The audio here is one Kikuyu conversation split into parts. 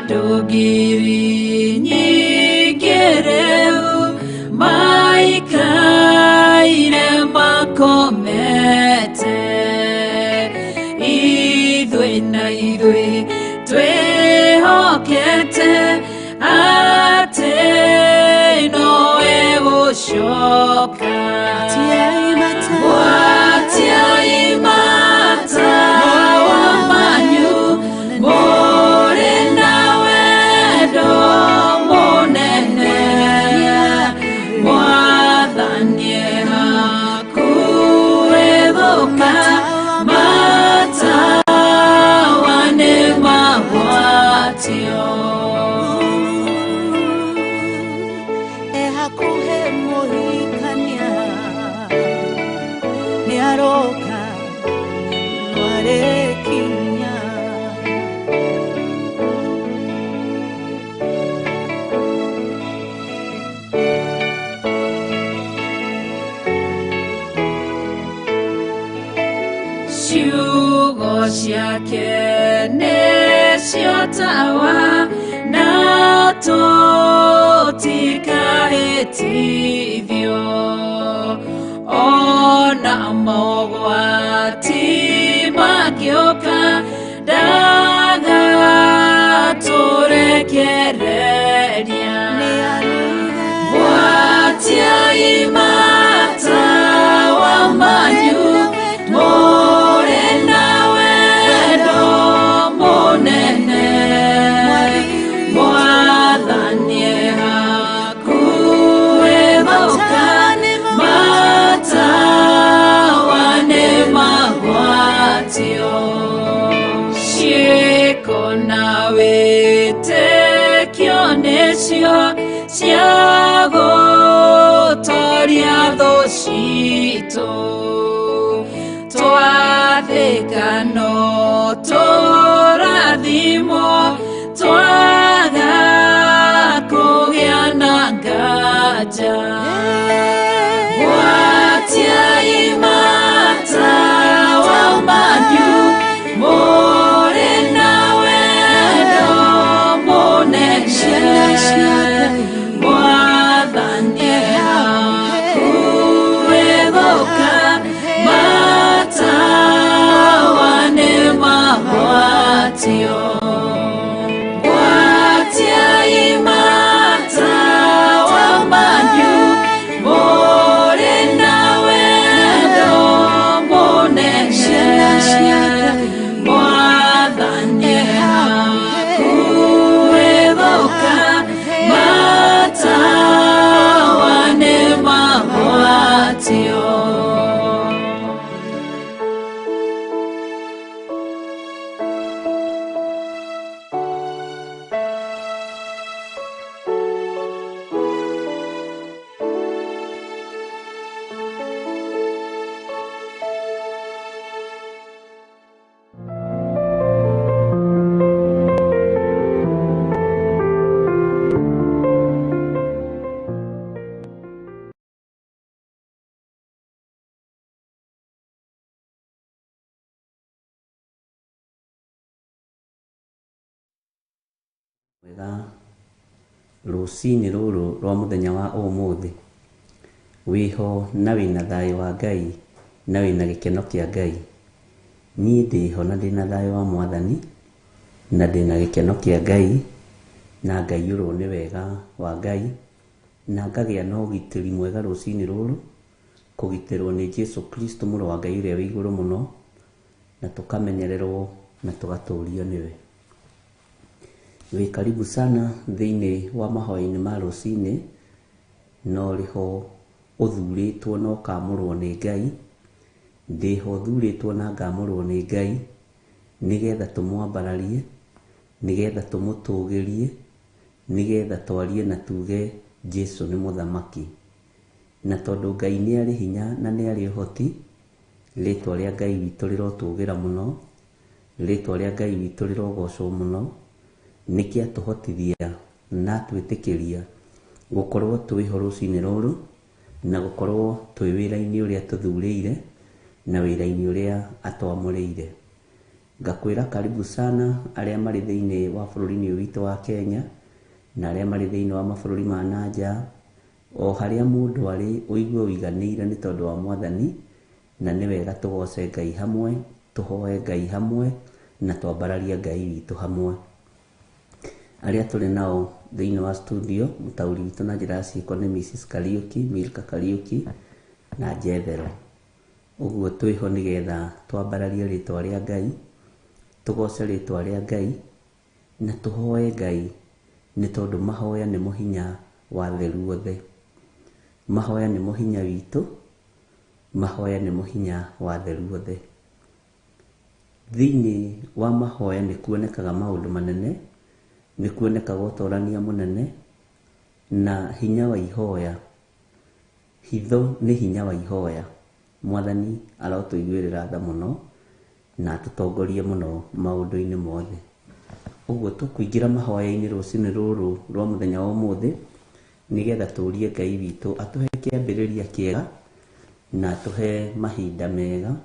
Andũ ngiri nyingĩ rĩu maikaire makomete. Ithuĩ na ithuĩ twĩhokete atĩ nowe gũcoka. Gwatiai matawa manyu mũrĩ na wendo mũnene. Mwathani e hakuhĩ gũka, matawa nĩ magwatio. Ehakuhe muhikania nĩaroka nĩarekinya. Ciugo ciake nĩcio tawa na tũtikahĩtithio. Ona mogwati mangĩũka, ndagatũrekereria. Gwatiai matawa manyu mũrĩ na wendo mũnene. Mwathani e hakuhĩ gũka, matawa nĩ magwatio. Ciĩko na wĩtĩkio nĩcio cia gũtoria thũ citũ. Twathĩka no tũrathimwo, twaga kũgĩa na nganja. Gwatiai matawa manyu mũrĩ na wendo mũnene. Mwathani e hakuhĩ gũka, matawa nĩ magwatio. Gwatiai matawa manyu mũrĩ na wendo mũnene. Mwathani e hakuhĩ gũka, matawa nĩ magwatio. Wega rũcinĩ rũrũ rwa mũthenya wa ũmũthĩ, wĩho na wĩna thayũ wa Ngai na wĩna gĩkeno kĩa Ngai. Niĩ ndĩho na ndĩna thayũ wa Mwathani na ndĩna gĩkeno kĩa Ngai na ngaiyũrwo nĩ wega wa Ngai na ngagĩa na ũgitĩri mwega rũcinĩ rũrũ, kũgitĩrwo nĩ Jesu Kristo mũrũ wa Ngai ũrĩa wĩ igũrũ mũno, na tũkamenyererwo na tũgatũrio nĩwe. Wĩ karibu sana thĩinĩ wa mahoya-inĩ ma rũcinĩ, na ũrĩho ũthurĩtwo na ũkamũrwo nĩ Ngai. Ndĩho thurĩtwo na ngamũrwo nĩ Ngai, nĩgetha tũmwambararie, nĩgetha tũmũtũgĩrie, nĩgetha twarie na tuge Jesu nĩ mũthamaki. Na tondũ Ngai nĩ arĩ hinya na nĩ arĩ ũhoti, rĩtwa rĩa Ngai witũ rĩrotũgĩra mũno, rĩtwa rĩa Ngai witũ rĩrogocwo mũno, nĩkĩ atũhotithia na atwĩtĩkĩria gũkorwo twĩho rũcinĩ rũrũ na gũkorwo twĩ wĩra-inĩ ũrĩa tũthurĩire na wĩra-inĩ ũrĩa atwamũrĩire. Ngakwĩra karibu sana arĩa marĩ thĩinĩ wa bũrũri-inĩ ũyũ witũ wa Kenya na arĩa marĩ thĩinĩ wa mabũrũri ma na nja, o harĩa mũndũ arĩ ũigue ũiganĩire nĩ tondũ wa Mwathani, na nĩ wega tũgoce Ngai hamwe, tũhoe Ngai hamwe, na twambararie Ngai witũ hamwe. Arĩa tũrĩ nao thĩinĩ wa studio, mũtaũri witũ na njĩra ya ciĩko nĩ Mrs Kariũki, Milka Kariũki na Jethero. Ũguo twĩho nĩgetha twambararie rĩtwa rĩa Ngai, tũgoce rĩtwa rĩa Ngai, na tũhoe Ngai nĩ tondũ mahoya nĩmo hinya wa theru othe. Mahoya nĩmo hinya witũ, mahoya nĩmo hinya wa theru othe. Thĩinĩ wa mahoya nĩ kuonekaga maũndũ manene, nĩ kuonekaga ũtorania mũnene, na hinya wa ihoya. Hitho nĩ hinya wa ihoya. Mwathani arotũiguĩrĩra tha mũno na atũtongorie mũno maũndũ-inĩ mothe. Ũguo tũkũingĩra mahoya-inĩ rũcinĩ rũrũ rwa mũthenya wa ũmũthĩ, nĩgetha tũrie Ngai witũ atũhe kĩambĩrĩria kĩega na atũhe mahinda mega.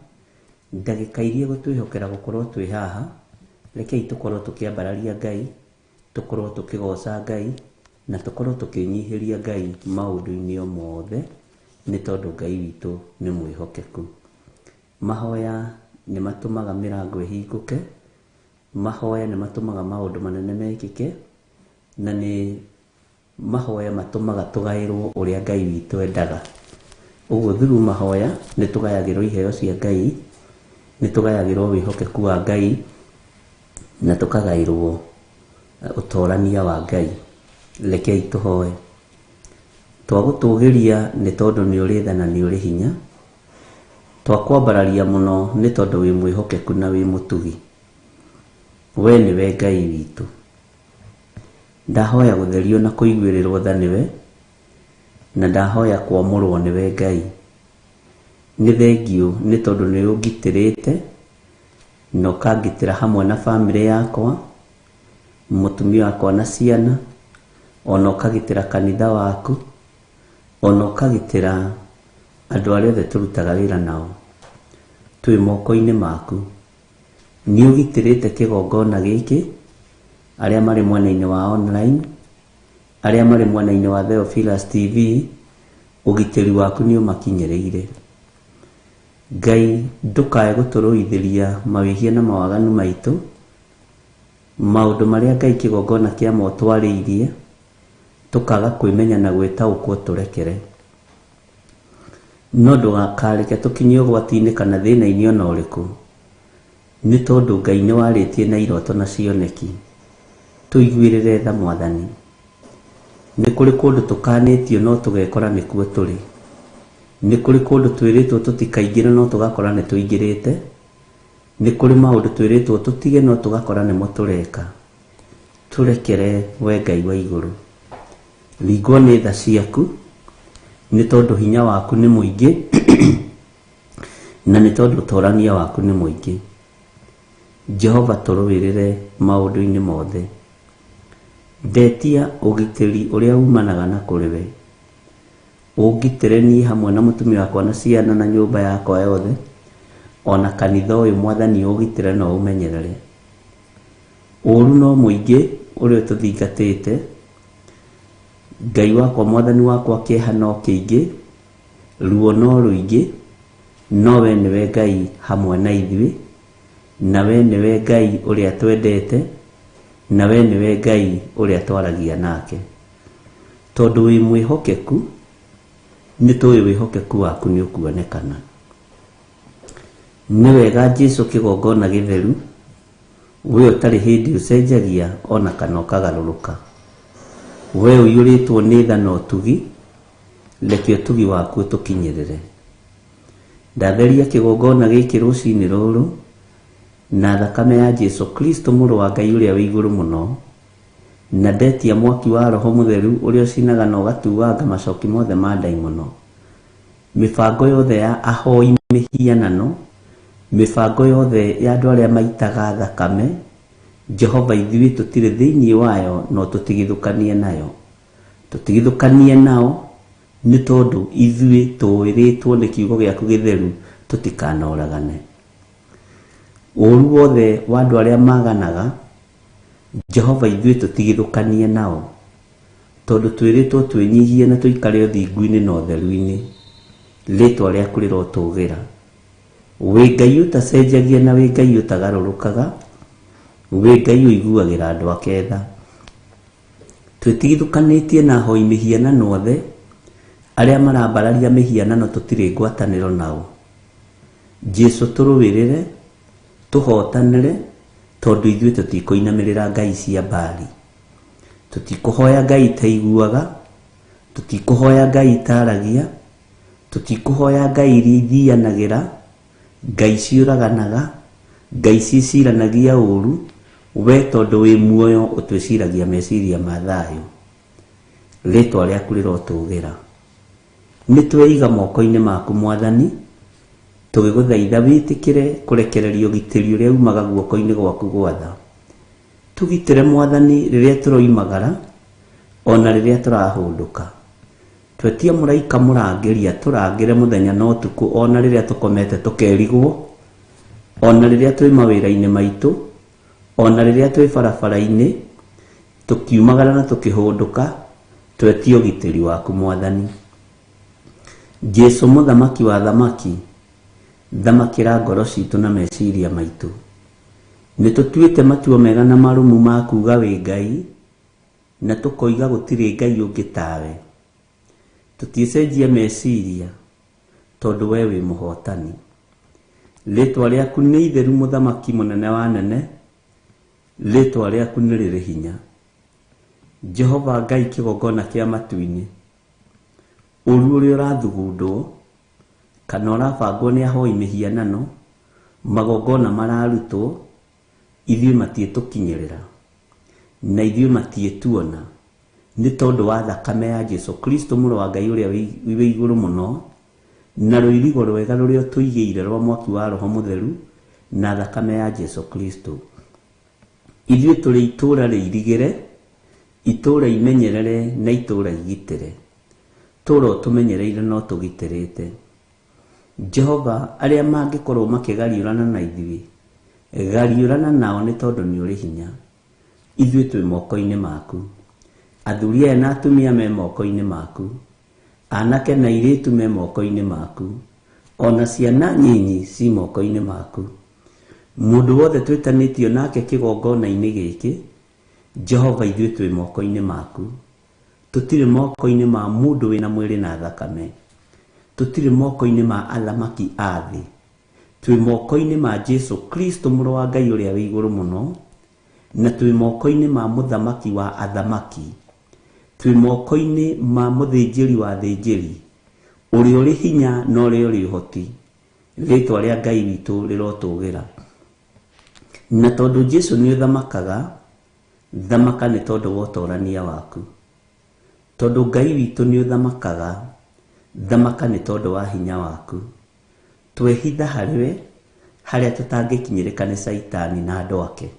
Ndagĩka iria egũtwĩhokera gũkorwo twĩ haha, rekei tũkorwo tũkĩambararia Ngai, tũkorwo tũkĩgoca Ngai, na tũkorwo tũkĩnyihĩria Ngai maũndũ-inĩ o mothe, nĩ tondũ Ngai witũ nĩ mwĩhokeku. Mahoya nĩ matũmaga mĩrango ĩhingũke, mahoya nĩ matũmaga maũndũ manene mekĩke, na nĩ mahoya matũmaga tũgaĩrwo ũrĩa Ngai witũ endaga. Ũguo through mahoya nĩ tũgayagĩrwo iheo cia Ngai, nĩ tũgayagĩrwo wĩhokeku wa Ngai, na tũkagaĩrwo ũtorania wa Ngai. Rekei tũhoe. Twagũtũgĩria nĩ tondũ nĩ ũrĩ tha na nĩ ũrĩ hinya, twakwambararia mũno nĩ tondũ wĩ mwĩhokeku na wĩ mũtugi. We nĩwe Ngai witũ. Ndahoya gũtherio na kũiguĩrĩrwo tha nĩwe, na ndahoya kwamũrwo nĩwe Ngai. Nĩ thengiũ nĩ tondũ nĩ ũngitĩrĩte na ũkangitĩra hamwe na bamĩrĩ yakwa, mũtumia wakwa na ciana, ona ũkagitĩra kanitha waku, ona ũkagitĩra andũ arĩa othe tũrutaga wĩra nao. Twĩ moko-inĩ maku. Nĩ ũgitĩrĩte kĩgongona gĩkĩ, arĩa marĩ mwena-inĩ wa online, arĩa marĩ mwena-inĩ wa Theophilus TV, ũgitĩri waku nĩ ũmakinyĩrĩire. Ngai ndũkae gũtũrũithĩria mawĩhia na mawaganu maitũ, maũndũ marĩa Ngai kĩgongona kĩa motwarĩirie, tũkaga kwĩmenya na gwĩtaũkwo tũrekere. No ndũgakareke tũkinye ũgwati-inĩ kana thĩna-inĩ ona ũrĩkũ, nĩ tondũ Ngai nĩ warĩtie na iroto na cioneki. Tũiguĩrĩre tha Mwathani. Nĩ kũrĩ kũndũ tũkanĩtio no tũgekora nĩkuo tũrĩ. Nĩ kũrĩ kũndũ twĩrĩtwo tũtikaingĩre no tũgakora nĩ tũingĩrĩte. Nĩ kũrĩ maũndũ twĩrĩtwo tũtige no tũgakora nĩmo tũreka. Tũrekere we Ngai wa igũrũ. Ringwo nĩ tha ciaku, nĩ tondũ hinya waku nĩ mũingĩ, na nĩ tondũ ũtorania waku nĩ mũingĩ. Jehova tũrũĩrĩre maũndũ-inĩ mothe. Ndetia ũgitĩri ũrĩa umanaga na kũrĩ we. Ũngitĩre niĩ hamwe na mũtumia wakwa na ciana na nyũmba yakwa yothe, ona kanitha ũyũ Mwathani ũgitĩre na ũmenyerere. Ũru no mũingĩ ũrĩa ũtũthingatĩte, Ngai wakwa Mwathani wakwa kĩeha no kĩingĩ, ruo no rũingĩ, no we nĩwe Ngai hamwe na ithuĩ, na we nĩwe Ngai ũrĩa twendete, na we nĩwe Ngai ũrĩa twaragia nake. Tondũ wĩ mwĩhokeku, nĩ tũĩ wĩhokeku waku nĩ ũkuonekana. Nĩ wega Jesu kĩgongona gĩtheru, we ũtarĩ hĩndĩ ũcenjagia ona kana ũkagarũrũka. We ũiyũrĩtwo nĩ tha na ũtugi, reke ũtugi waku ũtũkinyĩrĩre. Ndatheria kĩgongona gĩkĩ rũcinĩ rũrũ na thakame ya Jesu Kristo mũrũ wa Ngai ũrĩa wĩ igũrũ mũno, na ndetia mwaki wa Roho Mũtheru ũrĩa ũcinaga na ũgatuanga macoki mothe ma ndaimono. Mĩbango yothe ya ahoi mĩhianano, mĩbango yothe ya andũ arĩa maitaga thakame, Jehova ithuĩ tũtirĩ thĩinĩ wayo no tũtigithũkanie nayo. Tũtigithũkanie nao nĩ tondũ ithuĩ tũĩrĩtwo nĩ kiugo gĩaku gĩtheru tũtikanoragane. Ũru wothe wa andũ arĩa maganaga, Jehova ithuĩ tũtigithũkanie nao, tondũ twĩrĩtwo twĩnyihie na tũikare ũthingu-inĩ na ũtheru-inĩ. Rĩtwa rĩaku rĩrotũgĩra. Wĩ Ngai ũtacenjagia na wĩ Ngai ũtagarũrũkaga, wĩ Ngai ũiguagĩra andũ ake tha. Twĩtigithũkanĩtie na ahoi mĩhianano othe, arĩa marambararia mĩhianano tũtirĩ ngwatanĩro nao. Jesu tũrũĩrĩre, tũhotanĩre, tondũ ithuĩ tũtikũinamĩrĩra ngai cia Baali. Tũtikũhoya ngai itaiguaga, tũtikũhoya ngai itaragia, tũtikũhoya ngai iria ithianagĩra, ngai ciũraganaga, ngai ciciranagia ũru, we tondũ wĩ muoyo ũtwĩciragia meciria ma thayũ. Rĩtwa rĩaku rĩrotũgĩra. Nĩ tweiga moko-inĩ maku Mwathani, tũgĩgũthaitha wĩtĩkĩre kũrekereria ũgitĩri ũrĩa umaga guoko-inĩ gwaku gwatha. Tũgitĩre Mwathani rĩrĩa tũroimagara ona rĩrĩa tũrahũndũka. Twetia mũraika mũrangĩri atũrangĩre mũthenya na ũtukũ ona rĩrĩa tũkomete tũkerigwo, ona rĩrĩa twĩ mawĩra-inĩ maitũ, ona rĩrĩa twĩ barabara-inĩ, tũkiumagara na tũkĩhũndũka, twetie ũgitĩri waku Mwathani. Jesu mũthamaki wa thamaki, thamakĩra ngoro citũ na meciria maitũ. Nĩ tũtuĩte matua mega na marũmu ma kuuga wĩ Ngai, na tũkoiga gũtirĩ Ngai ũngĩ tawe. Tũtiĩcenjia meciria tondũ we wĩ mũhotani. Rĩtwa rĩaku nĩ itheru mũthamaki mũnene wa nene, rĩtwa rĩaku nĩ rĩrĩ hinya. Jehova Ngai kĩgongona kĩa matu-inĩ, ũru ũrĩa ũrathugundwo kana ũrabangwo nĩ ahoi mĩhianano, magongona mararutwo, ithuĩ matiĩtũkinyĩrĩra na ithuĩ matiĩtuona, nĩ tondũ wa thakame ya Jesu Kristo mũrũ wa Ngai ũrĩa wĩ igũrũ mũno, na rũirigo rwega rũrĩa ũtũigĩire rwa mwaki wa Roho Mũtheru na thakame ya Jesu Kristo. Ithuĩ tũrĩ itũũra rĩirigĩre, itũũra imenyerere na itũũra igitĩre. Tũũra ũtũmenyereire na ũtũgitĩrĩte. Jehova, arĩa mangĩkorwo makĩgariũrana na ithuĩ, gariũrana nao nĩ tondũ nĩ ũrĩ hinya. Ithuĩ twĩ moko-inĩ maku. Athuri aya na atumia me moko-inĩ maku. Anake na airĩtu me moko-inĩ maku. Ona ciana nyinyi ci moko-inĩ maku. Mũndũ wothe twĩtanĩtio nake kĩgongona-inĩ gĩkĩ, Jehova ithuĩ twĩ moko-inĩ maku. Tũtirĩ moko-inĩ ma mũndũ wĩna mwĩrĩ na thakame. Tũtirĩ moko-inĩ ma athamaki a thĩ. Twĩ moko-inĩ ma Jesu Kristo mũrũ wa Ngai ũrĩa wĩ igũrũ mũno, na twĩ moko-inĩ ma mũthamaki wa athamaki. Twĩ moko-inĩ ma mũthĩnjĩri wa athĩnjĩri, ũrĩa ũrĩ hinya na ũrĩa ũrĩ ũhoti. Rĩtwa rĩa Ngai witũ rĩrotũgĩra. Na tondũ Jesu nĩ ũthamakaga, thamaka nĩ tondũ wa ũtorania waku. Tondũ Ngai witũ nĩ ũthamakaga, thamaka nĩ tondũ wa hinya waku. Twehitha harĩ we, harĩa tũtangĩkinyĩrĩka nĩ Caitani na andũ ake.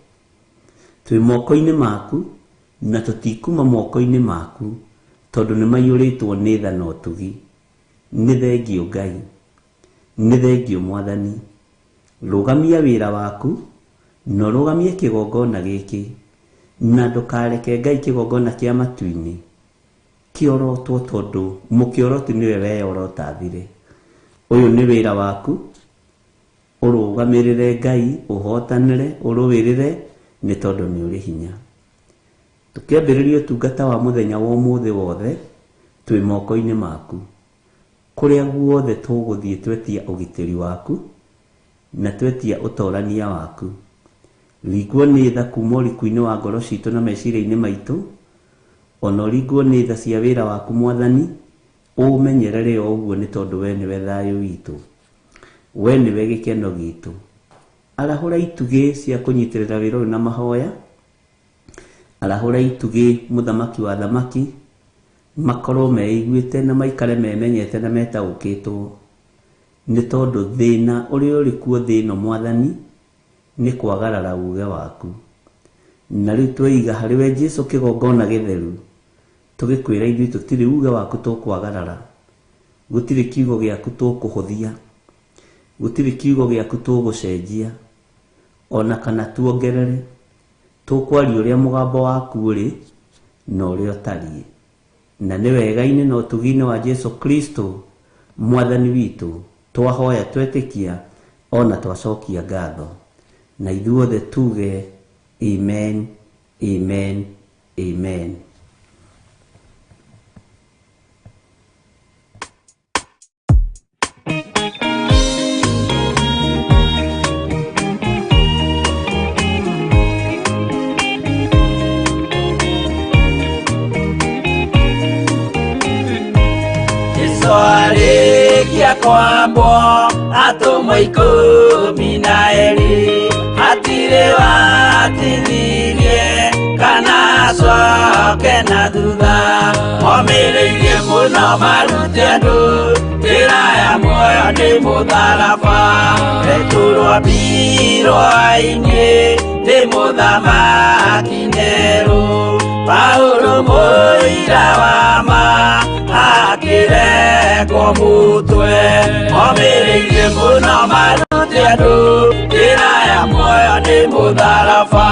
Twĩ moko-inĩ maku na tũtikuma moko-inĩ maku, tondũ nĩ maiyũrĩtwo nĩ tha na ũtugi. Nĩ thengio Ngai, nĩ thengio Mwathani. Rũgamia wĩra waku na ũrũgamie kĩgongona gĩkĩ, na ndũkareke Ngai kĩgongona kĩa matu-inĩ kĩorotwo, tondũ mũkĩoroti nĩwe weyorotathire. Ũyũ nĩ wĩra waku, ũrũgamĩrĩre Ngai, ũhotanĩre, ũrũĩrĩre, nĩ tondũ nĩ ũrĩ hinya. Tũkĩambĩrĩria ũtungata wa mũthenya wa ũmũthĩ wothe, twĩ moko-inĩ maku. Kũrĩa guothe tũgũthiĩ twetia ũgitĩri waku, na twetia ũtorania waku. Ringwo nĩ tha kuma ũriku-inĩ wa ngoro citũ na meciria-inĩ maitũ, ona ũringwo nĩ tha cia wĩra waku Mwathani, ũmenyerere o ũguo nĩ tondũ we nĩwe thayũ witũ, we nĩwe gĩkeno gitũ. Arahũra itugĩ cia kũnyitĩrĩra wĩra ũyũ na mahoya, arahũra itugĩ mũthamaki wa thamaki, makorwo meiguĩte na maikare memenyete na metaũkĩtwo, nĩ tondũ thĩna ũrĩa ũrĩ kuo thĩ ĩno Mwathani nĩ kwagarara uge waku. Na rĩu tweiga harĩ we Jesu kĩgongona gĩtheru, tũgĩkwĩra ithuĩ tũtirĩ uge waku tũkwagarara, gũtirĩ kiugo gĩaku tũkũhũthia, gũtirĩ kiugo gĩaku tũgũcenjia. ona kana tuongerere. Tũkwaria ũrĩa mũgambo waku ũrĩ na ũrĩa ũtariĩ. Na nĩ wega-inĩ na ũtugi-inĩ wa Jesu Kristo Mwathani witũ twahoya twetĩkia ona twacokia ngatho. Na ithuothe tuge amen, amen, amen. Jesu arĩkia kwambwo atũmwo 12 hatirĩ watithirie kana acoke na thutha. Omĩrĩirie mũno marute andũ njĩra ya muoyo nĩ mũtharaba. Petero ambirwo-inĩ nĩ mũthamaki Nero. Paulo mũira wa ma akĩrekwo mũtwe. Omĩrĩirie mũno marute andũ njĩra ya muoyo nĩ mũtharaba.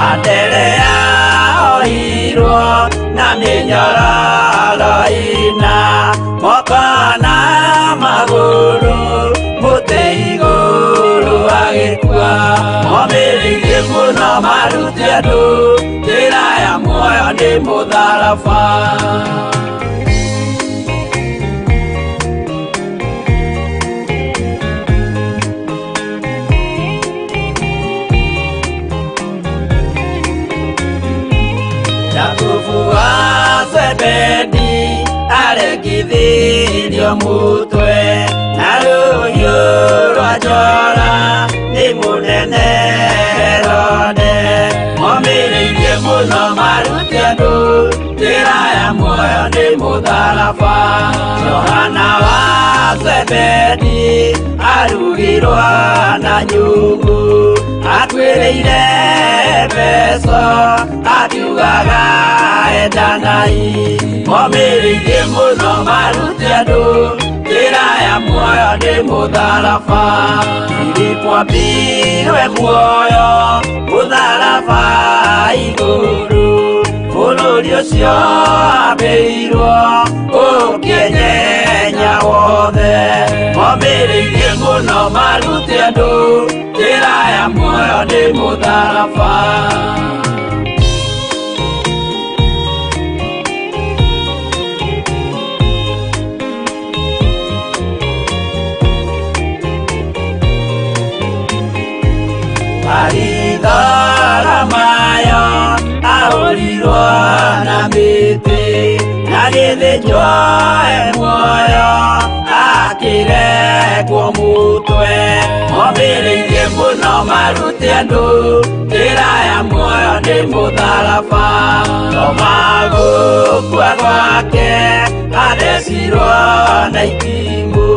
Anderea ohirwo na mĩnyororo ĩna moko na magũrũ mũtĩ igũrũ agĩkua. Omĩrĩirie mũno marute andũ njĩra ya muoyo nĩ mũtharaba. Jakubu wa Zebedi arekithirio mũtwe na rũhiũ rwa njora nĩ mũnene Herode. Omĩrĩirie mũno marute andũ njĩra ya muoyo nĩ mũtharaba. Johana wa Zebedi arugirwo na nyũngũ akuĩrĩire mbeca akiugaga endanai. Omĩrĩirie mũno marute andũ njĩra ya muoyo nĩ mũtharaba. Filipo ambirwe muoyo mũtharaba igũrũ bũrũri ũcio ambĩirwo ũkĩnyenya wothe. Omĩrĩirie mũno marute andũ njĩra ya muoyo nĩ mũtharaba. Baritholomayo ahũrirwo na mĩtĩ agĩthĩnjwo e muoyo akĩrekwo mũtwe. Omĩrĩirie mũno marute andũ njĩra ya muoyo nĩ mũtharaba. Toma gũkua gwake athecirwo na itimũ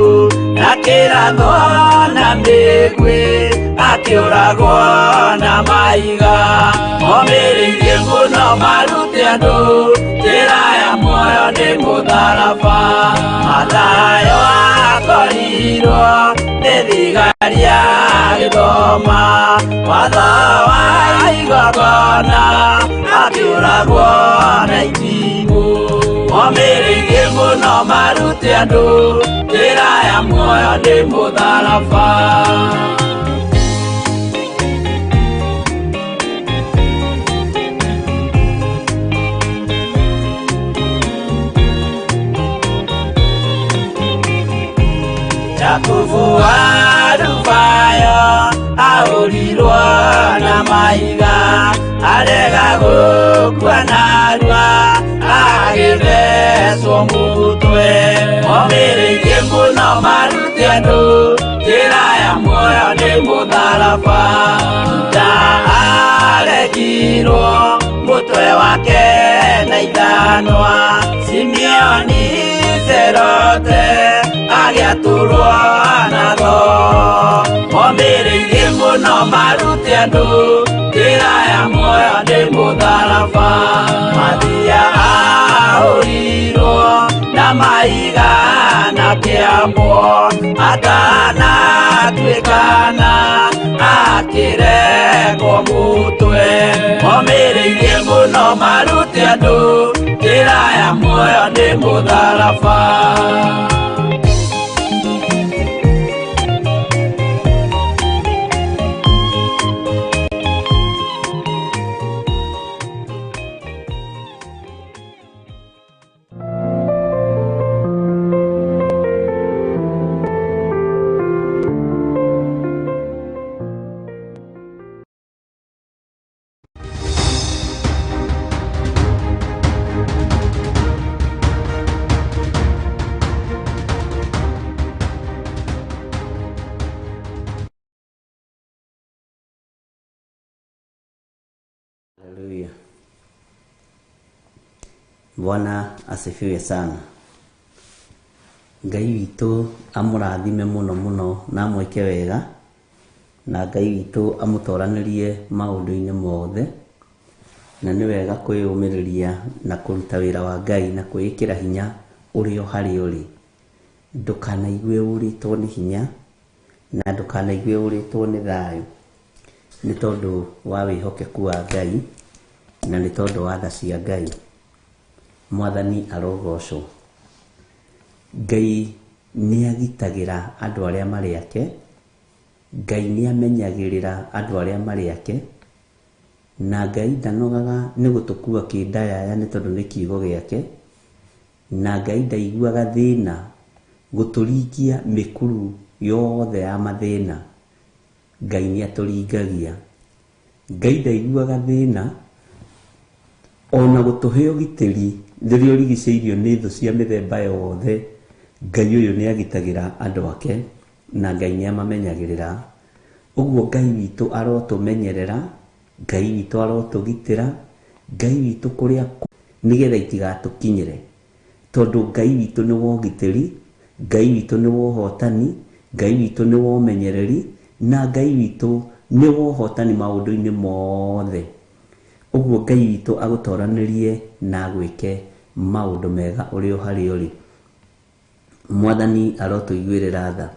na kĩrathwo na mĩguĩ akĩũragwo na mahiga. Omĩrĩirie mũno marute andũ njĩra ya muoyo nĩ mũtharaba. Mathayo akorirwo nĩ thigari agĩthoma watho wa igongona akĩũragwo na itimũ. Omĩrĩirie mũno marute andũ njĩra ya muoyo nĩ mũtharaba. Jakubu wa Alufayo ahũrirwo na mahiga arega gũkua narua agĩthecwo mũtwe. Omĩrĩirie mũno marute andũ njĩra ya muoyo nĩ mũtharaba. Juda aregirwo mũtwe wake na ithanwa. Simeoni Zerote agĩatũrwo na thoo. Omĩrĩirie mũno marute andũ njĩra ya muoyo nĩ mũtharaba. Mathia ahũrirwo na mahiga na kĩambwo atanatuĩkana akĩre Gũthondekwo mũtwe Momĩrĩirie mũno marute andũ Njĩra ya muoyo nĩ mũtharaba. Haleluya. Bwana asifiwe sana. Ngai witũ amũrathime mũno mũno na amwĩke wega, na Ngai witũ amũtoranĩrie maũndũ-inĩ mothe, na nĩ wega kwĩyũmĩrĩria na kũruta wĩra wa Ngai na kwĩĩkĩra hinya ũrĩ o harĩa ũrĩ. Ndũkanaigue ũrĩtwo nĩ hinya na ndũkanaigue ũrĩtwo nĩ thayũ, nĩ tondũ wa wĩhokeku wa Ngai na nĩ tondũ wa tha cia Ngai. Mwathani arogocwo. Ngai nĩ agitagĩra andũ arĩa marĩ ake, Ngai nĩ amenyagĩrĩra andũ arĩa marĩ ake, na Ngai ndanogaga nĩ gũtũkua kĩndayaya nĩ tondũ nĩ kiugo gĩake, na Ngai ndaiguaga thĩna gũtũringia mĩkuru yothe ya mathĩna. Ngai nĩ atũringagia. Ngai ndaiguaga thĩna ona gũtũhe ũgitĩri rĩrĩa ũrigicĩirio nĩ thũ cia mĩthemba yothe. Ngai ũyũ nĩ agitagĩra andũ ake na Ngai nĩ amamenyagĩrĩra. Ũguo Ngai witũ arotũmenyerera, Ngai witũ arotũgitĩra, Ngai witũ kũrĩa nĩgetha itigatũkinyĩre, tondũ Ngai witũ nĩ wa ũgitĩri, Ngai witũ nĩ wa ũhotani, Ngai witũ nĩ wa ũmenyereri, na Ngai witũ nĩ wa ũhotani maũndũ-inĩ mothe. Ũguo Ngai witũ agũtoranĩrie na agwĩke maũndũ mega ũrĩ o harĩa ũrĩ. Mwathani arotũiguĩrĩra tha.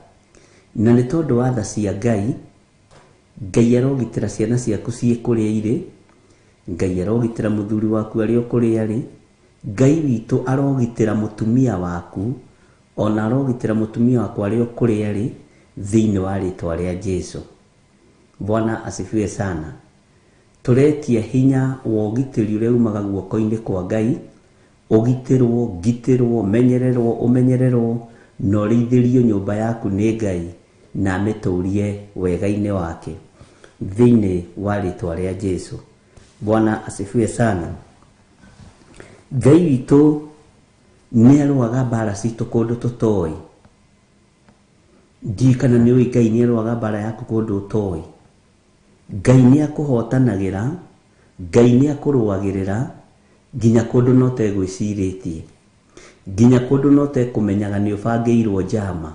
Na nĩ tondũ wa tha cia Ngai, Ngai arogitĩra ciana ciaku ciĩ kũrĩa irĩ, Ngai arogitĩra mũthuri waku arĩ o kũrĩa arĩ, Ngai witũ arogitĩra mũtumia waku, ona arogitĩra mũtumia wakwa arĩ o kũrĩa arĩ, thĩinĩ wa rĩtwa rĩa Jesu. Bwana asifiwe sana. Tũretia hinya wa ũgitĩri ũrĩa umaga guoko-inĩ kwa Ngai, ũgitĩrwo, ngitĩrwo, menyererwo, ũmenyererwo, na ũrĩithĩrio nyũmba yaku nĩ Ngai, na amĩtũrie wega-inĩ wake thĩinĩ wa rĩtwa rĩa Jesu. Bwana asifiwe sana. Ngai witũ nĩ arũaga mbara citũ kũndũ tũtoĩ. Ndiũĩ kana nĩ ũĩ Ngai nĩ arũaga mbara yaku kũndũ ũtoĩ. Ngai nĩ akũhotanagĩra, Ngai nĩ akũrũagĩrĩra nginya kũndũ no ũtegwĩcirĩtie, nginya kũndũ no ũtekũmenyaga nĩ ũbangĩirwo njama.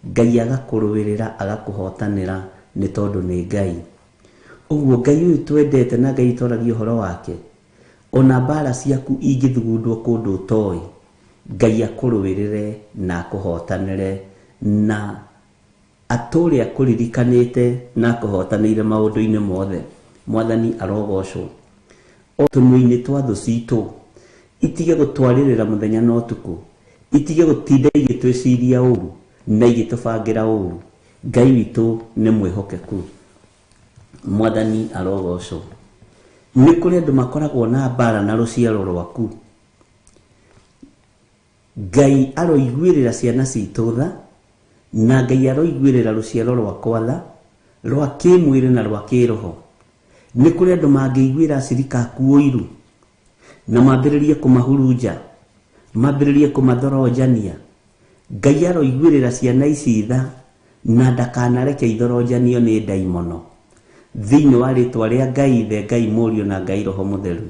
Ngai agakũrũĩrĩra, agakũhotanĩra nĩ tondũ nĩ Ngai. Ũguo Ngai ũyũ twendete na Ngai twaragia ũhoro wake, ona mbara ciaku ingĩthugundwo kũndũ ũtoĩ, Ngai akũrũĩrĩre na akũhotanĩre na atũre akũririkanĩte na akũhotanĩire maũndũ-inĩ mothe. Mwathani arogocwo. O tũnua-inĩ twa thũ citũ, itige gũtwarĩrĩra mũthenya na ũtukũ, itige gũtinda igĩtwĩciria ũru na igĩtũbangĩra ũru. Ngai witũ nĩ mwĩhokeku. Mwathani arogocwo. Nĩ kũrĩ andũ makoragwo na mbara na rũciaro rwaku. Ngai aroiguĩrĩra ciana citũ tha, na Ngai aroiguĩrĩra rũciaro rwakwa tha, rwa kĩmwĩrĩ na rwa kĩroho. Nĩ kũrĩ andũ mangĩiguĩra acirika aku ũiru, na mambĩrĩrie kũmahurunja, mambĩrĩrie kũmathoronjania. Ngai aroiguĩrĩra ciana ici tha, na ndakanareke ithoronjanio nĩ ndaimono. Thĩinĩ wa rĩtwa rĩa Ngai Ithe, Ngai Mũriũ na Ngai Roho Mũtheru.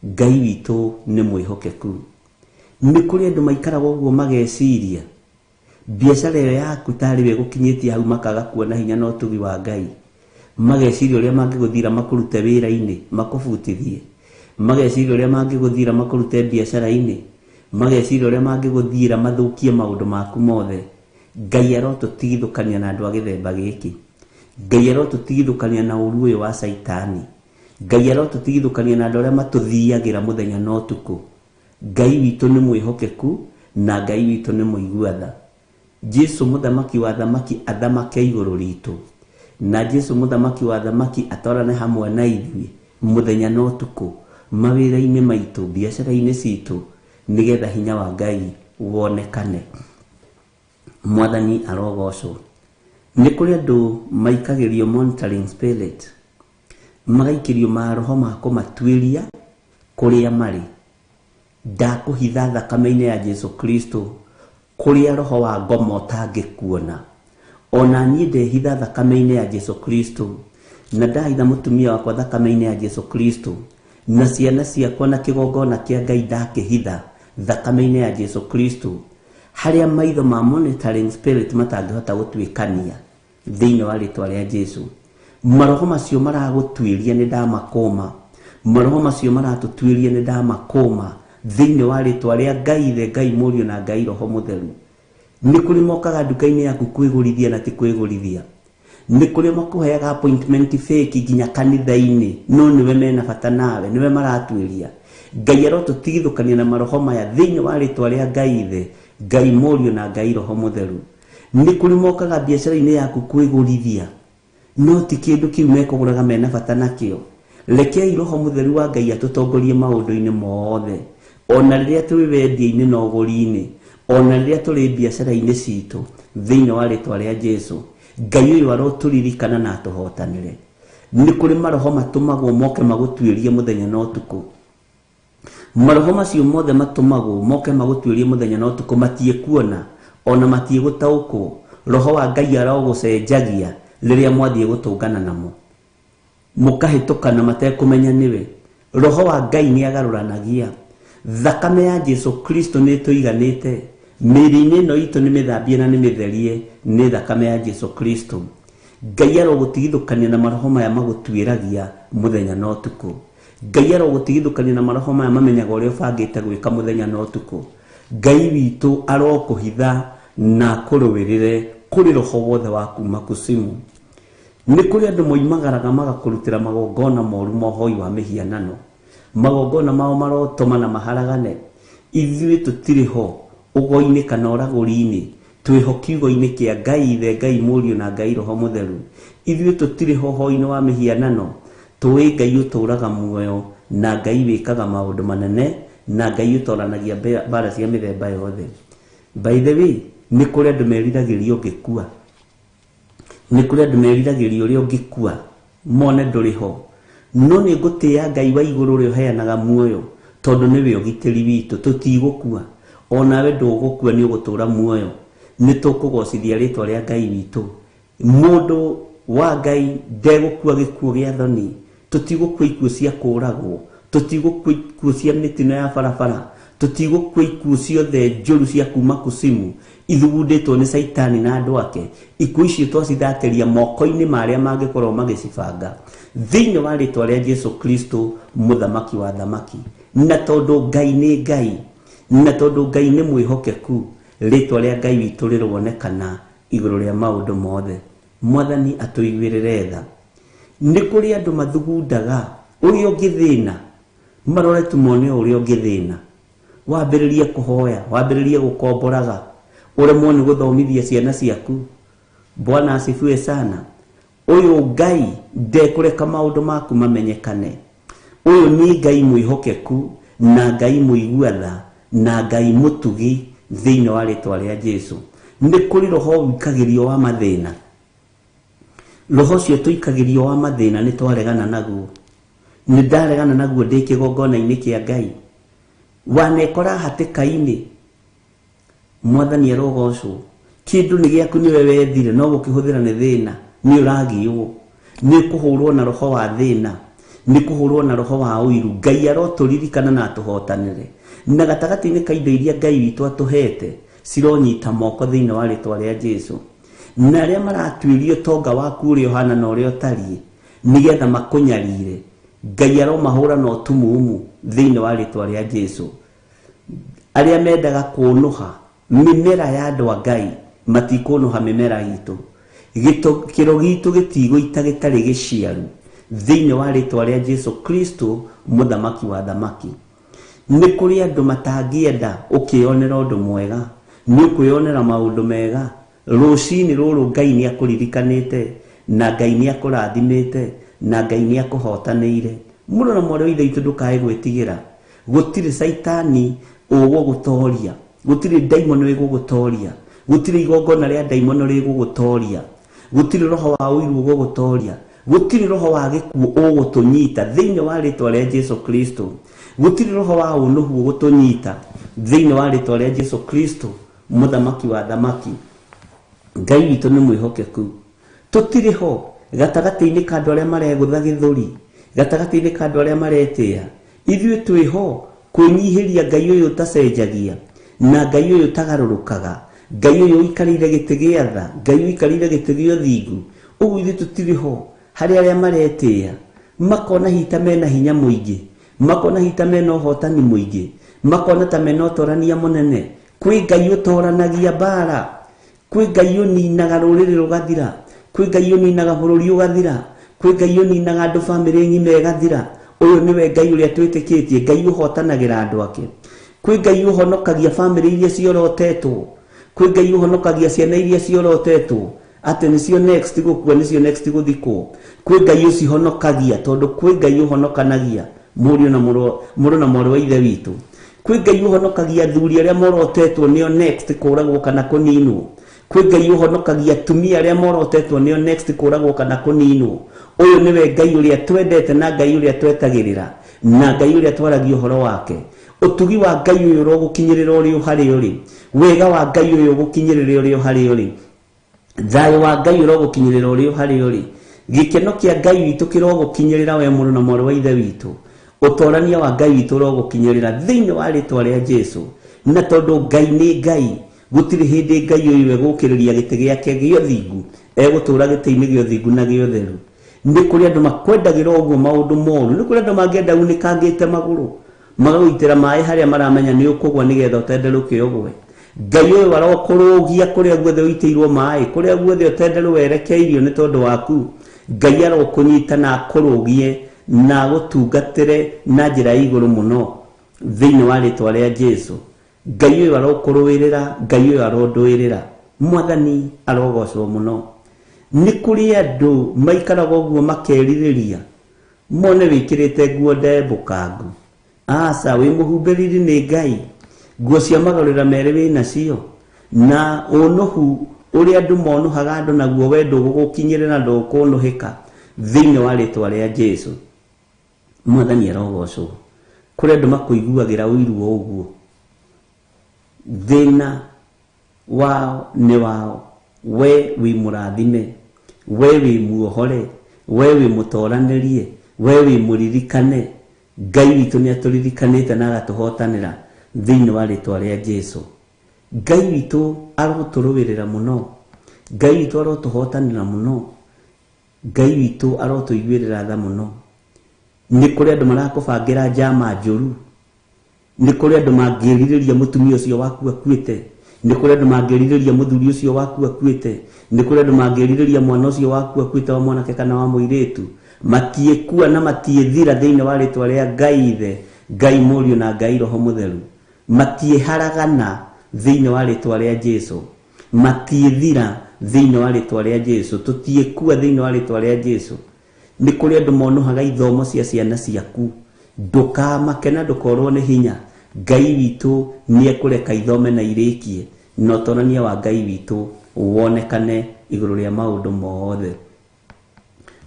Ngai witũ nĩ mwĩhokeku. Nĩ kũrĩ andũ maikaraga ũguo mageciria biacara ĩyo yaku tarĩ we ĩgũkinyĩtie hau, makaga kuona hinya na ũtugi wa Ngai. Mageciria ũrĩa mangĩgũthira makũrute wĩra-inĩ, makũbutithie. Mageciria ũrĩa mangĩgũthira makũrute biacara-inĩ. Mageciria ũrĩa mangĩgũthira mathũkie maũndũ maku mothe. Ngai arotũtigithũkania na andũ a gĩthemba gĩkĩ. Ngai arotũtigithũkania na ũru ũyũ wa Caitani. Ngai arotũtigithũkania na andũ arĩa matũthiagĩra mũthenya na ũtukũ. Ngai witũ nĩ mwĩhokeku na Ngai witũ nĩ mũigua tha. Jesu mũthamaki wa thamaki athamake igũrũ ritũ, na Jesu mũthamaki wa thamaki atwarane hamwe na ithuĩ mũthenya na ũtukũ, mawĩra-inĩ maitũ, biacara-inĩ citũ, nĩgetha hinya wa Ngai wonekane. Mwathani arogocwo. Nĩ kũrĩ andũ maikagĩrio monitoring spirit, magaikĩrio maroho ma kũmatuĩria kũrĩa marĩ. Ndakũhitha thakame-inĩ ya Jesu Kristo kũrĩa roho wa ngoma ũtangĩkuona. Ona niĩ ndehitha thakame-inĩ ya Jesu Kristo, na ndahitha mũtumia wakwa thakame-inĩ ya Jesu Kristo, na ciana ciakwa na kĩgongona kĩa Ngai ndakĩhitha thakame-inĩ ya Jesu Kristo, harĩa maitho ma monitoring spirit matangĩhota gũtuĩkania thĩinĩ wa rĩtwa rĩa Jesu. Maroho macio maragũtuĩria nĩ ndamakũma, maroho macio maratũtuĩria nĩ ndamakũma thĩinĩ wa rĩtwa rĩa Ngai Ithe, Ngai Mũriũ na Ngai Roho Mũtheru. Nĩ kũrĩ mokaga nduka-inĩ yaku kwĩgũrithia na ti kwĩgũrithia. Nĩ kũrĩ makũheaga appointment fake nginya kanitha-inĩ, no nĩwe mena bata nawe, nĩwe maratuĩria. Ngai arotũtigithũkania na maroho maya thĩinĩ wa rĩtwa rĩa Ngai Ithe, Ngai Mũriũ na Ngai Roho Mũtheru. Nĩ kũrĩ mokaga biacara-inĩ yaku kwĩgũrithia, no ti kĩndũ kĩu mekũgũraga mena bata nakĩo. Rekei Roho Mũtheru wa Ngai atũtongorie maũndũ-inĩ mothe, ona rĩrĩa tũrĩ wendia-inĩ na ũgũri-inĩ, ona rĩrĩa tũrĩ biacara-inĩ citũ, thĩinĩ wa rĩtwa rĩa Jesu. Ngai ũyũ arotũririkana na atũhotanĩre. Nĩ kũrĩ maroho matũmagwo moke magũtuĩrie mũthenya na ũtukũ. Maroho macio mothe matũmagwo moke magũtuĩrie mũthenya na ũtukũ, matiĩkuona ona matiĩgũtaũkwo. Roho wa Ngai arogũcenjagia rĩrĩa mwathiĩ gũtũngana namo, mũkahĩtũkana matekũmenya nĩwe. Roho wa Ngai nĩ agarũranagia. Thakame ya Jesu Kristo nĩ ĩtũiganĩte. Mĩĩrĩ-inĩ ĩno itũ nĩ mĩthambie na nĩ mĩtherie nĩ thakame ya Jesu Kristo. Ngai arogũtigithũkania na maroho maya magũtuĩragia mũthenya na ũtukũ. Ngai arogũtigithũkania na maroho maya mamenyaga ũrĩa ũbangĩte gwĩka mũthenya na ũtukũ. Ngai witũ arokũhitha na akũrũĩrĩre kũrĩ roho wothe wa kuma kusimu. Nĩ kũrĩ andũ moimagaraga magakũrutĩra magongona moru ma ũhoi wa mĩhianano. Magongona mao marotoma na maharagane. Ithuĩ tũtirĩ ho ũgo-inĩ kana ũragũri-inĩ, twĩho kiugo-inĩ kĩa Ngai Ithe, Ngai Mũriũ na Ngai Roho Mũtheru. Ithuĩ tũtirĩ ho ũhoi-inĩ wa mĩhianano, tũĩ Ngai ũtũũraga muoyo na Ngai wĩkaga maũndũ manene na Ngai ũtoranagia mbara cia mĩthemba yothe. By the way, nĩ kũrĩ andũ meriragĩria ũngĩkua. Nĩ kũrĩ andũ meriragĩria ũrĩa ũngĩkua, mone ndũrĩ ho. No nĩ ngũtĩĩa Ngai wa igũrũ ũrĩa ũheanaga muoyo, tondũ nĩwe ũgitĩri witũ, tũtigũkua. Onawe ndũgũkua, nĩ ũgũtũũra muoyo. Nĩ tũkũgocithia rĩtwa rĩa Ngai witũ. Mũndũ wa Ngai ndegũkua gĩkuũ gĩa thoni. Tũtigũkua ikuũ cia kũũragwo, tũtigũkua ikuũ cia mĩtino ya barabara, tũtigũkua ikuũ ciothe njũru cia kuma kusimu ithugundĩtwo nĩ Caitani na andũ ake. Ikuũ icio twacithatĩria moko-inĩ ma arĩa mangĩkorwo magĩcibanga thĩinĩ wa rĩtwa rĩa Jesu Kristo mũthamaki wa thamaki. Na tondũ Ngai nĩ Ngai, na tondũ Ngai nĩ mwĩhokeku, rĩtwa rĩa Ngai witũ rĩronekana igũrũ rĩa maũndũ mothe. Mwathani atũiguĩrĩre tha. Nĩ kũrĩ andũ mathugundaga ũrĩa ũngĩthĩna, marore tu mone ũrĩa ũngĩthĩna. Wambĩrĩrie kũhoya, wambĩrĩrie gũkomboraga, ũremwo nĩ gũthomithia ciana ciaku. Bwana asifiwe sana. Ũyũ Ngai ndekũreka maũndũ maku mamenyekane. Ũyũ nĩ Ngai mwĩhokeku na Ngai mũigua tha na Ngai mũtugi thĩinĩ wa rĩtwa rĩa Jesu. Nĩ kũrĩ roho wikagĩrio wa mathĩna. Roho ũcio tũikagĩrio wa mathĩna nĩ twaregana naguo. Nĩ ndaregana naguo ndĩ kĩgongona-inĩ kĩa Ngai. Wanekora hatĩka-inĩ, Mwathani arogocwo. Kĩndũ nĩ gĩaku nĩwe wethire, no gũkĩhũthĩra nĩ thĩna, nĩ ũragiywo, nĩ kũhũrwo na roho wa thĩna, nĩ kũhũrwo na roho wa ũiru. Ngai arotũririkana na atũhotanĩre. Na gatagatĩ-inĩ ka indo iria Ngai witũ atũhete, cironyita moko thĩinĩ wa rĩtwa rĩa Jesu. Na arĩa maratuĩria ũtonga waku ũrĩa ũhana na ũrĩa ũtariĩ, nĩgetha makũnyarire, Ngai aromahũra na ũtumumu thĩinĩ wa rĩtwa rĩa Jesu. Arĩa mendaga kũnũha mĩmera ya andũ a Ngai, matikũnũha mĩmera itũ. Kĩro gitũ gĩtigũita gĩtarĩ gĩciaru thĩinĩ wa rĩtwa rĩa Jesu Kristo mũthamaki wa thamaki. Nĩ kũrĩ andũ matangĩenda ũkĩonera ũndũ mwega, nĩ ũkwĩonera maũndũ mega. Rũcinĩ rũrũ Ngai nĩ akũririkanĩte, na Ngai nĩ akũrathimĩte, na Ngai nĩ akũhotanĩire. Mũrũ na mwarĩ wa Ithe witũ, ndũkae gwĩtigĩra. Gũtirĩ caitani ũgũgũtoria, gũtirĩ ndaimono ĩgũgũtoria, gũtirĩ igongona rĩa ndaimono rĩgũgũtoria, gũtirĩ roho wa ũiru ũgũgũtoria, gũtirĩ roho wa gĩkuũ ũgũtũnyita thĩinĩ wa rĩtwa rĩa Jesu Kristo, gũtirĩ roho wa ũnũhu ũgũtũnyita thĩinĩ wa rĩtwa rĩa Jesu Kristo mũthamaki wa thamaki. Ngai witũ nĩ mwĩhokeku. Tũtirĩ ho gatagatĩ-inĩ ka andũ arĩa maregũtha gĩthũri, gatagatĩ-inĩ ka andũ arĩa maretĩĩa. Ithuĩ twĩho kwĩnyihĩria Ngai ũyũ ũtacenjagia, na Ngai ũyũ ũtagarũrũkaga, Ngai ũyũ ũikarĩire gĩtĩ gĩa tha, Ngai ũikarĩire gĩtĩ gĩa ũthingu. Ũguo ithuĩ tũtirĩ ho harĩ arĩa maretĩĩa, makona hita mena hinya mũingĩ, makona hita mena ũhotani mũingĩ, makona ta mena ũtorania mũnene. Kwĩ Ngai ũtoranagia mbara, kwĩ Ngai ũninaga rũrĩrĩ rũgathira, kwĩ Ngai ũninaga bũrũri ũgathira, kwĩ Ngai ũninaga andũ bamĩrĩ ng'ima ĩgathira. Ũyũ nĩwe Ngai ũrĩa twĩtĩkĩtie, Ngai ũhotanagĩra andũ ake. Kwĩ Ngai ũhonokagia bamĩrĩ iria ciorotetwo, kwĩ Ngai ũhonokagia ciana iria ciorotetwo atĩ nĩcio next gũkua, nĩcio next gũthikwo. Kwĩ Ngai ũcihonokagia, tondũ kwĩ Ngai ũhonokanagia mũriũ na mũrũ na mwarĩ wa Ithe witũ. Kwĩ Ngai ũhonokagia athuri arĩa morotetwo nĩo next kũragwo kana kũninwo. Kwĩ Ngai ũhonokagia atumia arĩa morotetwo nĩo next kũragwo kana kũninwo. Ũyũ nĩwe Ngai ũrĩa twendete na Ngai ũrĩa twetagĩrĩra na Ngai ũrĩa twaragia ũhoro wake. Ũtugi wa Ngai ũyũ ũrogũkinyĩrĩra ũrĩ o harĩa ũrĩ, wega wa Ngai ũyũ ũgũkinyĩrĩre ũrĩ o harĩa ũrĩ, thayũ wa Ngai ũrogũkinyĩrĩra ũrĩ o harĩa ũrĩ, gĩkeno kĩa Ngai witũ kĩrogũkinyĩrĩra we mũrũ na mwarĩ wa Ithe witũ, ũtorania wa Ngai witũ ũrogũkinyĩrĩra thĩinĩ wa rĩtwa rĩa Jesu. Na tondũ Ngai nĩ Ngai, gũtirĩ hĩndĩ Ngai ũyũ egũkĩrĩria gĩtĩ gĩake gĩa ũthingu, egũtũũra gĩtĩ-inĩ gĩa ũthingu na gĩa ũtheru. Nĩ kũrĩ andũ makwendagĩra ũguo maũndũ moru, nĩ kũrĩ andũ mangĩenda unĩkangĩte magũrũ, magagũitĩra maĩ harĩa maramenya nĩ ũkũgwa nĩgetha ũtenderũke ũgwe. Ngai ũyũ arokũrũgia kũrĩa guothe ũitĩirwo maĩ, kũrĩa guothe ũtenderũ werekeirio nĩ tondũ waku. Ngai arokũnyita na akũrũgie na agũtungatĩre na njĩra ya igũrũ mũno thĩinĩ wa rĩtwa rĩa Jesu. Ngai ũyũ arokũrũĩrĩra, Ngai ũyũ arondũĩrĩra. Mwathani arogocwo mũno. Nĩ kũrĩ andũ maikaraga ũguo makerirĩria mone wĩkĩrĩte nguo ndembũkangu. Aca, wĩ mũhumbĩriri nĩ Ngai, nguo cia magarũrĩra merĩ wĩ nacio, na ũnũhu ũrĩa andũ monũhaga andũ naguo we ndũgũgũkinyĩrĩra, ndũkũnũhĩka thĩinĩ wa rĩtwa rĩa Jesu. Mwathani arogocwo. Kũrĩ andũ makũiguagĩra ũiru o ũguo, thĩna wao nĩ wao. We wĩ mũrathime, we wĩ muohore, we wĩ mũtoranĩrie, we wĩ mũririkane. Ngai witũ nĩ atũririkanĩte na agatũhotanĩra thĩinĩ wa rĩtwa rĩa Jesu. Ngai witũ arotũrũĩrĩra mũno, Ngai witũ arotũhotanĩra mũno, Ngai witũ arotũiguĩrĩra tha mũno. Nĩ kũrĩ andũ marakũbangĩra njama njũru, nĩ kũrĩ andũ mangĩrirĩria mũtumia ũcio waku akuĩte, nĩ kũrĩ andũ mangĩrirĩria mũthuri ũcio waku akuĩte, nĩ kũrĩ andũ mangĩrirĩria mwana ũcio waku akuĩte wa mwanake kana wa mũirĩtu. Matiĩkua na matiĩthira thĩinĩ wa rĩtwa rĩa Ngai Ithe, Ngai Mũriũ na Ngai Roho Mũtheru. Matiĩharagana thĩinĩ wa rĩtwa rĩa Jesu, matiĩthira thĩinĩ wa rĩtwa rĩa Jesu, tũtiĩkua thĩinĩ wa rĩtwa rĩa Jesu. Nĩ kũrĩ andũ monũhaga ithomo cia ciana ciaku, ndũkamake na ndũkorwo nĩ hinya. Ngai witũ nĩ ekũreka ithome na irĩkie, na ũtorania wa Ngai witũ wonekane igũrũ rĩa maũndũ mothe.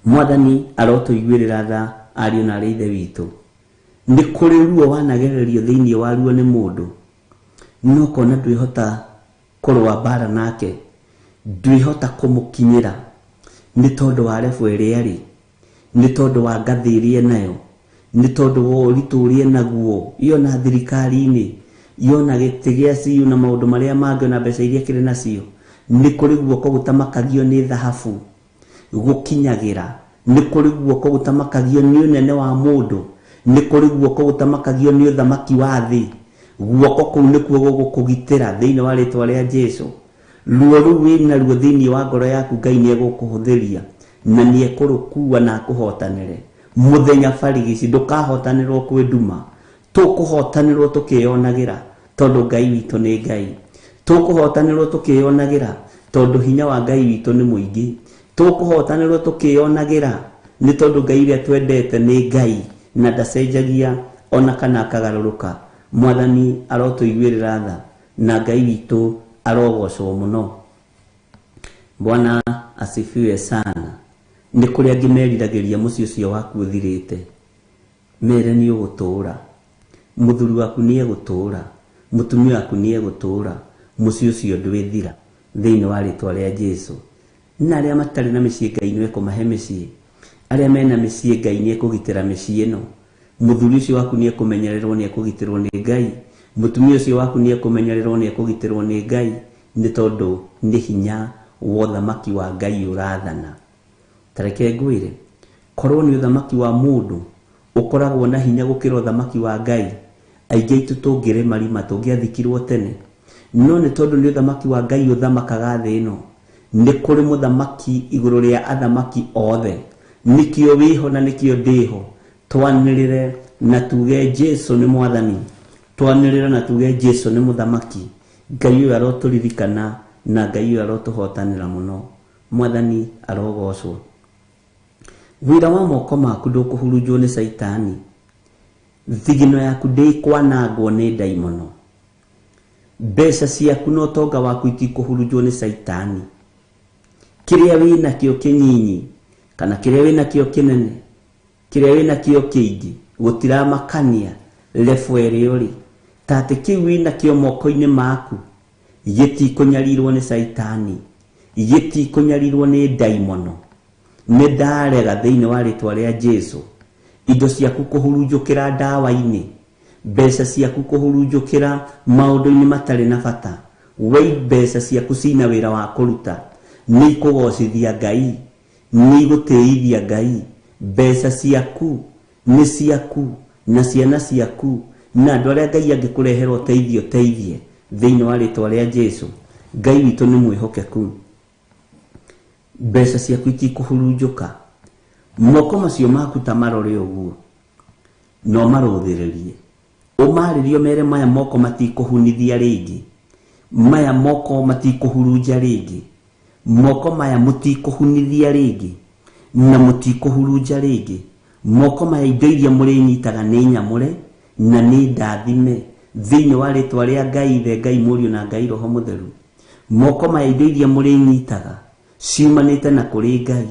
Mwathani arotũiguĩrĩra tha ariũ na arĩ Ithe witũ. Nĩ kũrĩ ruo wanagererio thĩinĩ wa ruo nĩ mũndũ, no kona ndwĩhota kũrũa mbara nake, ndwĩhota kũmũkinyĩra nĩ tondũ wa rebu ĩrĩa arĩ, nĩ tondũ wa ngathĩ ĩrĩa enayo, nĩ tondũ wa ũritũ ũrĩa enaguo, yona thirikari-inĩ, yona gĩtĩ gĩa CU na maũndũ marĩa mangĩ, ona mbeca iria kĩrĩ nacio. Nĩ kũrĩ guoko gũtamakagio nĩ thahabu gũkinyagĩra, nĩ kũrĩ guoko gũtamakagio nĩ ũnene wa mũndũ, nĩ kũrĩ guoko gũtamakagio nĩ ũthamaki wa thĩ. Guoko kũu nĩkuo gũgũkũgitĩra thĩinĩ wa rĩtwa rĩa Jesu. Ruo rũu wĩna ruo thĩinĩ wa ngoro yaku Ngai nĩ egũkũhũthĩria na nĩ ekũrũkua na akũhotanĩre. Mũthenya barigici ndũkahotanĩrwo kwĩ nduma, tũkũhotanĩrwo tũkĩyonagĩra tondũ Ngai witũ nĩ Ngai. Tũkũhotanĩrwo tũkĩyonagĩra tondũ hinya wa Ngai witũ nĩ mũingĩ. Tũkũhotanĩrwo tũkĩyonagĩra nĩ tondũ Ngai ũrĩa twendete nĩ Ngai na ndacenjagia ona kana akagarũrũka. Mwathani arotũiguĩrĩra tha na Ngai witũ arogocwo mũno. Bwana asifiwe sana. Nĩ kũrĩ angĩ meriragĩria mũciĩ ũcio waku ũthirĩte, mere nĩ ũgũtũũra, mũthuri waku nĩ egũtũũra, mũtumia waku nĩ egũtũũra, mũciĩ ũcio ndwĩthira thĩinĩ wa rĩtwa rĩa Jesu. Na arĩa matarĩ na mĩciĩ Ngai nĩ ekũmahe mĩciĩ, arĩa mena mĩciĩ Ngai nĩ ekũgitĩra mĩciĩ ĩno. Mũthuri ũcio waku nĩ ekũmenyererwo, nĩ ekũgitĩrwo nĩ Ngai. Mũtumia ũcio waku nĩ ekũmenyererwo, nĩ ekũgitĩrwo nĩ Ngai, nĩ tondũ nĩ hinya wa ũthamaki wa Ngai ũrathana. Ta reke ngwĩre, korwo nĩ ũthamaki wa mũndũ ũkoragwo na hinya gũkĩra ũthamaki wa Ngai, aingĩ aitũ tũngĩrĩ marima, tũngĩathikirwo tene. No nĩ tondũ nĩ ũthamaki wa Ngai ũthamakaga thĩ ĩno, nĩ kũrĩ mũthamaki igũrũ rĩa athamaki othe. Nĩkĩo wĩho na nĩkĩo ndĩho. Twanĩrĩre na tuge Jesu nĩ mwathani, twanĩrĩre na tuge Jesu nĩ mũthamaki. Ngai ũyũ arotũririkana na Ngai ũyũ arotũhotanĩra mũno. Mwathani arogocwo. Wĩra wa moko maku ndũkũhurunjwo nĩ Caitani, thigino yaku ndĩkwanangwo nĩ ndaimono, mbeca ciaku na ũtonga waku itikũhurunjwo nĩ Caitani. Kĩrĩa wĩnakĩo kĩnyinyi kana kĩrĩa wĩnakĩo kĩnene, kĩrĩa wĩnakĩo kĩingĩ, gũtiramakania level ĩrĩa ũrĩ, ta atĩ kĩu wĩnakĩo moko-inĩ maku gĩtikũnyarirwo nĩ Caitani, gĩtikũnyarirwo nĩ ndaimono. Nĩ ndarega thĩinĩ wa rĩtwa rĩa Jesu indo ciaku kũhurunjũkĩra ndawa-inĩ, mbeca ciaku kũhurunjũkĩra maũndũ-inĩ matarĩ na bata. We mbeca ciaku cina wĩra wa kũruta, nĩ ikũgocithia Ngai, nĩ igũtĩithia Ngai. Mbeca ciaku nĩ ciaku na ciana ciaku na andũ arĩa Ngai angĩkũrehera ũteithio teithie thĩinĩ wa rĩtwa rĩa Jesu. Ngai witũ nĩ mwĩhokeku. Mbeca ciaku itikũhurunjũka, moko macio maku ta marore ũguo, no marũthĩrĩrie, ũmarĩrie mere maya moko matikũhunithia rĩngĩ, maya moko matikũhurunja rĩngĩ, moko maya mũtikũhunithia rĩngĩ na mũtikũhurunja rĩngĩ. Moko maya indo iria mũrĩnyitaga nĩ nyamũre na nĩ ndathime thĩinĩ wa rĩtwa rĩa Ngai Ithe, Ngai Mũriũ na Ngai Roho Mũtheru. Moko maya indo iria mũrĩnyitaga ciumanĩte na kũrĩ Ngai,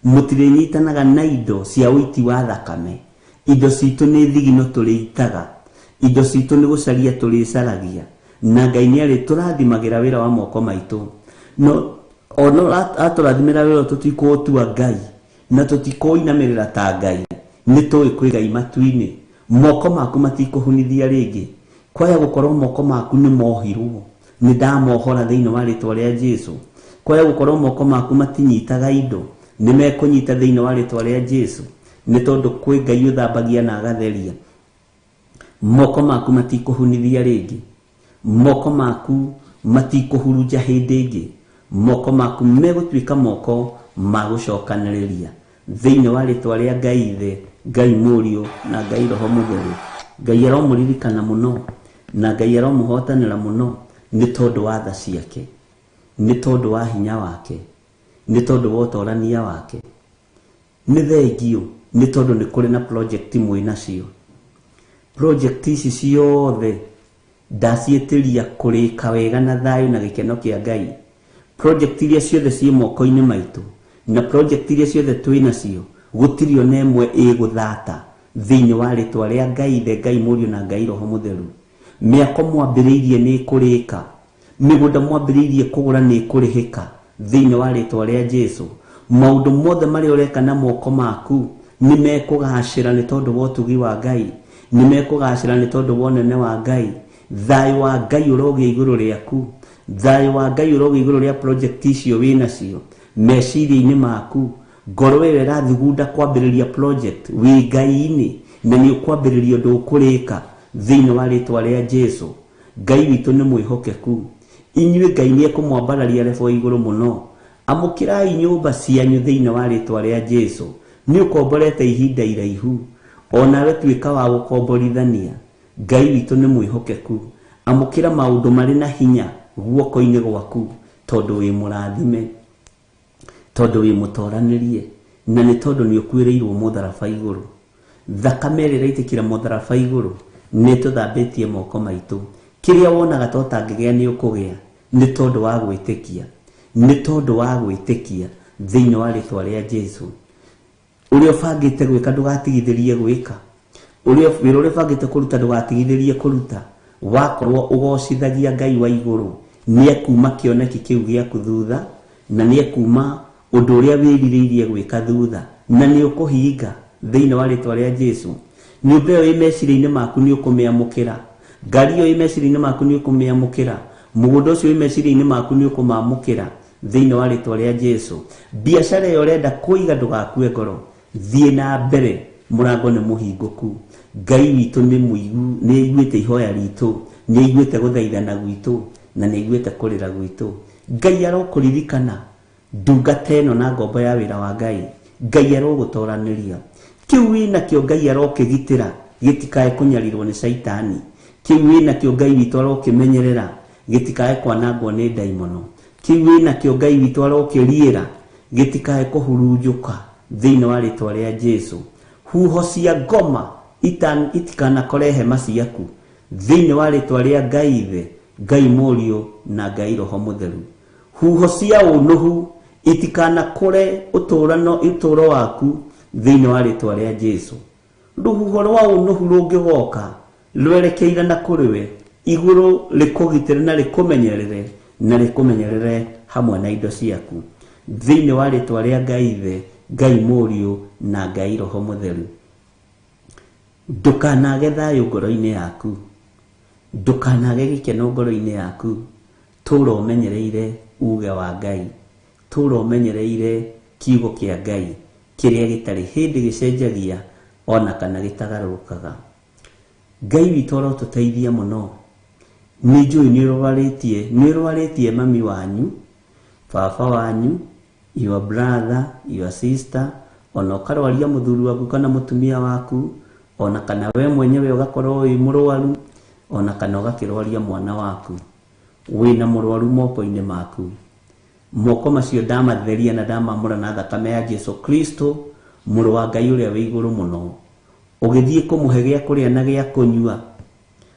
mũtirĩnyitanaga na indo cia ũiti wa thakame. Indo citũ nĩ thigino tũrĩitaga, indo citũ nĩ gũcaria tũrĩcaragia, na Ngai nĩ arĩtũrathimagĩra wĩra wa moko maitũ. No ona atũrathimĩra wĩra tũtikũũtua Ngai na tũtikũinamĩrĩra ta Ngai, nĩ tũĩ kwĩ Ngai matu-inĩ. Moko maku matikũhunithia rĩngĩ, kwaya gũkorwo moko maku nĩ mohirwo, nĩ ndamohora thĩinĩ wa rĩtwa rĩa Jesu. Kwaya gũkorwo moko maku matinyitaga indo, nĩ mekũnyita thĩinĩ wa rĩtwa rĩa Jesu, nĩ tondũ kwĩ Ngai ũthambagia na agatheria. Moko maku matikũhunithia rĩngĩ, moko maku matikũhurunja hĩndĩ ĩngĩ, moko maku megũtuĩka moko ma gũcokanĩrĩria thĩinĩ wa rĩtwa rĩa Ngai Ithe, Ngai Mũriũ na Ngai Roho Mũtheru. Ngai aromũririkana mũno na Ngai aromũhotanĩra mũno nĩ tondũ wa tha ciake, nĩ tondũ wa hinya wake, nĩ tondũ wa ũtorania wake. Nĩ thengio nĩ tondũ nĩ kũrĩ na project mwĩ nacio. Project ici ciothe ndaciĩtĩria kũrĩka wega na thayũ na gĩkeno kĩa Ngai. Project iria ciothe ciĩ moko-inĩ maitũ na project iria ciothe twĩ nacio, gũtirĩ ona ĩmwe ĩgũthata thĩinĩ wa rĩtwa rĩa Ngai Ithe, Ngai Mũriũ na Ngai Roho Mũtheru. Mĩako mwambĩrĩirie nĩ ĩkũrĩka, mĩgũnda mwambĩrĩirie kũgũra nĩ ĩkũrĩhĩka thĩinĩ wa rĩtwa rĩa Jesu. Maũndũ mothe marĩa ũreka na moko maku nĩ mekũgacĩra nĩ tondũ wa ũtugi wa Ngai, nĩ mekũgacĩra nĩ tondũ wa ũnene wa Ngai. Thayũ wa Ngai ũrogĩa igũrũ rĩaku, thayũ wa Ngai ũrogĩa igũrũ rĩa project icio wĩnacio meciria-inĩ maku. Ngoro ĩyo ĩrathugunda kwambĩrĩria project wĩ Ngai-inĩ na nĩ ũkwambĩrĩria ũndũ ũkũrĩka thĩinĩ wa rĩtwa rĩa Jesu. Ngai witũ nĩ mwĩhokeku. Inyuĩ Ngai nĩ ekũmwambararia level igũrũ mũno. Amũkĩrai nyũmba cianyu thĩinĩ wa rĩtwa rĩa Jesu. Nĩ ũkomborete ihinda iraihu, onawe tuĩka wa gũkomborithania. Ngai witũ nĩ mwĩhokeku. Amũkĩra maũndũ marĩ na hinya guoko-inĩ gwaku, tondũ wĩ mũrathime, tondũ wĩ mũtoranĩrie, na nĩ tondũ nĩ ũkuĩrĩirwo mũtharaba igũrũ. Thakame ĩrĩa ĩraitĩkĩra mũtharaba igũrũ nĩ ĩtũthambĩtie moko maitũ. Kĩrĩa wonaga ta ũtangĩgĩa nĩ ũkũgĩa, nĩ tondũ wa gwĩtĩkia, nĩ tondũ wa gwĩtĩkia thĩinĩ wa rĩtwa rĩa Jesu. Ũrĩa ũbangĩte gwĩka ndũgatigithĩrie gwĩka, ũrĩa wĩra ũrĩa ũbangĩte kũruta ndũgatigithĩrie kũruta. Wakorwo ũgocithagia Ngai wa igũrũ, nĩ ekuma kĩoneki kĩu gĩaku thutha, na nĩ ekuma ũndũ ũrĩa wĩrirĩirie gwĩka thutha, na nĩ ũkũhinga thĩinĩ wa rĩtwa rĩa Jesu. Nyũmba ĩyo ĩ meciria-inĩ maku nĩ ũkũmĩamũkĩra, ngari ĩyo ĩ meciria-inĩ maku nĩ ũkũmĩamũkĩra, mũgũnda ũcio wĩ meciria-inĩ maku nĩ ũkũmamũkĩra thĩinĩ wa rĩtwa rĩa Jesu. Biacara ĩyo ũrenda kũiga ndũgakue ngoro, thiĩ na mbere, mũrango nĩ mũhingũku. Ngai witũ nĩ mũigu, nĩ aiguĩte ihoya ritũ, nĩ aiguĩte gũthaithana gwitũ, na nĩ aiguĩte kũrĩra gwitũ. Ngai arokũririkana ndungata ĩno na ngombo ya wĩra wa Ngai. Ngai arogũtoranĩria. Kĩu wĩnakĩo Ngai arokĩgitĩra gĩtikae kũnyarirwo nĩ caitani. Kĩu wĩnakĩo Ngai witũ arokĩmenyerera gĩtikae kwanangwo nĩ ndaimono. Kĩu wĩnakĩo Ngai witũ arokĩriĩra gĩtikae kũhurunjũka thĩinĩ wa rĩtwa rĩa Jesu. Huho cia ngoma itikanakore hema ciaku thĩinĩ wa rĩtwa rĩa Ngai Ithe, Ngai Mũriũ na Ngai Roho Mũtheru. Huho cia ũnũhu itikanakore ũtũũro waku thĩinĩ wa rĩtwa rĩa Jesu. Rũhuho rwa ũnũhu rũngĩgoka rwerekeire na kũrĩ we, igũrũ rĩkũgitĩre na rĩkũmenyerere, na rĩkũmenyerere hamwe na indo ciaku thĩinĩ wa rĩtwa rĩa Ngai Ithe, Ngai Mũriũ na Ngai Roho Mũtheru. Ndũkanage thayũ ngoro-inĩ yaku, ndũkanage gĩkeno ngoro-inĩ yaku. Tũũra ũmenyereire uge wa Ngai, tũũra ũmenyereire kiugo kĩa Ngai kĩrĩa gĩtarĩ hĩndĩ gĩcenjagia ona kana gĩtagarũrũkaga. Ngai witũ arotũteithia mũno. Nĩ njũĩ nĩ ũrwarĩtie mami wanyu, baba wanyu, your brother, your sister, ona ũkarwaria mũthuri waku kana mũtumia waku, ona kana we mwenyewe ũgakorwo wĩ mũrwaru, ona kana ũgakĩrwaria mwana waku. Wĩna mũrwaru moko-inĩ maku. Moko macio ndamatheria na ndamamũra na thakame ya Jesu Kristo, mũrũ wa Ngai ũrĩa wĩ igũrũ mũno. Ũgĩthiĩ kũmũhe gĩa kũrĩa na gĩa kũnyua,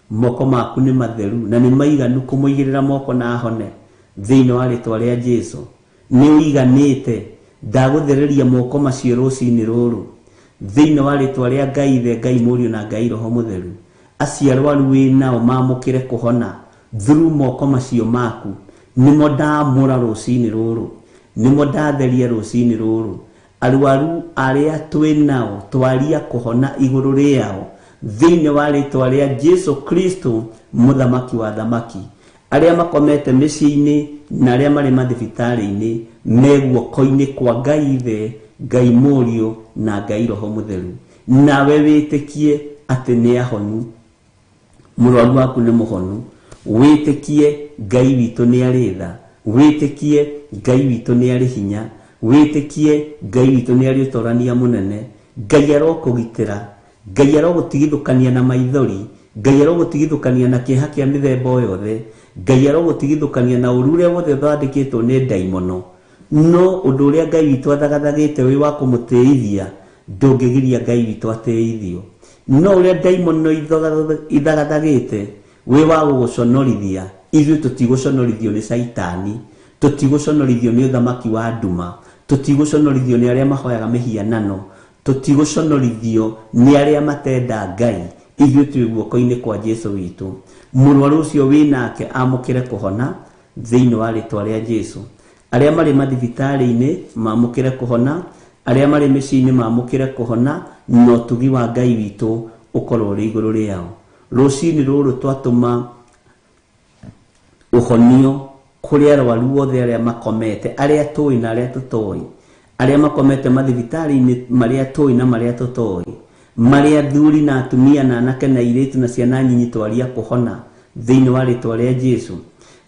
moko maku nĩ matheru na nĩ maiganu kũmũigĩrĩra moko na ahone thĩinĩ wa rĩtwa rĩa Jesu. Nĩ ũiganĩte, ndagũthereria moko macio rũcinĩ rũrũ thĩinĩ wa rĩtwa rĩa Ngai Ithe, Ngai Mũriũ na Ngai Roho Mũtheru. Acio arwaru wĩ nao mamũkĩre kũhona through moko macio maku. Nĩmo ndamũra rũcinĩ rũrũ, nĩmo ndatheria rũcinĩ rũrũ. Arwaru arĩa twĩ nao twaria kũhona igũrũ rĩao thĩinĩ wa rĩtwa rĩa Jesu Kristo, mũthamaki wa thamaki. Arĩa makomete mĩciĩ-inĩ na arĩa marĩ mathibitarĩ-inĩ me guoko-inĩ kwa Ngai Ithe, Ngai Mũriũ na Ngai Roho Mũtheru. Nawe wĩtĩkie atĩ nĩ ahonu, mũrwaru waku nĩ mũhonu. Wĩtĩkie Ngai witũ nĩ arĩ tha, wĩtĩkie Ngai witũ nĩ arĩ hinya, wĩtĩkie Ngai witũ nĩ arĩ ũtorania mũnene. Ngai arokũgitĩra, Ngai arogũtigithũkania na maithori, Ngai arogũtigithũkania na kĩeha kĩa mĩthemba o yothe, Ngai arogũtigithũkania na ũru ũrĩa wothe ũthandĩkĩtwo nĩ ndaimono. No ũndũ ũrĩa Ngai witũ athagathagĩte wĩ wa kũmũtĩithia, ndũngĩgiria Ngai witũ atĩithio. No ũrĩa ndaimono ithagathagĩte wĩ wa gũgũconorithia, ithuĩ tũtigũconorithio nĩ caitani, tũtigũconorithio nĩ ũthamaki wa nduma, tũtigũconorithio nĩ arĩa mahoyaga mĩhianano, tũtigũconorithio nĩ arĩa matenda Ngai. Ithuĩ twĩ guoko-inĩ kwa Jesu witũ. Mũrwaru ũcio wĩ nake amũkĩre kũhona thĩinĩ wa rĩtwa rĩa Jesu. Arĩa marĩ mathibitarĩ-inĩ mamũkĩre kũhona, arĩa marĩ mĩciĩ-inĩ mamũkĩre kũhona, na ũtugi wa Ngai witũ ũkorwo ũrĩ igũrũ rĩao. Rũcinĩ rũrũ twatũma ũhonio kũrĩ arwaru othe arĩa makomete, arĩa tũĩ na arĩa tũtoĩ, arĩa makomete mathibitarĩ-inĩ marĩa tũĩ na marĩa tũtoĩ, marĩa athuri na atumia na anake na airĩtu na ciana nyinyi twaria kũhona thĩinĩ wa rĩtwa rĩa Jesu.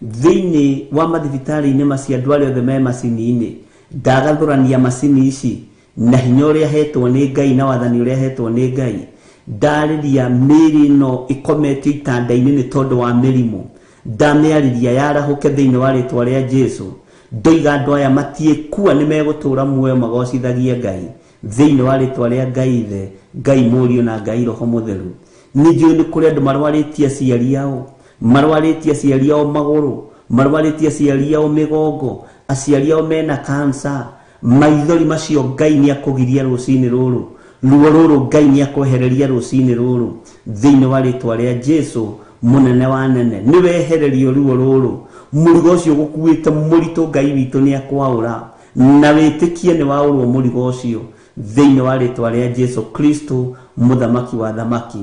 Thĩinĩ wa mathibitarĩ-inĩ macio andũ arĩa othe me macini-inĩ, ndagathũrania macini ici na hinya ũrĩa hetwo nĩ Ngai na wathani ũrĩa hetwo nĩ Ngai. Ndarĩria mĩĩrĩ ĩno ĩkometio itanda-inĩ nĩ tondũ wa mĩrimũ, ndamĩarĩria yarahũke thĩinĩ wa rĩtwa rĩa Jesu. Ndoiga andũ aya matiĩkua, nĩ megũtũũra muoyo magocithagie Ngai thĩinĩ wa rĩtwa rĩa Ngai Ithe, Ngai Mũriũ na Ngai Roho Mũtheru. Nĩ njũĩ nĩ kũrĩ andũ marwarĩtie aciari ao, marwarĩtie aciari ao magũrũ, marwarĩtie aciari ao mĩgongo, aciari ao mena kansa. Maithori macio Ngai nĩ akũgiria rũcinĩ rũrũ, ruo rũrũ Ngai nĩ akwehereria rũcinĩ rũrũ thĩinĩ wa rĩtwa rĩa Jesu mũnene wa nene. Nĩ wehererio ruo rũrũ, mũrigo ũcio gũkuĩte mũritũ Ngai witũ nĩ akwaũra, na wĩtĩkie nĩ waũrwo mũrigo ũcio thĩinĩ wa rĩtwa rĩa Jesu Kristo mũthamaki wa thamaki.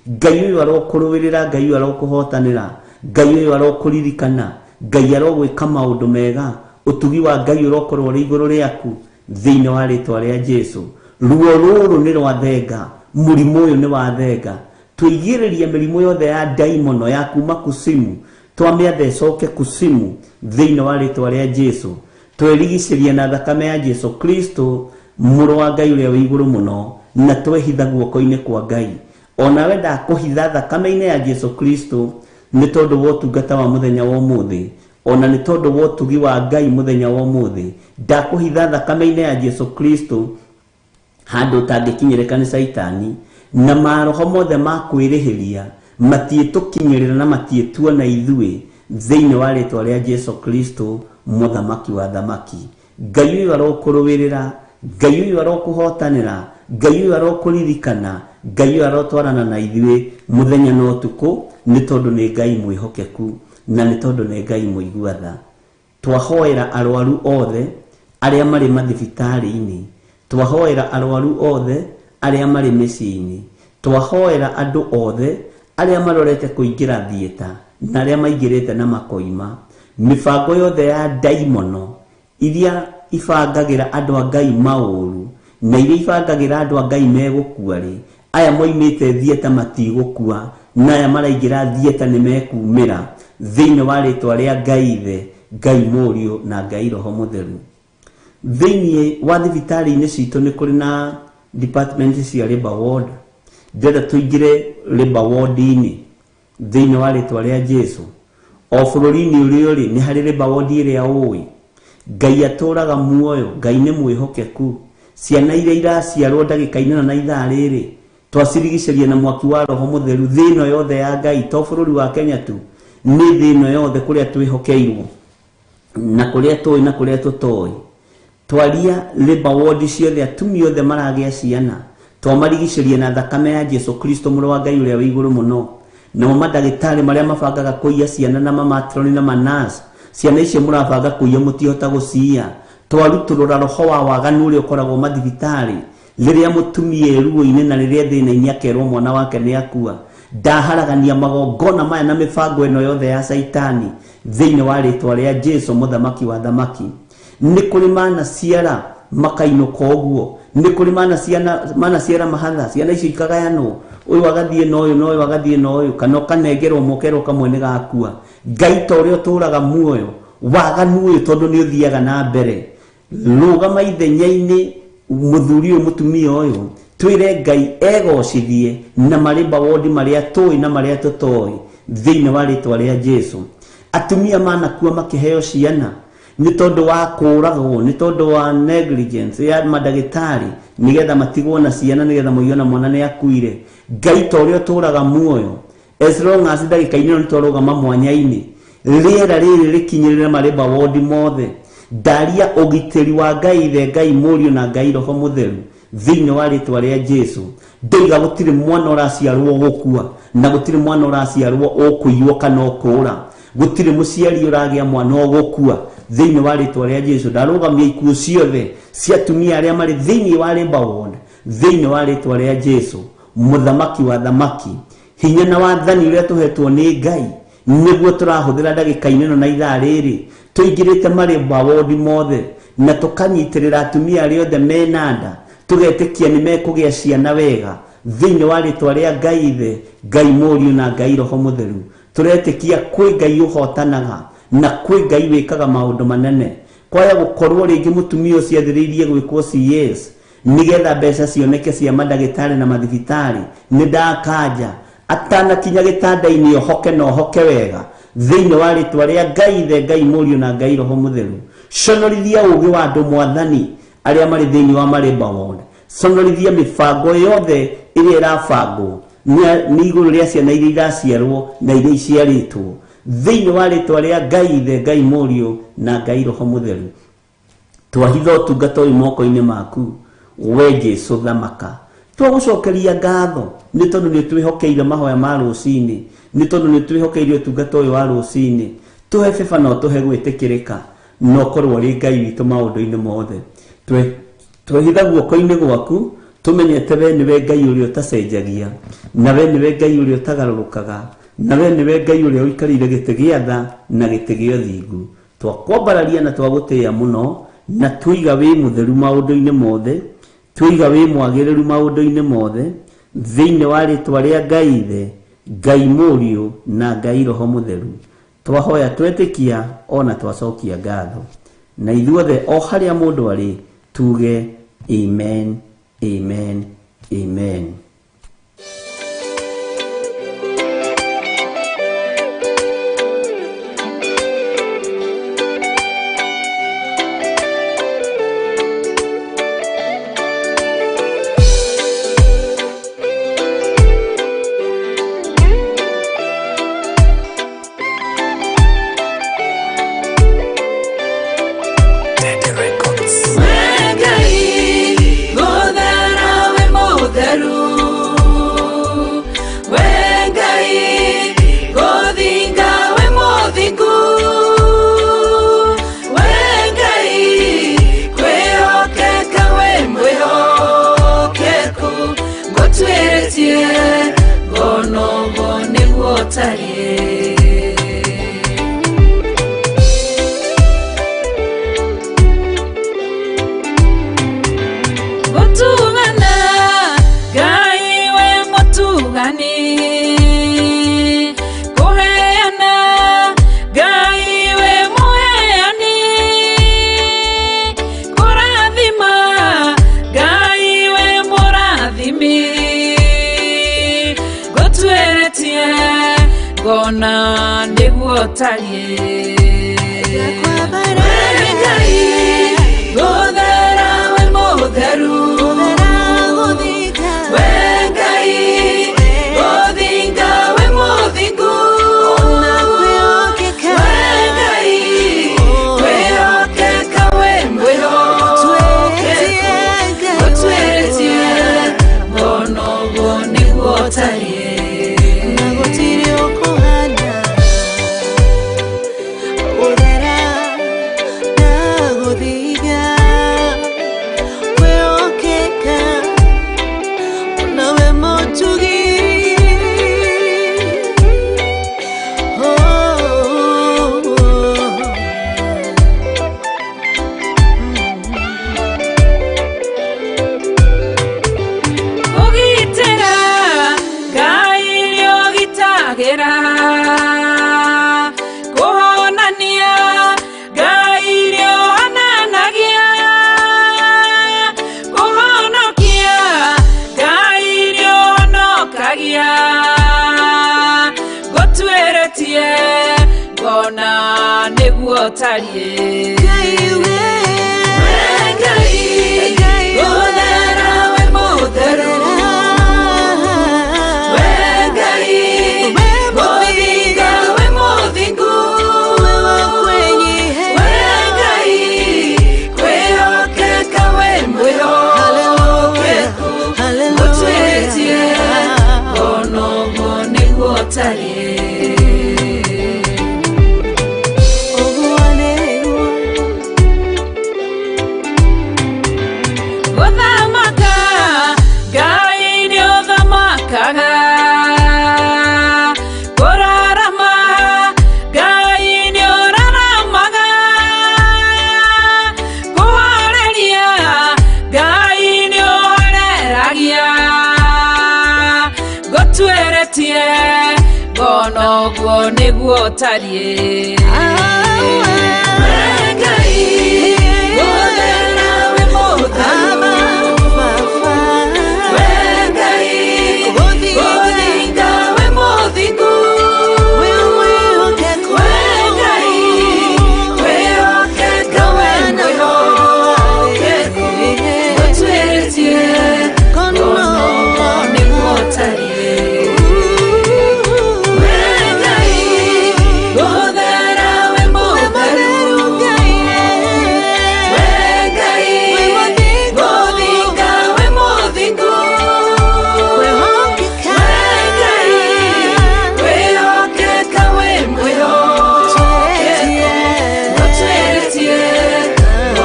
Ngai ũyũ arokũrũĩrĩra, Ngai ũyũ arokũhotanĩra, Ngai ũyũ arokũririkana, Ngai arogwĩka maũndũ mega, ũtugi wa Ngai ũrokorwo ũrĩ igũrũ rĩaku thĩinĩ wa rĩtwa rĩa Jesu. Ruo rũrũ nĩ rwa thenga, mũrimũ ũyũ nĩ wa thenga. Tũigĩrĩrie mĩrimũ yothe ya ndaimono ya kuma kusimu, twamĩatha ĩcoke kusimu thĩinĩ wa rĩtwa rĩa Jesu. Twerigicĩria na thakame ya Jesu Kristo mũrũ wa Ngai ũrĩa wĩ igũrũ mũno, na twehitha guoko-inĩ kwa Ngai. Onawe ndakũhitha thakame-inĩ ya Jesu Kristo nĩ tondũ wa ũtungata wa mũthenya wa ũmũthĩ, ona nĩ tondũ wa ũtugi wa Ngai mũthenya wa ũmũthĩ. Ndakũhitha thakame-inĩ ya Jesu Kristo handũ ũtangĩkinyĩrĩka nĩ Caitani, na maroho mothe ma kwĩrĩhĩria matiĩtũkinyĩrĩra na matiĩtuona ithuĩ thĩinĩ wa rĩtwa rĩa Jesu Kristo mũthamaki wa thamaki. Ngai ũyũ arokũrũĩrĩra, Ngai ũyũ arokũhotanĩra, Ngai ũyũ arokũririkana, Ngai ũyũ arotwarana na ithuĩ mũthenya na ũtukũ, nĩ tondũ nĩ Ngai mwĩhokeku na nĩ tondũ nĩ Ngai mũigua tha. Twahoera arwaru othe arĩa marĩ mathibitarĩ-inĩ, twahoera arwaru othe arĩa marĩ mĩciĩ-inĩ, twahoera andũ othe arĩa marorete kũingĩra thieta na arĩa maingĩrĩte na makoima. Mĩbango yothe ya ndaimono iria ibangagĩra andũ a Ngai maũru na iria ibangagĩra andũ a Ngai megũkua rĩ, aya moimĩte thieta matigũkua na aya maraingĩra thieta nĩ mekumĩra thĩinĩ wa rĩtwa rĩa Ngai Ithe, Ngai Mũriũ na Ngai Roho Mũtheru. Thĩinĩ wa thibitarĩ-inĩ citũ nĩ kũrĩ na department cia labor ward. Ndĩrenda tũingĩre labor ward-inĩ thĩinĩ wa rĩtwa rĩa Jesu. O bũrũri-inĩ ũrĩa ũrĩ nĩ harĩ labor ward ĩrĩa ũĩ. Ngai atũũraga muoyo, Ngai nĩ mwĩhokeku. Ciana iria iraciarwo ndagĩka-inĩ ĩno na ithaa rĩrĩ, twacirigicĩria na mwaki wa Roho Mũtheru. Thĩ ĩno yothe ya Ngai, to bũrũri wa Kenya tu, nĩ thĩ ĩno yothe kũrĩa twĩhokeirwo na kũrĩa tũĩ na kũrĩa tũtoĩ. Twaria labor ward ciothe, atumia othe maragĩa ciana, twamarigicĩria na thakame ya Jesu Kristo mũrũ wa Ngai ũrĩa wĩ igũrũ mũno. Namo mandagĩtarĩ marĩa mabangaga kũiya ciana na mamatroni na manas, ciana icio mũrabanga kũiya mũtihota gũciiya. Twarutũrũra roho wa waganu ũrĩa ũkoragwo mathibitarĩ rĩrĩa mũtumia ruo-inĩ na rĩrĩa thĩna-inĩ akerwo mwana wake nĩ akua. Ndaharagania magongona maya na mĩbango ĩno yothe ya Caitani thĩinĩ wa rĩtwa rĩa Jesu mũthamaki wa thamaki. Nĩ kũrĩ manaciara makainũka ũguo, nĩ kũrĩ manaciara mahatha, ciana icio ikagayanwo, ũyũ agathiĩ na ũyũ na ũyũ agathiĩ na ũyũ, kana ũkanengerwo mũkerwo kamwe nĩ gakua. Ngai ta ũrĩa ũtũũraga muoyo, waganu ũyũ tondũ nĩ ũthiaga na mbere, rũgama ithenya-inĩ mũthuri ũyũ mũtumia ũyũ, twĩre Ngai egocithie na marĩmba wondi marĩa tũĩ na marĩa tũtoĩ thĩinĩ wa rĩtwa rĩa Jesu. Atumia manakua makĩheo ciana nĩ tondũ wa kũũragwo, nĩ tondũ wa negligence ya mandagĩtarĩ, nĩgetha matigwo na ciana, nĩgetha moigue na mwana nĩ akuire. Ngai ta ũrĩa ũtũũraga muoyo, as long as ndagĩka-inĩ ĩno nĩtwarũgama mwanya-inĩ, rĩera rĩrĩ rĩkinyĩrĩre marĩmba wondi mothe. Ndaria ũgitĩri wa Ngai Ithe, Ngai Mũriũ na Ngai Roho Mũtheru thĩinĩ wa rĩtwa rĩa Jesu. Ndoiga gũtirĩ mwana ũraciarwo gũkua, na gũtirĩ mwana ũraciarwo ũkũiywo kana ũkũũra. Gũtirĩ mũciari ũragĩa mwana ũgũkua thĩinĩ wa rĩtwa rĩa Jesu. Ndarũgamia ikuũ ciothe cia atumia arĩa marĩ thĩinĩ wa labor ward thĩinĩ wa rĩtwa rĩa Jesu mũthamaki wa thamaki. Hinya na wathani ũrĩa tũhetwo nĩ Ngai nĩguo tũrahũthĩra ndagĩka-inĩ ĩno na ithaa rĩrĩ, tũingĩrĩte marĩmba wondi mothe na tũkanyitĩrĩra atumia arĩa othe mena nda, tũgetĩkia nĩ mekũgĩa ciana wega thĩinĩ wa rĩtwa rĩa Ngai Ithe, Ngai Mũriũ na Ngai Roho Mũtheru. Tũretĩkia kwĩ Ngai ũhotanaga Na kwĩ Ngai wĩkaga maũndũ manene. Kwaya gũkorwo rĩngĩ mũtumia ũcio athĩrĩirie gwĩkwo CS nĩgetha mbeca cioneke cia mandagĩtarĩ na mathibitarĩ. Nĩ ndakanja atanakinya gĩtanda-inĩ, ohoke na ohoke wega thĩinĩ wa rĩtwa rĩa Ngai Ithe, Ngai Mũriũ na Ngai Roho Mũtheru. Conorithia ũgĩ wa andũ Mwathani arĩa marĩ thĩinĩ wa Marĩmba Ward. Conorithia mĩbango yothe ĩrĩa ĩrabangwo nĩ igũrũ rĩa ciana iria iraciarwo na iria iciarĩtwo thĩinĩ wa rĩtwa rĩa Ngai Ithe, Ngai Mũriũ na Ngai Roho Mũtheru. Twahitha ũtungata ũyũ moko-inĩ maku, we Jesu thamaka. Twagũcokeria ngatho nĩ tondũ nĩ twĩhokeire mahoya ma rũcinĩ, nĩ tondũ nĩ twĩhokeire ũtungata ũyũ wa rũcinĩ. Tũhe beba na ũtũhe gwĩtĩkĩrĩka, na ũkorwo ũrĩ Ngai witũ maũndũ-inĩ mothe. Twehitha guoko-inĩ gwaku, tũmenyete we nĩwe Ngai ũrĩa ũtacenjagia, na we nĩwe Ngai ũrĩa ũtagarũrũkaga, na we nĩwe Ngai ũrĩa ũikarĩire gĩtĩ gĩa tha na gĩtĩ gĩa ũthingu. Twakwambararia na twagũtĩĩa mũno, na twiga wĩ mũtheru maũndũ-inĩ mothe, twiga wĩ mwagĩrĩru maũndũ-inĩ mothe, thĩinĩ wa rĩtwa rĩa Ngai Ithe, Ngai Mũriũ na Ngai Roho Mũtheru. Twahoya twetĩkia ona twacokia ngatho. Na ithuothe o harĩa mũndũ arĩ tuge amen, amen, amen. Gũtugana, Ngai we mũtugani. Kũheana, Ngai we mũheani. Kũrathima, Ngai we mũrathimi. Ngũtuĩrĩtie, ngona nĩguo ũtariĩ. We Ngai, gũthera we mũtheru. We Ngai, gũthinga we mũthingu. We Ngai, kwĩhokeka we mwĩhokeku. Ngũtuĩrĩtie, ngona ũguo nĩguo ũtariĩ. Kũgitĩra, Ngai nĩũgitagĩra. Kũhonania, Ngai nĩũhonanagia. Kũhonokia, Ngai nĩũhonokagia. Ngũtuĩrĩtie, ngona nĩguo ũtariĩ. We Ngai, gũthera we mũtheru. We Ngai, gũthinga we mũthingu. We Ngai, kwĩhokeka we mwĩhokeku. Ngũtuĩrĩtie, ngona ũguo nĩguo ũtariĩ. Gũthamaka, Ngai nĩũthamakaga. Kũrarama, Ngai nĩũraramaga. Kũhoreria, Ngai nĩũhoreragia. Ngũtuĩrĩtie, ngona Onoguo nĩguo ũtariĩ. We Ngai, gũthera wĩ mũtheru. We Ngai, gũthinga wĩ mũthingu. We Ngai, kwĩhokeka we mwĩhokeku. Ũtuĩrĩtie, onoguo nĩguo ũtariĩ. We Ngai, gũthera wĩ mũtheru. We Ngai, gũthinga wĩ mũthingu. We Ngai, kwĩhokeka wĩ mwĩhokeku. Ũtuĩrĩtie,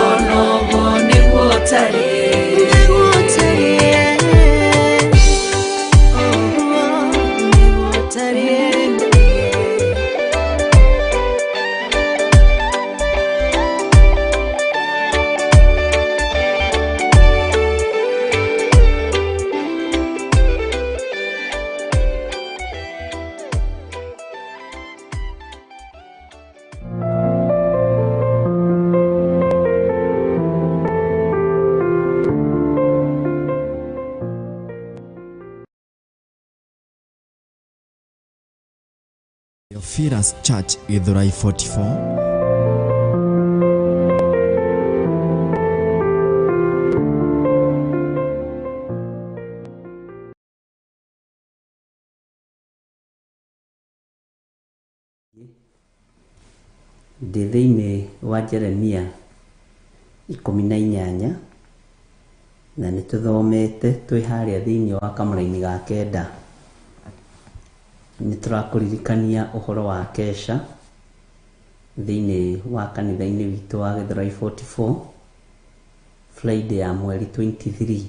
onoguo nĩguo ũtariĩ. Theophilus Church, Githurai 44. Ndĩ thĩinĩ wa Jeremia 18 na nĩ tũthomete twĩ harĩa thĩinĩ wa kamũraini ga 9. Nĩ tũrakũririkania ũhoro wa kesha thĩinĩ wa kanitha-inĩ witũ wa Githurai 44 Friday ya mweri 23.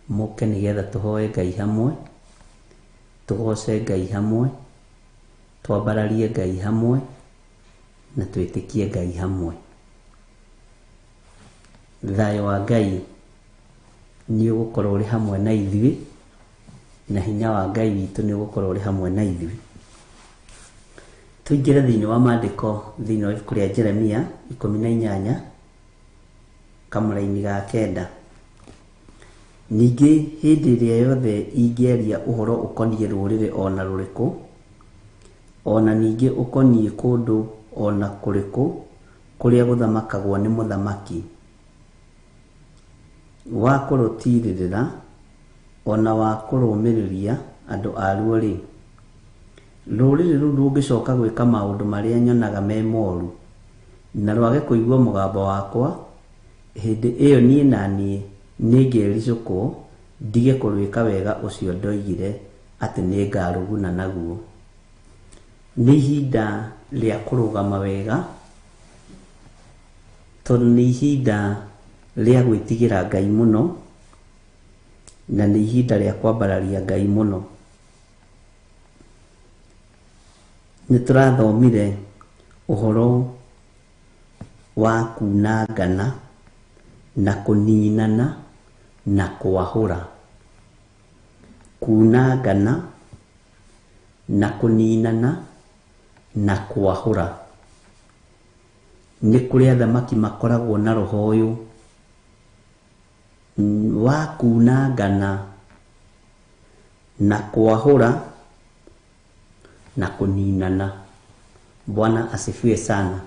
Mũke nĩgetha tũhoe Ngai hamwe, tũgoce Ngai hamwe, twambararie Ngai hamwe na twĩtĩkie Ngai hamwe. Thayũ wa Ngai nĩ ũgũkorwo ũrĩ hamwe na ithuĩ, na hinya wa Ngai witũ nĩ ũgũkorwo ũrĩ hamwe na ithuĩ. Tũingĩre thĩinĩ wa maandĩko thĩinĩ wa ibuku rĩa Jeremia 18 kamũraini ga 9. Ningĩ hĩndĩ ĩrĩa yothe ingĩaria ũhoro ũkoniĩ rũrĩrĩ o na rũrĩkũ, o na ningĩ ũkoniĩ kũndũ o na kũrĩkũ kũrĩa gũthamakagwo nĩ mũthamaki, wa kũrũtirĩrĩra o na wa kũrũmĩrĩria andũ aruo-rĩ, rũrĩrĩ rũu rũngĩcoka gwĩka maũndũ marĩa nyonaga me moru, na rwage kũigua mũgambo wakwa, hĩndĩ ĩyo niĩ na niĩ nĩngericũkwo ndige kũrwĩka wega ũcio ndoigire atĩ nĩngarũguna naguo. Nĩ ihinda rĩa kũrũgama wega, tondũ nĩ ihinda rĩa gwĩtigĩra Ngai mũno, na nĩ ihinda rĩa kwambararia Ngai mũno. Nĩ tũrathomire ũhoro wa kunangana na kũninana na kwahũra. Kunangana na kũninana na kwahũra. Nĩ kũrĩ athamaki makoragwo na roho ũyũ wa kunangana na kwahũra na kũninana. Bwana asifiwe sana.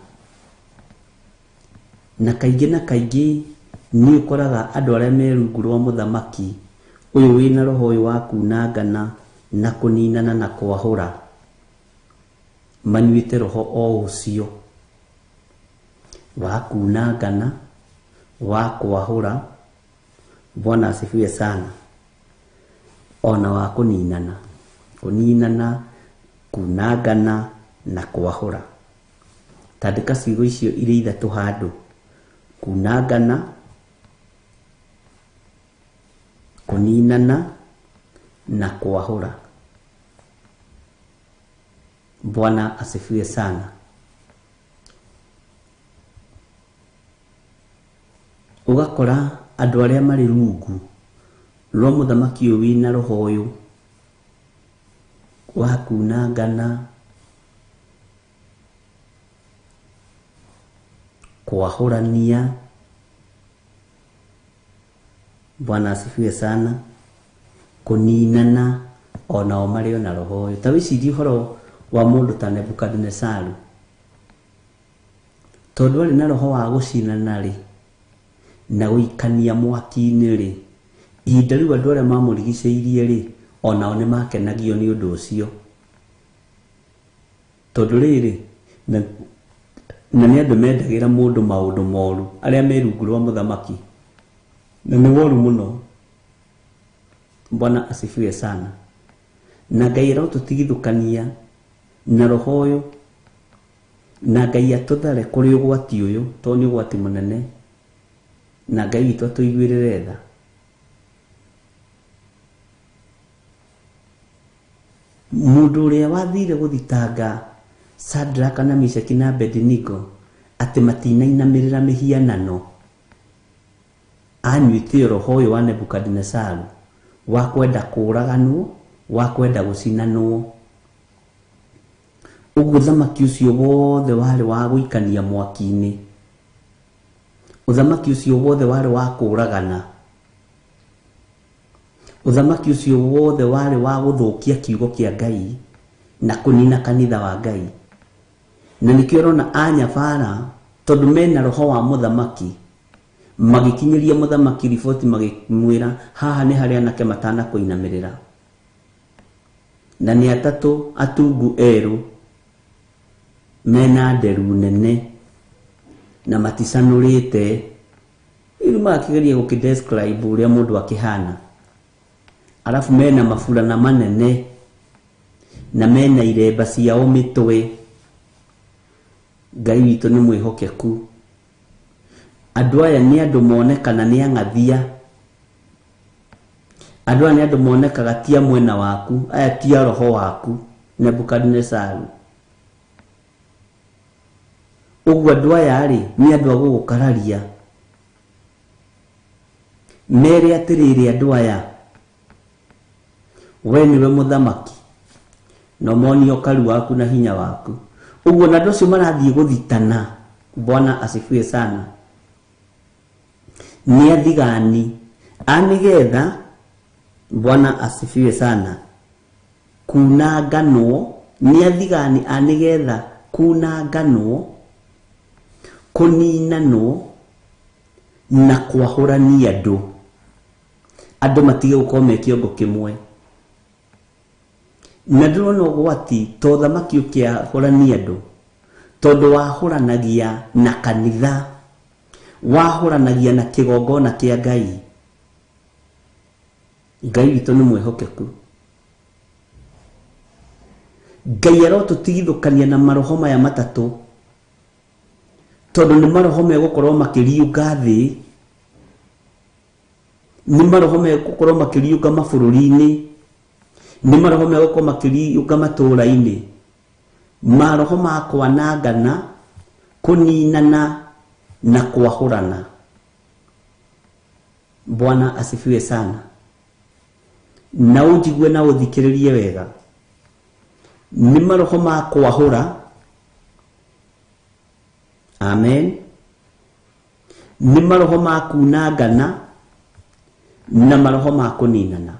Na kaingĩ na kaingĩ nĩ ũkoraga andũ arĩa me rungu rwa mũthamaki ũyũ wĩna roho ũyũ wa kunangana na kũninana na kwahũra, manyuĩte roho o ũcio wa kunangana, wa kwahũra. Bwana asifiwe sana. Ona wa kũninana, kũninana, kunangana na kwahũra. Tandĩka ciugo icio irĩ ithatũ handũ: kunangana, kũninana na kwahũra. Bwana asifiwe sana. Ũgakora andũ arĩa marĩ rungu rwa mũthamaki ũyũ wĩna roho ũyũ Wa kunangana, kwahũrania. Bwana asifiwe sana. Kũninana, onao marĩ ona roho ũyũ. Ta wĩcirie ũhoro wa mũndũ ta Nebukadinesaru, tondũ arĩ na roho wa gũcinana rĩ na gũikania mwaki-inĩ rĩ, ihinda rĩu andũ arĩa mamũrigicĩirie rĩ, onao nĩ makenagio nĩ ũndũ ũcio, tondũ rĩrĩ na nĩ andũ mendagĩra mũndũ maũndũ moru arĩa me rungu rwa mũthamaki, na nĩ woru mũno. Bwana asifiwe sana. Na Ngai arotũtigithũkania na roho ũyũ, na Ngai atũthare kũrĩ ũgwati ũyũ, tondũ nĩ ũgwati mũnene, na Ngai witũ atũiguĩrĩre tha. Mũndũ ũrĩa wathire gũthitanga Shadraka na Meshaki na Abednego atĩ matinainamĩrĩra mĩhianano, anyuĩte roho ũyũ wa Nebukadinesaru wa kwenda kũũraganwo, wa kwenda gũcinanwo. Ũguo ũthamaki ũcio wothe warĩ wa gũikania mwaki-inĩ, ũthamaki ũcio wothe warĩ wa kũũragana, ũthamaki ũcio wothe warĩ wa gũthũkia kiugo kĩa Ngai na kũnina kanitha wa Ngai. Na nĩkĩo ũrona anyabara, tondũ mena roho wa mũthamaki, magĩkinyĩria mũthamaki riboti magĩmwĩra haha nĩ harĩa anake matanakũinamĩrĩra, na nĩ atatũ atungu erũ mena nderu nene na maticanũrĩte. Rĩu magakĩgeria gũkĩ-describe ũrĩa mũndũ akĩhana, arabu mena maburana manene na mena iremba ciao mĩtwe. Ngai witũ nĩ mwĩhokeku. Andũ aya nĩ andũ monekana nĩ ang'athia, andũ aya nĩ andũ monekaga ti a mwena waku, aya ti a roho waku Nebukadinesaru. Ũguo andũ aya rĩ nĩ andũ a gũgũkararia, mere atĩrĩrĩ, andũ aya we nĩwe mũthamaki na ũmonie ũkaru waku na hinya waku. Ũguo na andũ acio marathiĩ gũthitana. Bwana asifiwe sana. Nĩ athigani a nĩgetha, Bwana asifiwe sana, kunanganwo. Nĩ athigani a nĩgetha kunanganwo, kũninanwo na kwahũrania andũ, andũ matige gũkorwo me kĩongo kĩmwe. Na ndĩrona ũgwati to ũthamaki ũkĩahũrania andũ, tondũ wahũranagia na kanitha, wahũranagia na kĩgongona kĩa Ngai. Ngai witũ nĩ mwĩhokeku. Ngai arotũtigithũkania na maroho maya matatũ, tondũ nĩ maroho megũkorwo makĩriũnga thĩ, nĩ maroho megũkorwo makĩriũnga mabũrũri-inĩ, nĩ maroho megũkorwo makĩriũnga matũũra-inĩ, maroho ma kwanangana, kũninana na kwahũrana. Bwana asifiwe sana. Na ũnjigue na ũthikĩrĩrie wega. Nĩ maroho ma kwahũra, amen, nĩ maroho ma kunangana na maroho ma kũninana.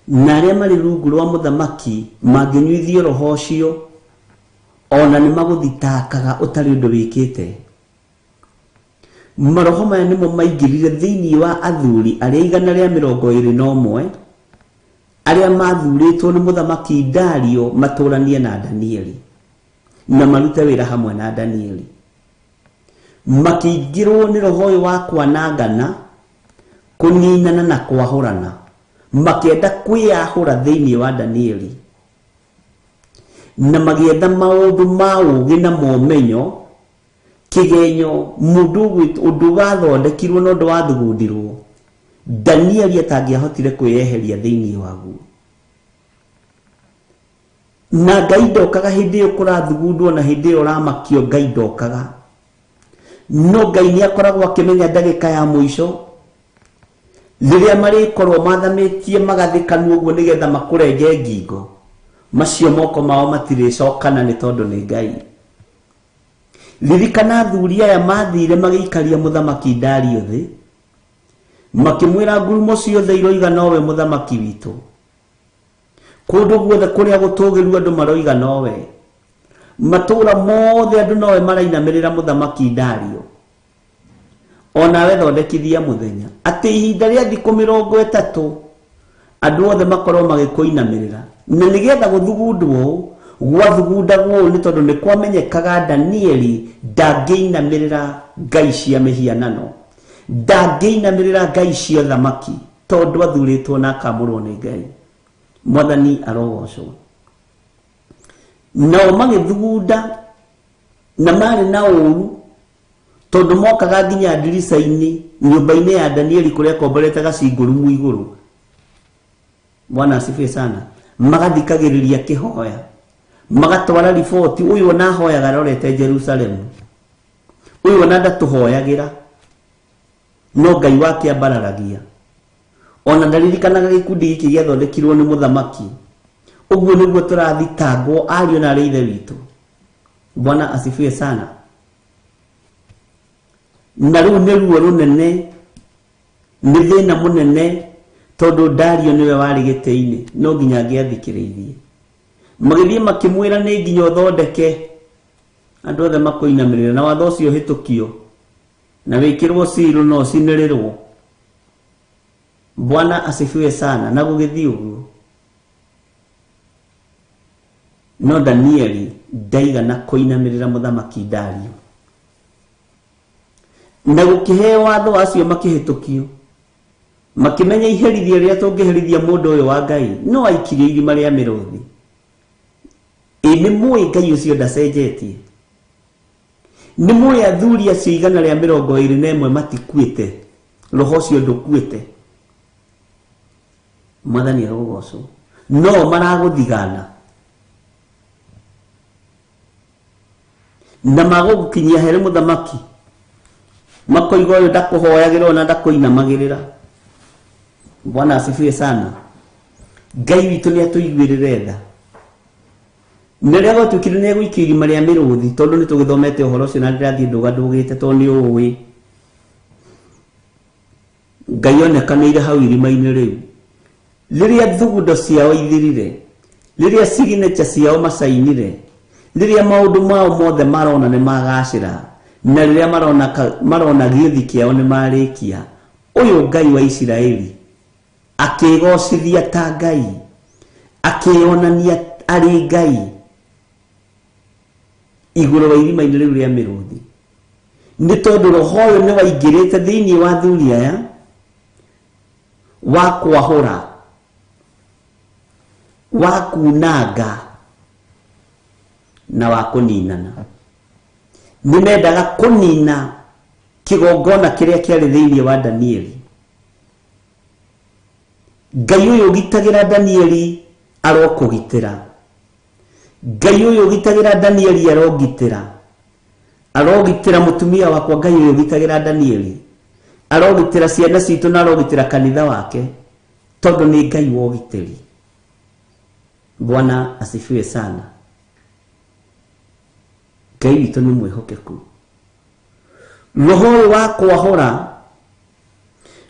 Na arĩa marĩ rungu rwa mũthamaki mangĩnyuithio roho ũcio, ona nĩ magũthitakaga ũtarĩ ũndũ wĩkĩte. Maroho maya nĩmo maingĩrire thĩinĩ wa athuri arĩa 121 arĩa mathurĩtwo nĩ mũthamaki Dario matũranie na Danieli na marute wĩra hamwe na Danieli. Makĩingĩrwo nĩ roho ũyũ wa kwanangana, kũninana na kwahũrana, makĩenda kwĩyahũra thĩinĩ wa Danieli, na magĩetha maũndũ ma ũũgĩ na momenyo, kĩgenyo mũndũ ũndũ wathondekirwo na ũndũ wathugundirwo Danieli atangĩahotire kwĩyeheria thĩinĩ waguo. Na Ngai ndokaga hĩndĩ ĩyo kũrathugundwo na hĩndĩ ĩyo ũramakio, Ngai ndokaga. No Ngai nĩ akoragwo akĩmenya ndagĩka ya mũico, Rĩrĩa marĩkorwo mathamĩtie magathĩkanwo ũguo nĩgetha makũrenge ngingo, macio moko mao matirĩcokana nĩ tondũ nĩ Ngai. Ririkana athuri aya mathire magĩikaria mũthamaki Dario thĩ, makĩmwĩra ngurumo ciothe iroiga nowe mũthamaki witũ. Kũndũ guothe kũrĩa gũtũgĩru andũ maroiga nowe. Matũra mothe andũ nowe marainamĩrĩra mũthamaki Dario. Onawe thondekithia mũthenya atĩ ihinda rĩa thikũ 30 andũ othe makorwo magĩkũinamĩrĩra. Na nĩgetha gũthugundwo gwathugundagwo nĩ tondũ nĩ kwamenyekaga Danieli ndangĩinamĩrĩra ngai cia mĩhianano, ndangĩinamĩrĩra ngai cia thamaki, tondũ athurĩtwo na akamũrwo nĩ Ngai. Mwathani arogocwo. Nao magĩthugunda na marĩ na ũru, tondũ mokaga nginya ndirica-inĩ nyũmba-inĩ ya Danieli kũrĩa akomborete gacingũrumu igũrũ. Bwana asifiwe sana. Magathikagĩrĩria kĩhoya, magatwara riboti, ũyũ ona ahoyaga arorete Jerusalemu, ũyũ ona ndatũhoyagĩra, no Ngai wake ambararagia. Ona ndaririkanaga gĩkundi gĩkĩ gĩathondekirwo nĩ mũthamaki. Ũguo nĩguo tũrathitangwo ariũ na arĩ ithe witũ. Bwana asifiwe sana. Na rĩu nĩ ruo rũnene, nĩ thĩna mũnene, tondũ Dario nĩwe warĩ gĩtĩ-inĩ, no nginya angĩathikĩrĩirie. Magĩthiĩ makĩmwĩra nĩ nginya ũthondeke andũ othe makũinamĩrĩra, na watho ũcio ũhĩtũkio na wĩkĩrwo ciru na ũcinĩrĩrwo. Bwana asifiwe sana. Na gũgĩthiĩ ũguo, no Danieli ndaigana kũinamĩrĩra mũthamaki Dario. Na gũkĩheo watho acio makĩhĩtũkio, makĩmenya iherithia rĩrĩa tũngĩherithia mũndũ ũyũ wa Ngai no aikirio irima rĩa mĩrũthi. Ĩ nĩ mũĩ Ngai ũcio ndacenjetie? Nĩ mũĩ athuri acio 121 matikuĩte, roho ũcio ndũkuĩte. Mwathani arogocwo. No maragũthigana na magũgũkinyia harĩ mũthamaki, makoiga ũyũ ndakũhoyagĩra ona ndakũinamagĩrĩra. Bwana asifiwe sana. Ngai witũ nĩ atũiguĩrĩre tha. Na rĩrĩa gwatuĩkire nĩ egũikio irima rĩa mĩrũthi, tondũ nĩ tũgĩthomete ũhoro ũcio na ndĩrathiĩ ndũgandũgĩte tondũ nĩ ũĩ, Ngai onekanĩire hau irima-inĩ rĩu. Rĩrĩa thugundo ciao ithirire, rĩrĩa signature ciao macainire, rĩrĩa maũndũ mao mothe marona nĩ magacĩra, na rĩrĩa marona gĩũthi kĩao nĩ marĩkia, ũyũ Ngai wa Isiraeli akĩgocithia ta Ngai, akĩonania arĩ Ngai igũrũ wa irima-inĩ rĩu rĩa mĩrũthi. Nĩ tondũ roho ũyũ nĩ waingĩrĩte thĩinĩ wa athuri aya wa kwahũra, wa kunanga na wa kũninana. Nĩ mendaga kũnina kĩgongona kĩrĩa kĩarĩ thĩinĩ wa Danieli. Ngai ũyũ ũgitagĩra Danieli arokũgitĩra. Ngai ũyũ ũgitagĩra Danieli arongitĩra. Arogitĩra mũtumia wakwa. Ngai ũyũ ũgitagĩra Danieli arogitĩra ciana citũ na arogitĩra kanitha wake, tondũ nĩ Ngai wa ũgitĩri. Bwana asifiwe sana. Ngai witũ nĩ mwĩhokeku. Roho ũyũ wa kwahũra,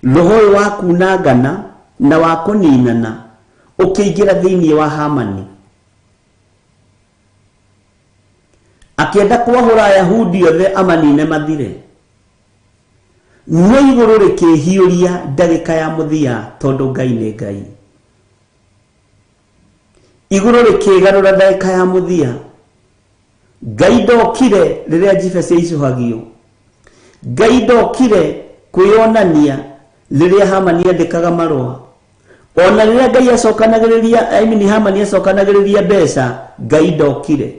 roho ũyũ wa kunangana na wa kũninana ũkĩingĩra thĩinĩ wa Hamani. Akĩenda kwahũra Ayahudi othe amanine mathire. No igũrũ rĩkĩhiũria ndagĩka ya mũthia, tondũ Ngai nĩ Ngai. Igũrũ rĩkĩgarũra ndagĩka ya mũthia. Ngai ndokire rĩrĩa njibe ciaicũhagio. Ngai ndokire kwĩyonania rĩrĩa Hamani andĩkaga marũa. Ona rĩrĩa Ngai acokanagĩrĩria, I mean Hamani acokanagĩrĩria mbeca, Ngai ndokire.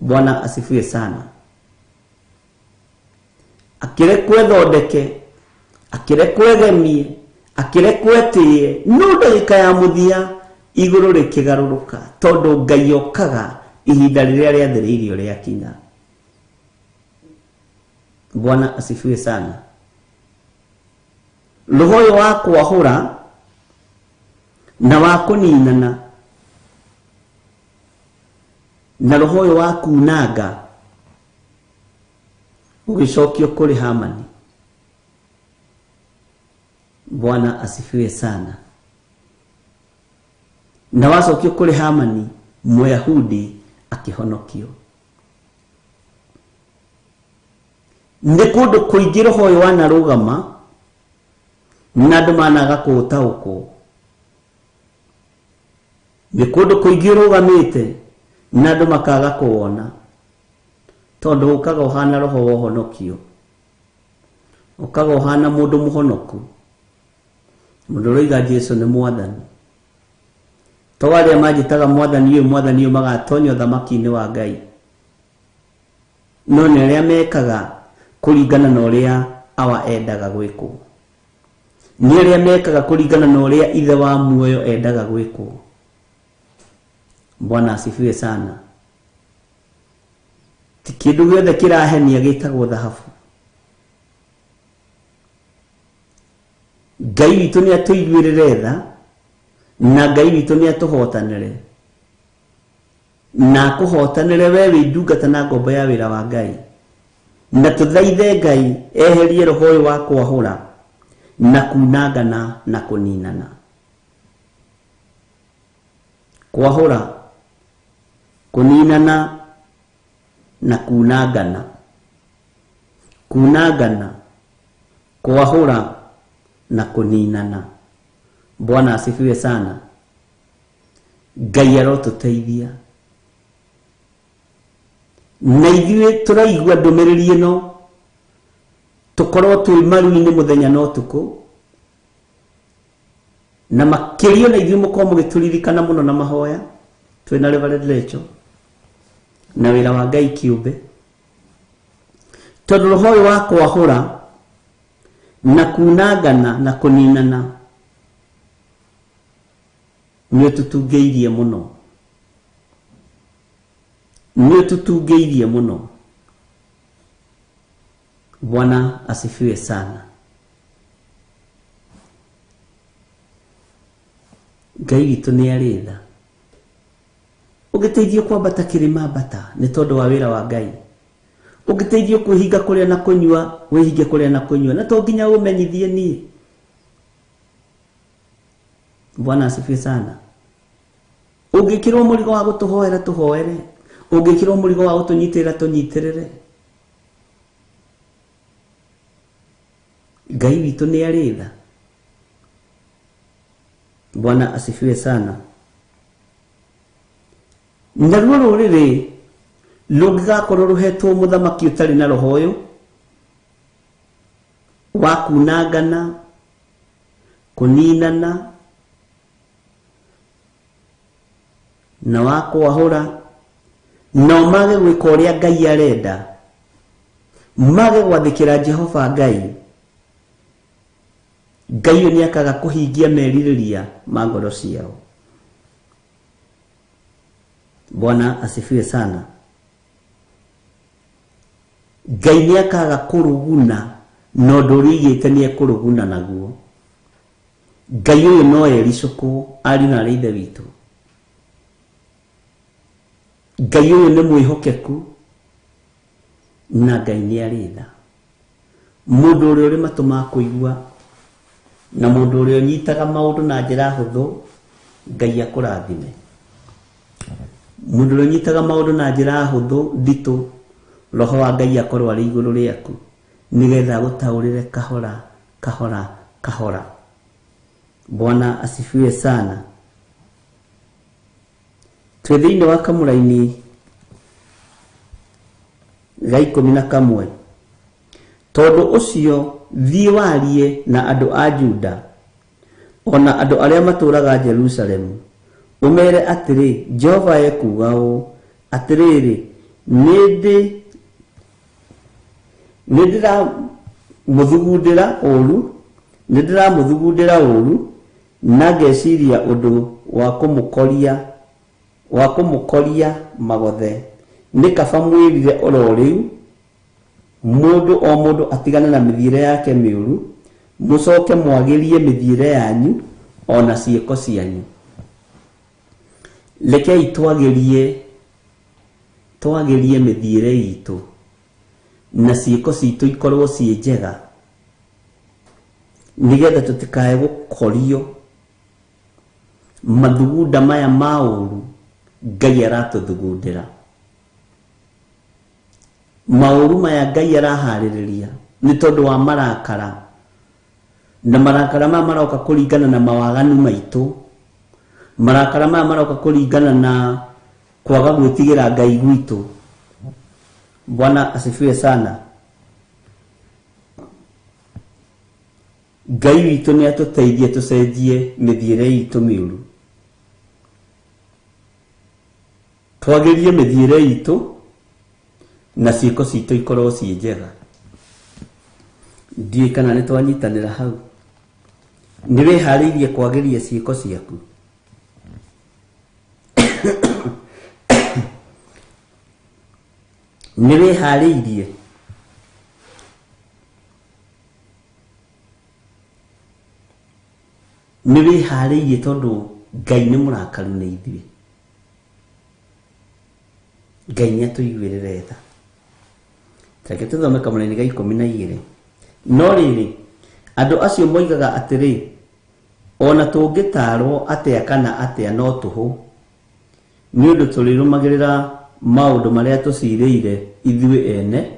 Bwana asifiwe sana. Akĩrekwo ethondeke, akĩrekwo egemie, akĩrekwo etĩe, no ndagĩka ya mũthia igũrũ rĩkĩgarũrũka, tondũ Ngai okaga ihinda rĩrĩa rĩathĩrĩirio rĩakinya. Bwana asifiwe sana. Roho ũyũ wa kwahũra na wa kũninana na roho ũyũ wa kunanga ũgĩcokio kũrĩ Hamani. Bwana asifiwe sana. Na wacokio kũrĩ Hamani, Mũyahudi akĩhonokio. Nĩ kũndũ kũingĩ roho ũyũ wanarũgama na andũ managa kũũtaũkwo. Nĩ kũndũ kũingĩ ũrũgamĩte na andũ makaga kũwona, tondũ ũkaga ũhana roho wa ũhonokio, ũkaga ũhana mũndũ mũhonoku, mũndũ ũroiga Jesũ nĩ mwathani. To arĩa manjĩtaga mwathani ũyũ mwathani ũyũ magatonya ũthamaki-inĩ wa Ngai, no nĩ arĩa mekaga kũringana na ũrĩa Awa endaga gwĩkwo, nĩ arĩa mekaga kũringana na ũrĩa Ithe wa muoyo endaga gwĩkwo. Bwana asifiwe sana. Ti kĩndũ gĩothe kĩrahenia gĩtagwo thahabu. Ngai witũ nĩ atũiguĩrĩre tha, na Ngai witũ nĩ atũhotanĩre, na akũhotanĩre we wĩ ndungata na ngombo ya wĩra wa Ngai. Na tũthaithe Ngai eherie roho ũyũ wa kwahũra na kunangana na kũninana. Kwahũra, kũninana na kunangana. Kunangana, kwahũra na kũninana. Bwana asifiwe sana. Ngai arotũteithia. Na ithuĩ tũraigua ndũmĩrĩri ĩno, tũkorwo twĩ maru-inĩ mũthenya na ũtukũ, na makĩria na ithuĩ mũkorwo mũgĩtũririkana mũno na mahoya. Twĩna Reverend Rachel na wĩra wa Ngai kĩũmbe, tondũ roho ũyũ wa kwahũra na kunangana na kũninana nĩ ũtũtungĩirie mũno, nĩ ũtũtungĩirie mũno. Bwana asifiwe sana. Ngai witũ nĩ arĩ tha. Ũngĩteithio kwambata kĩrĩma ambata nĩ tondũ wa wĩra wa Ngai. Ũngĩteithio kwĩhinga kũrĩa na kũnyua, wĩhinge kũrĩa na kũnyua, na to nginya ũmenyithie niĩ. Bwana asifiwe sana. Ũngĩkĩrwo mũrigo wa gũtũhoera, tũhoere. Ũngĩkĩrwo mũrigo wa gũtũnyitĩrĩra, tũnyitĩrĩre. Ngai witũ nĩ arĩ tha. Bwana asifiwe sana. Naruo rũrĩrĩ rũngĩgakorwo rũhetwo mũthamaki ũtarĩ na roho ũyũ wa kunangana, kũninana na wa kwahũra, nao mage gwĩka ũrĩa Ngai arenda, mage gwathĩkĩra Jehova Ngai, Ngai ũyũ nĩakaga kũhingia merirĩria ma ngoro ciao. Bwana asifiwe sana. Ngai nĩakaga kũrũguna na ũndũ ũrĩa oigĩte nĩekũrũguna naguo. Ngai ũyũ no ericũkwo, ariũ na arĩ Ithe witũ. Ngai ũyũ nĩ mwĩhokeku na Ngai nĩ arĩ tha. Mũndũ ũrĩa ũrĩ matũ ma kũigua na mũndũ ũrĩa ũnyitaga maũndũ na njĩra hũthũ, Ngai akũrathime. Mũndũ ũrĩa ũnyitaga maũndũ na njĩra hũthũ nditũ, roho wa Ngai akorwo arĩ igũrũ rĩaku, nĩgetha agũtaũrĩre kahora kahora kahora. Bwana asifiwe sana. Twĩ thĩinĩ wa kamũraini ga 11. Tondũ ũcio thiĩ warie na andũ a Juda ona andũ arĩa matũũraga Jerusalemu, ũmere atĩrĩ, Jehova ekuuga ũũ, atĩrĩrĩ, nĩ ndĩramũthugundĩra ũũru, nĩ ndĩramũthugundĩra ũũru, na ngeciria ũndũ wa kũmũkoria magothe. Nĩ kaba mwĩrire oro rĩu, mũndũ o mũndũ atigane na mĩthiĩre yake mĩũru, Mũcoke mwagĩrie mĩthiĩre yanyu ona ciĩko cianyu. Rekei twagĩrie mĩthiĩre itũ na ciĩko citũ ikorwo ciĩ njega, nĩgetha tũtikae gũkorio mathugunda maya ma ũru Ngai aratũthugundĩra. Maũru maya Ngai araharĩrĩria nĩ tondũ wa marakara, na marakara maya maroka kũringana na mawaganu maitũ. Marakara maya maroka kũringana na kwaga gwĩtigĩra Ngai gwitũ. Bwana asifiwe sana. Ngai witũ nĩ atũteithie tũcenjie mĩthiĩre itũ mĩũru, twagĩrie mĩthiĩre itũ na ciĩko citũ ikorwo ciĩ njega. Ndiũĩ kana nĩ twanyitanĩra hau. Nĩ wĩharĩirie kwagĩria ciĩko ciaku? Nĩ wĩharĩirie? Nĩ wĩharĩirie tondũ Ngai nĩ mũrakaru nĩ ithuĩ. Ngai nĩ atũiguĩrĩre tha. Reke tũthome kamũraini ga 12. No rĩrĩ, andũ acio moigaga atĩrĩ, ona tũngĩtaarwo atĩa kana atĩa no tũhũ, nĩ ũndũ tũrĩrũmagĩrĩra maũndũ marĩa tũcirĩire ithuĩ ene,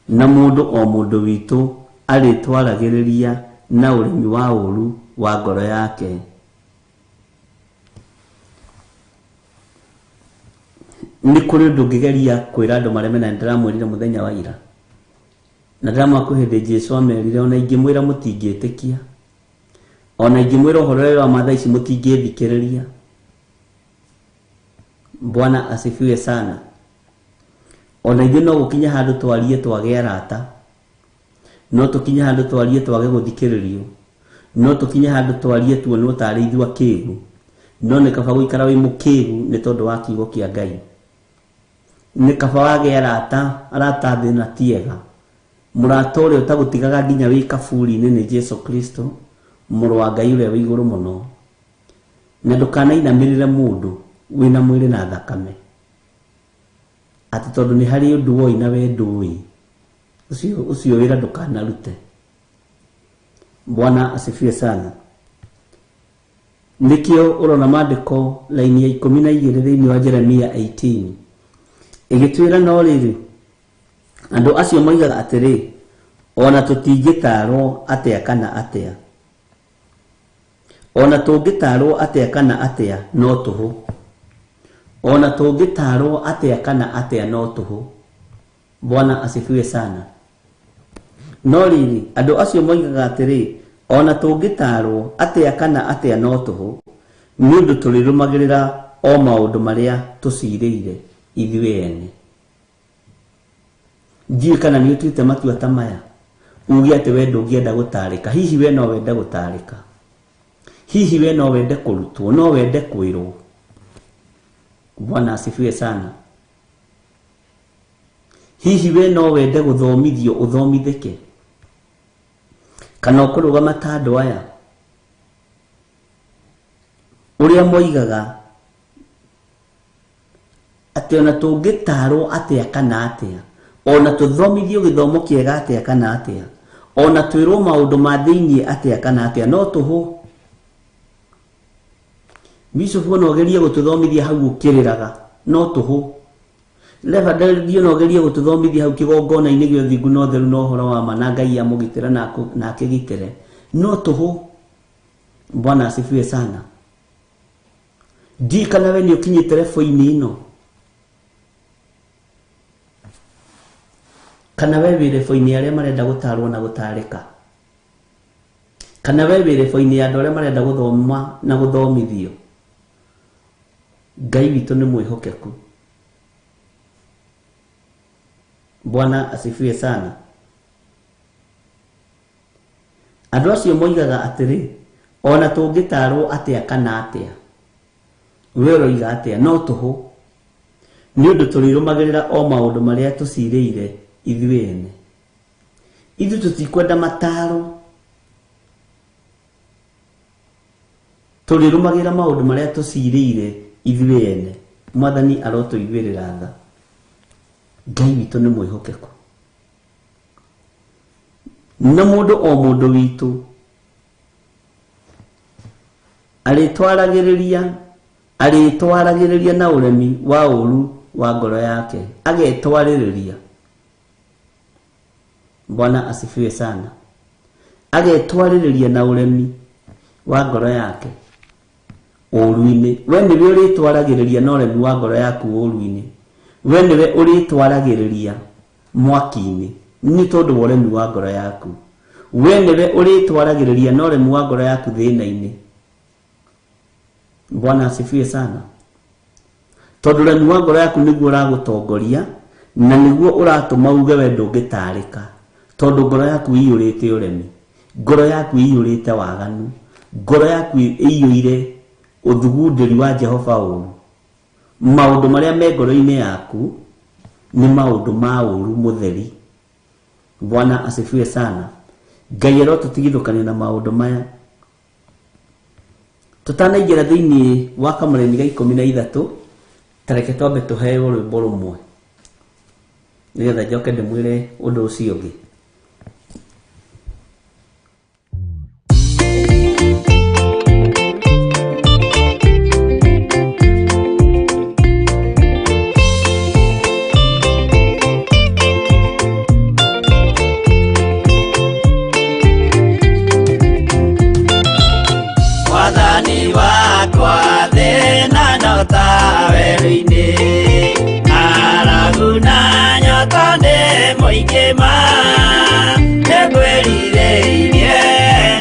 na mũndũ o mũndũ witũ arĩtwaragĩrĩria na ũremi wa ũũru wa ngoro yake. Nĩ kũrĩ ũndũ ũngĩgeria kwĩra andũ mareme, na nĩndĩramwĩrire mũthenya wa ira, na ndĩramwĩra kwĩ hĩndĩ Jesũ amerire, ona ingĩmwĩra mũtingĩtĩkia, ona ingĩmwĩra ũhoro ũrĩa wa ma thaa ici mũtingĩthikĩrĩria. Bwana asifiwe sana. Ona ithuĩ no gũkinye handũ twarie twage arata, no tũkinye handũ twarie twage gũthikĩrĩrio, no tũkinye handũ twarie tuonwo tarĩ ithuĩ akĩgu, no nĩ kaba gũikara wĩ mũkĩgu nĩ tondũ wa kiugo kĩa Ngai. Nĩ kaba wage arata, arata thĩ na ti ega. Mũrata ũrĩa ũtagũtigaga nginya wĩ kaburi-inĩ nĩ Jesu Kristo, mũrũ wa Ngai ũrĩa wĩ igũrũ mũno. Na ndũkanainamĩrĩre mũndũ wĩna mwĩrĩ na thakame, atĩ tondũ nĩ harĩ ũndũ woi na we ndũĩ, ũcio wĩra ndũkanarute. Bwana asifiwe sana. Nĩkĩo ũrona maandĩko laini ya 12 thĩinĩ wa Jeremia 18 ĩgĩtwĩra, no rĩrĩ, andũ acio moigaga atĩrĩ, ona tũtingĩtaarwo atĩa kana atĩa, ona tũngĩtaarwo atĩa kana atĩa no tũhũ, ona tũngĩtaarwo atĩa kana atĩa no tũhũ. Bwana asifiwe sana. No rĩrĩ, andũ acio moigaga atĩrĩ, ona tũngĩtaarwo atĩa kana atĩa no tũhũ, nĩ ũndũ tũrĩrũmagĩrĩra o maũndũ marĩa tũcirĩire ithuĩ ene. Ndiũĩ kana nĩ ũtuĩte matua ta maya, uge atĩ we ndũngĩenda gũtarĩka. Hihi we no wende gũtarĩka? Hihi we no wende kũrutwo? No wende kwĩrwo? Bwana asifiwe sana. Hihi we no wende gũthomithio ũthomithĩke? Kana ũkũrũgama ta andũ aya ũrĩa moigaga atĩ ona tũngĩtaarwo atĩa kana atĩa, ona tũthomithio gĩthomo kĩega atĩa kana atĩa, ona twĩrwo maũndũ ma thĩiniĩ atĩa kana atĩa, no tũhũ. Bishop ona ũgerie gũtũthomithia hau ũkĩrĩraga, no tũhũ. Reverend ona ũgerie gũtũthomithia hau kĩgongona-inĩ gĩa ũthingu na ũtheru na ũhoro wa ma, na Ngai amũgitĩra na akĩgitĩre, no tũhũ. Bwana asifiwe sana. Ndiũĩ kana we nĩ ũkinyĩte rebo-inĩ ĩno, kana we wĩ rebo-inĩ arĩa marenda gũtarwo na gũtarĩka, kana we wĩ rebo-inĩ ya andũ arĩa marenda gũthoma na gũthomithio. Ngai witũ nĩ mwĩhokeku. Bwana asifiwe sana. Andũ acio moigaga atĩrĩ, ona tũngĩtaarwo atĩa kana atĩa, we ũroiga atĩa, no tũhũ, nĩ ũndũ tũrĩrũmagĩrĩra o maũndũ marĩa tũcirĩire ithuĩ ene. Ithuĩ tũtikwenda mataro, Tũrĩrũmagĩra maũndũ marĩa tũcirĩire ithuĩ ene. Mwathani arotũiguĩrĩra tha. Ngai witũ nĩ mwĩhokeku. Na mũndũ o mũndũ witũ arĩtwaragĩrĩria na ũremi wa ũru wa ngoro yake, agetwarĩrĩria. Bwana asifiwe sana. Agetwarĩrĩria na ũremi wa ngoro yake ũru-inĩ. We nĩwe ũrĩtwaragĩrĩria na ũremi wa ngoro yaku ũru-inĩ. We nĩwe ũrĩtwaragĩrĩria mwaki-inĩ nĩ tondũ wa ũremi wa ngoro yaku. We nĩwe ũrĩtwaragĩrĩria na ũremi wa ngoro yaku thĩna-inĩ. Bwana asifiwe sana. Tondũ ũremi wa ngoro yaku nĩguo ũragũtongoria na nĩguo ũratũma uge we ndũngĩtarĩka, tondũ ngoro yaku ĩiyũrĩte ũremi, ngoro yaku ĩiyũrĩte waganu, ngoro yaku ĩiyũire ũthugundĩri wa Jehova ũru. Maũndũ marĩa me ngoro-inĩ yaku nĩ maũndũ ma ũru mũtheri. Bwana asifiwe sana. Ngai arotũtigithũkania na maũndũ maya. Tũtanaingĩra thĩinĩ wa kamũraini ga 13, tareke twambe tũheo rwĩmbo rũmwe nĩgetha njoke ndĩmwĩre ũndũ ũcio ũngĩ. Mwathani wakwa thĩna no ta werũ-inĩ, ng'aragu na nyota nĩ mũingĩ ma, nĩngwĩrirĩirie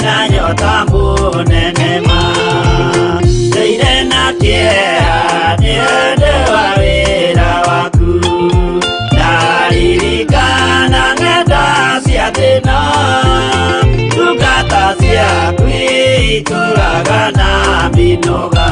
na nyota mũnene ma. Ndũire na kĩeha nĩ ũndũ wa wĩra waku, ndaririkana ng'enda cia thĩna, ndungata ciaku itũraga na mĩnoga.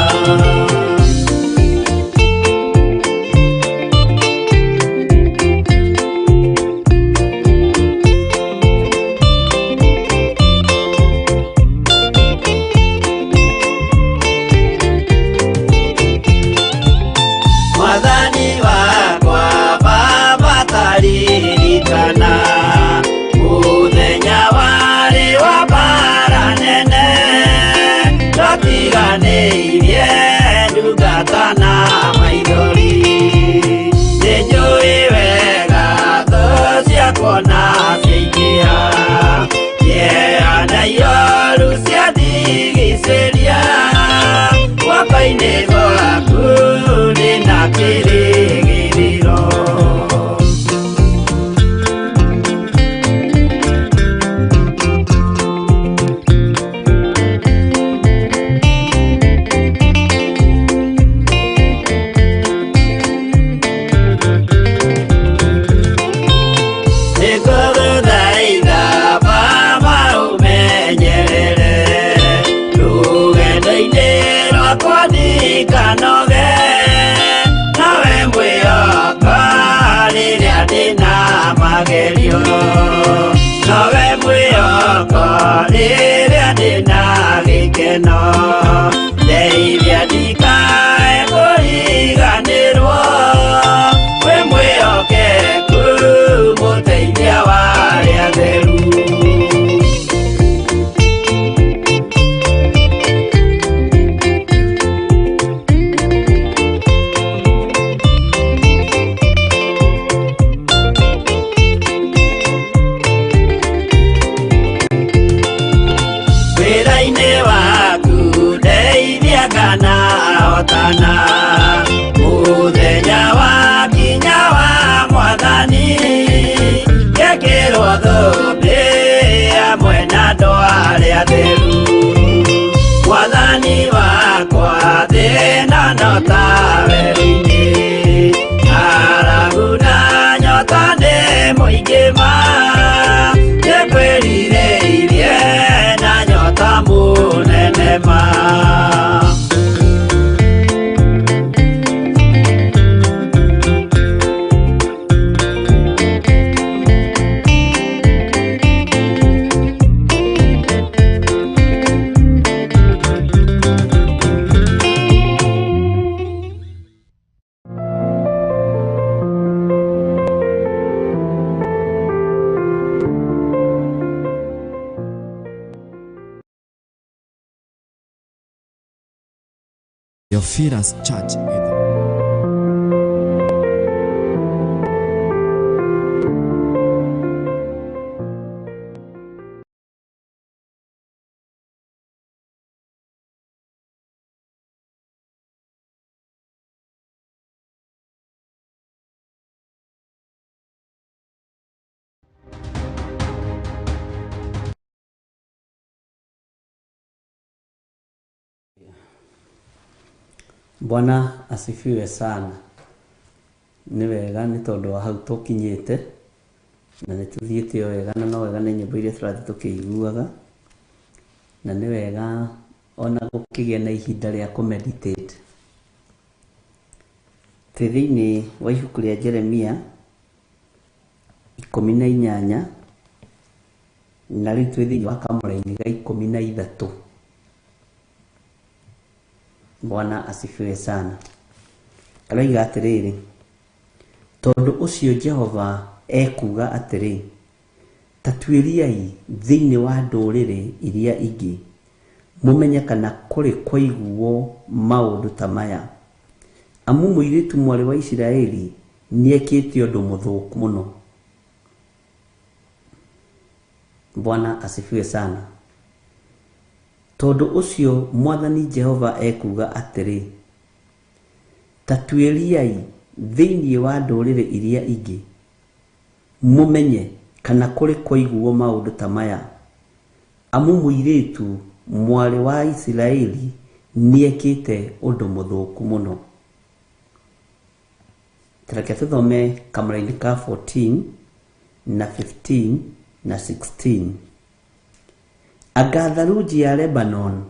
Mwathani wakwa Baba taririkana mũthenya warĩ wa mbara nene, ndatiganĩirie ndungata na maithori. Nĩnjũĩ wega thũ ciakwa na ciaingĩha, kĩeha na ioru ciandigicĩria, guoko-inĩ gwaku ndĩna kĩrĩgĩrĩro. Nĩngũgũthaitha Baba ũmenyerere rũgendo-inĩ rwakwa ndikanoge, nawe mwĩhoka rĩrĩa ndĩna magerio, nowe mwĩhoko rĩrĩa ndĩna gĩkeno, ndeithia ndikae kũriganĩrwo, wĩ mwĩhokeku mũteithia wa arĩa atheru. Wĩra-inĩ waku ndeithia kana hotana, mũthenya wakinya wa Mwathani, ngekĩrwo thũmbĩ hamwe na andũ arĩa atheru. Mwathani wakwa thĩna no ta werũ-inĩ, ng'aragu na nyota nĩ mũingĩ ma, nĩngwĩrirĩirie na nyota mũnene ma. Theophilus Church Githurai. Bwana asifiwe sana. Nĩ wega nĩ tondũ wa hau tũkinyĩte na nĩ tũthiĩte o wega na no wega nĩ nyĩmbo iria tũrathiĩ tũkĩiguaga, na nĩ wega ona gũkĩgĩa na ihinda rĩa kũ meditate. Twĩ thĩinĩ wa ibuku rĩa Jeremia 18, na rĩu twĩ thĩinĩ wa kamũraini ga 13. Bwana asifiwe sana. Aroiga atĩrĩrĩ, tondũ ũcio Jehova ekuuga atĩrĩ, ta tuĩriai thĩinĩ wa ndũrĩrĩ iria ingĩ, mũmenye kana kũrĩ kwaiguo maũndũ ta maya. Amu mũirĩtu mwarĩ wa Isiraeli nĩekĩte ũndũ mũthũku mũno. Bwana asifiwe sana. Tondũ ũcio Mwathani Jehova ekuuga atĩrĩ, ta tuĩriai thĩinĩ wa ndũrĩrĩ iria ingĩ, mũmenye kana kũrĩ kwaiguo maũndũ ta maya. Amu mũirĩtu mwarĩ wa Isiraeli nĩekĩte ũndũ mũthũku mũno. Reke tũthome kamũraini ka 14 na 15 na 16. Anga tharunji ya Lebanon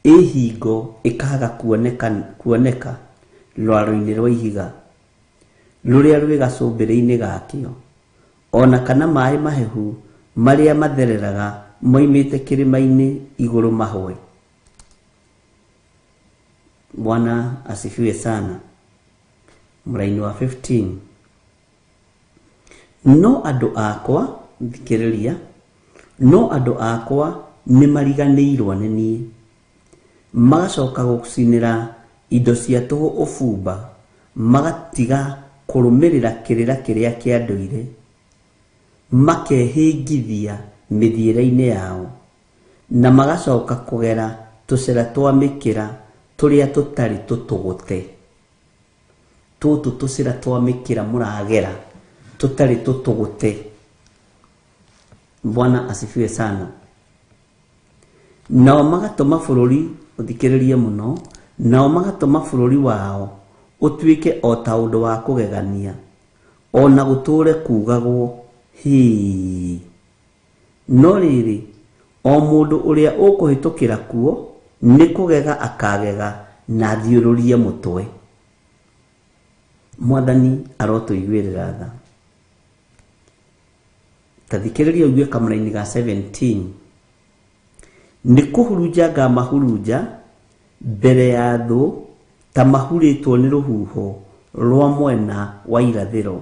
ĩ hingo ĩkaaga kuoneka rwaro-inĩ rwa ihiga rũrĩa rwĩ gacũmbĩrĩ-inĩ gakĩo, ona kana maĩ mahehu marĩa mathereraga moimĩte kĩrĩma-inĩ igũrũ mahwe. Bwana asifiwe sana. Mũraini wa 15. No andũ akwa, thikĩrĩria, no andũ akwa nĩ mariganĩirwo nĩ niĩ, magacoka gũcinĩra indo cia tũhũ ũbumba, magatiga kũrũmĩrĩra kĩrĩra kĩrĩa kĩa ndũire, makehĩngithia mĩthiĩre-inĩ yao, na magacoka kũgera tũcĩra twa mĩkĩra tũrĩa tũtarĩ tũtũgũte. Tũtũ tũcĩra twa mĩkĩra mũragera tũtarĩ tũtũgũte. Bwana asifiwe sana. Nao magatũma bũrũri, ũthikĩrĩrie mũno, nao magatũma bũrũri wao ũtuĩke o ta ũndũ wa kũgegania, ona gũtũũre kuugagwo hĩ. No rĩrĩ, o mũndũ ũrĩa ũkũhĩtũkĩra kuo nĩ kũgega akagega na athiũrũrie mũtwe. Mwathani arotũiguĩrĩra tha. Ta thikĩrĩria ũigue kamũraini ga 17. Nĩ kũhurunja ngamahurunja mbere ya thũ ta mahurĩtwo nĩ rũhuho rwa mwena wa irathĩro.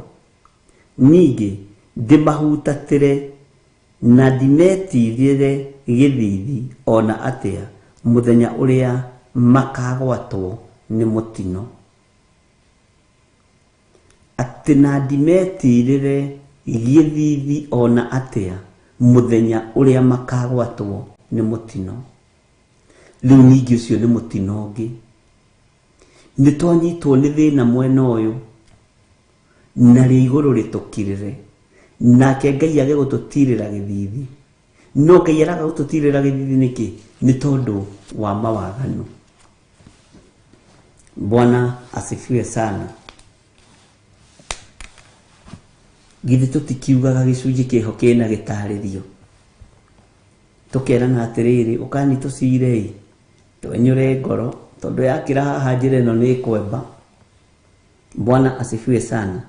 Ningĩ ndĩmahutatĩre na ndimetirĩre gĩthithi ona atĩa mũthenya ũrĩa makagwatwo nĩ mũtino. Atĩ na ndimetirĩre gĩthithi ona atĩa mũthenya ũrĩa makagwatwo nĩ mũtino. Rĩu ningĩ ũcio nĩ mũtino ũngĩ. Nĩ twanyitwo nĩ thĩna mwena ũyũ, narĩo igũrũ rĩtũkirĩre, nake Ngai age gũtũtirĩra gĩthithi. No Ngai araga gũtũtirĩra gĩthithi nĩkĩ? Nĩ tondũ wa mawaganu. Bwana asifiwe sana. Githĩ tũtikiugaga gĩcunjĩ kĩho kĩna gĩtarĩrio, tũkerana atĩrĩrĩ, ũkani tũcire twenyũre ngoro tondũ yakĩra haha njĩra ĩno nĩ ĩkwemba. Bwana asifiwe sana.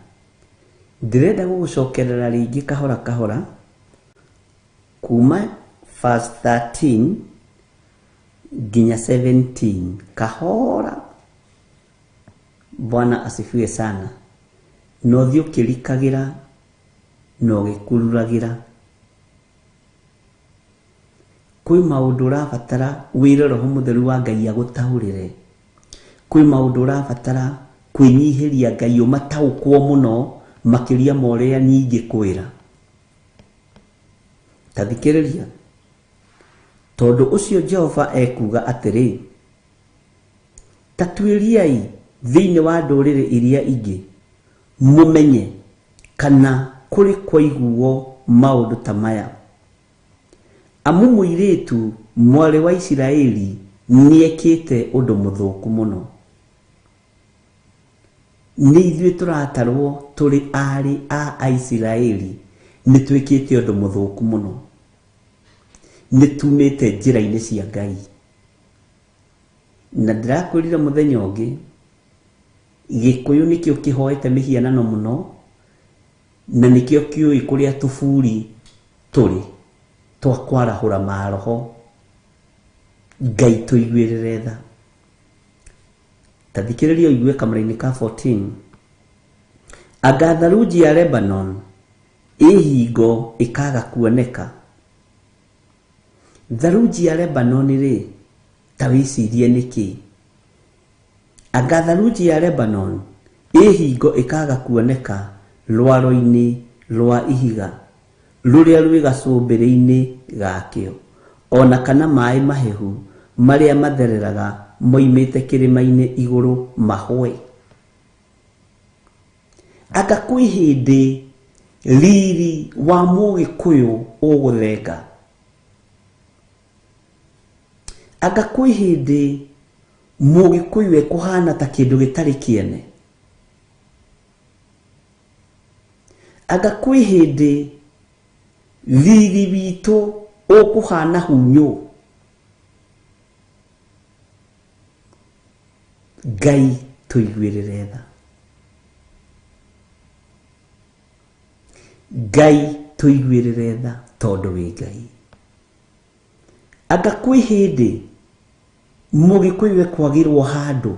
Ndĩrenda gũgũcokerera rĩngĩ kahora kahora kuma verse 13 nginya 17 kahora. Bwana asifiwe sana. No thiĩ ũkĩrikagĩra na ũgĩkururagĩra. Kwĩ maũndũ ũrabatara wĩre Roho Mũtheru wa Ngai agũtaũrĩre. Kwĩ maũndũ ũrabatara kwĩnyihĩria Ngai ũmataũkwo mũno makĩria ma ũrĩa niĩ ingĩkwĩra. Ta thikĩrĩria. Tondũ ũcio Jehova ekuuga atĩrĩ, Ta tuĩriai thĩinĩ wa ndũrĩrĩ iria ingĩ, mũmenye kana kũrĩ kwaiguo maũndũ ta maya. Amu mũirĩtu mwarĩ wa Isiraeli nĩekĩte ũndũ mũthũku mũno. Nĩ ithuĩ tũratarwo tũrĩ aarĩ a Aisiraeli nĩtwĩkĩte ũndũ mũthũku mũno. Nĩtumĩte njĩra-inĩ cia Ngai. Na ndĩrakwĩrire mũthenya ũngĩ, Gĩkũyũ nĩkĩo kĩhoete mĩhianano mũno, na nĩkĩo kĩũĩ kũrĩa tũburi tũrĩ twa kwarahũra maroho. Ngai tũiguĩrĩre tha. Ta thikĩrĩria ũigue kamũra-inĩ ka 14. Anga tharunji ya Lebanon ĩ hingo ĩkaaga kuoneka? Tharunji ya Lebanon-rĩ, ta wĩcirie nĩkĩ? Anga tharunji ya Lebanon ĩ hingo ĩkaaga kuoneka rwaro-inĩ rwa ihiga rũrĩa rwĩ gacũmbĩrĩ-inĩ gakĩo, o na kana maĩ mahehu marĩa mathereraga moimĩte kĩrĩma-inĩ igũrũ mahũe? Anga kwĩ hĩndĩ riri wa Mũgĩkũyũ ũgũthenga? Anga kwĩ hĩndĩ Mũgĩkũyũ ekũhana ta kĩndũ gĩtarĩ kĩene? Anga kwĩ hĩndĩ riri witũ ũkũhana hunyũ? Ngai tũiguĩrĩre tha. Ngai tũiguĩrĩre tha tondũ wĩ Ngai. Anga kwĩ hĩndĩ Mũgĩkũyũ ekwagĩrwo handũ?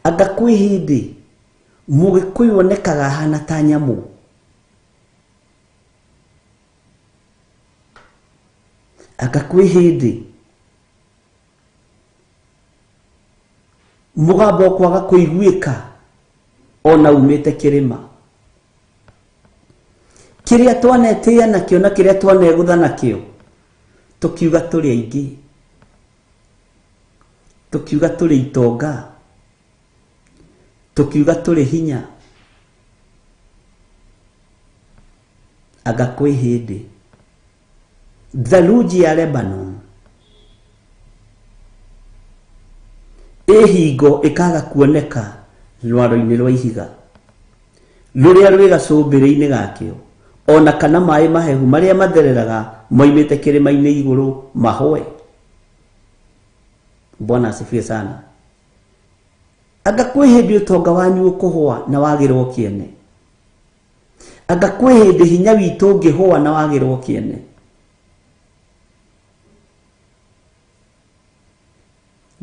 Anga kwĩ hĩndĩ Mũgĩkũyũ onekaga ahana ta nyamũ? Anga kwĩ hĩndĩ mũgambo ũkwaga kũiguĩka ona umĩte kĩrĩma? Kĩrĩa twanetĩĩa nakĩo na kĩrĩa twanegũtha nakĩo, tũkiuga tũrĩ aingĩ, tũkiuga tũrĩ itonga, tũkiuga tũrĩ hinya, anga kwĩ hĩndĩ tharunji ya Lebanon ĩ hingo ĩkaga kuoneka rwaro-inĩ rwa ihiga rũrĩa rwĩ gacũmbĩrĩ-inĩ gakĩo, o na kana maĩ mahehu marĩa mathereraga moimĩte kĩrĩma-inĩ igũrũ mahũe? Bwana asifiwe sana. Anga kwĩ hĩndĩ ũtonga wanyu ũkũhũa na wagĩrwo kĩene? Anga kwĩ hĩndĩ hinya witũ ũngĩhũa na wagĩrwo kĩene?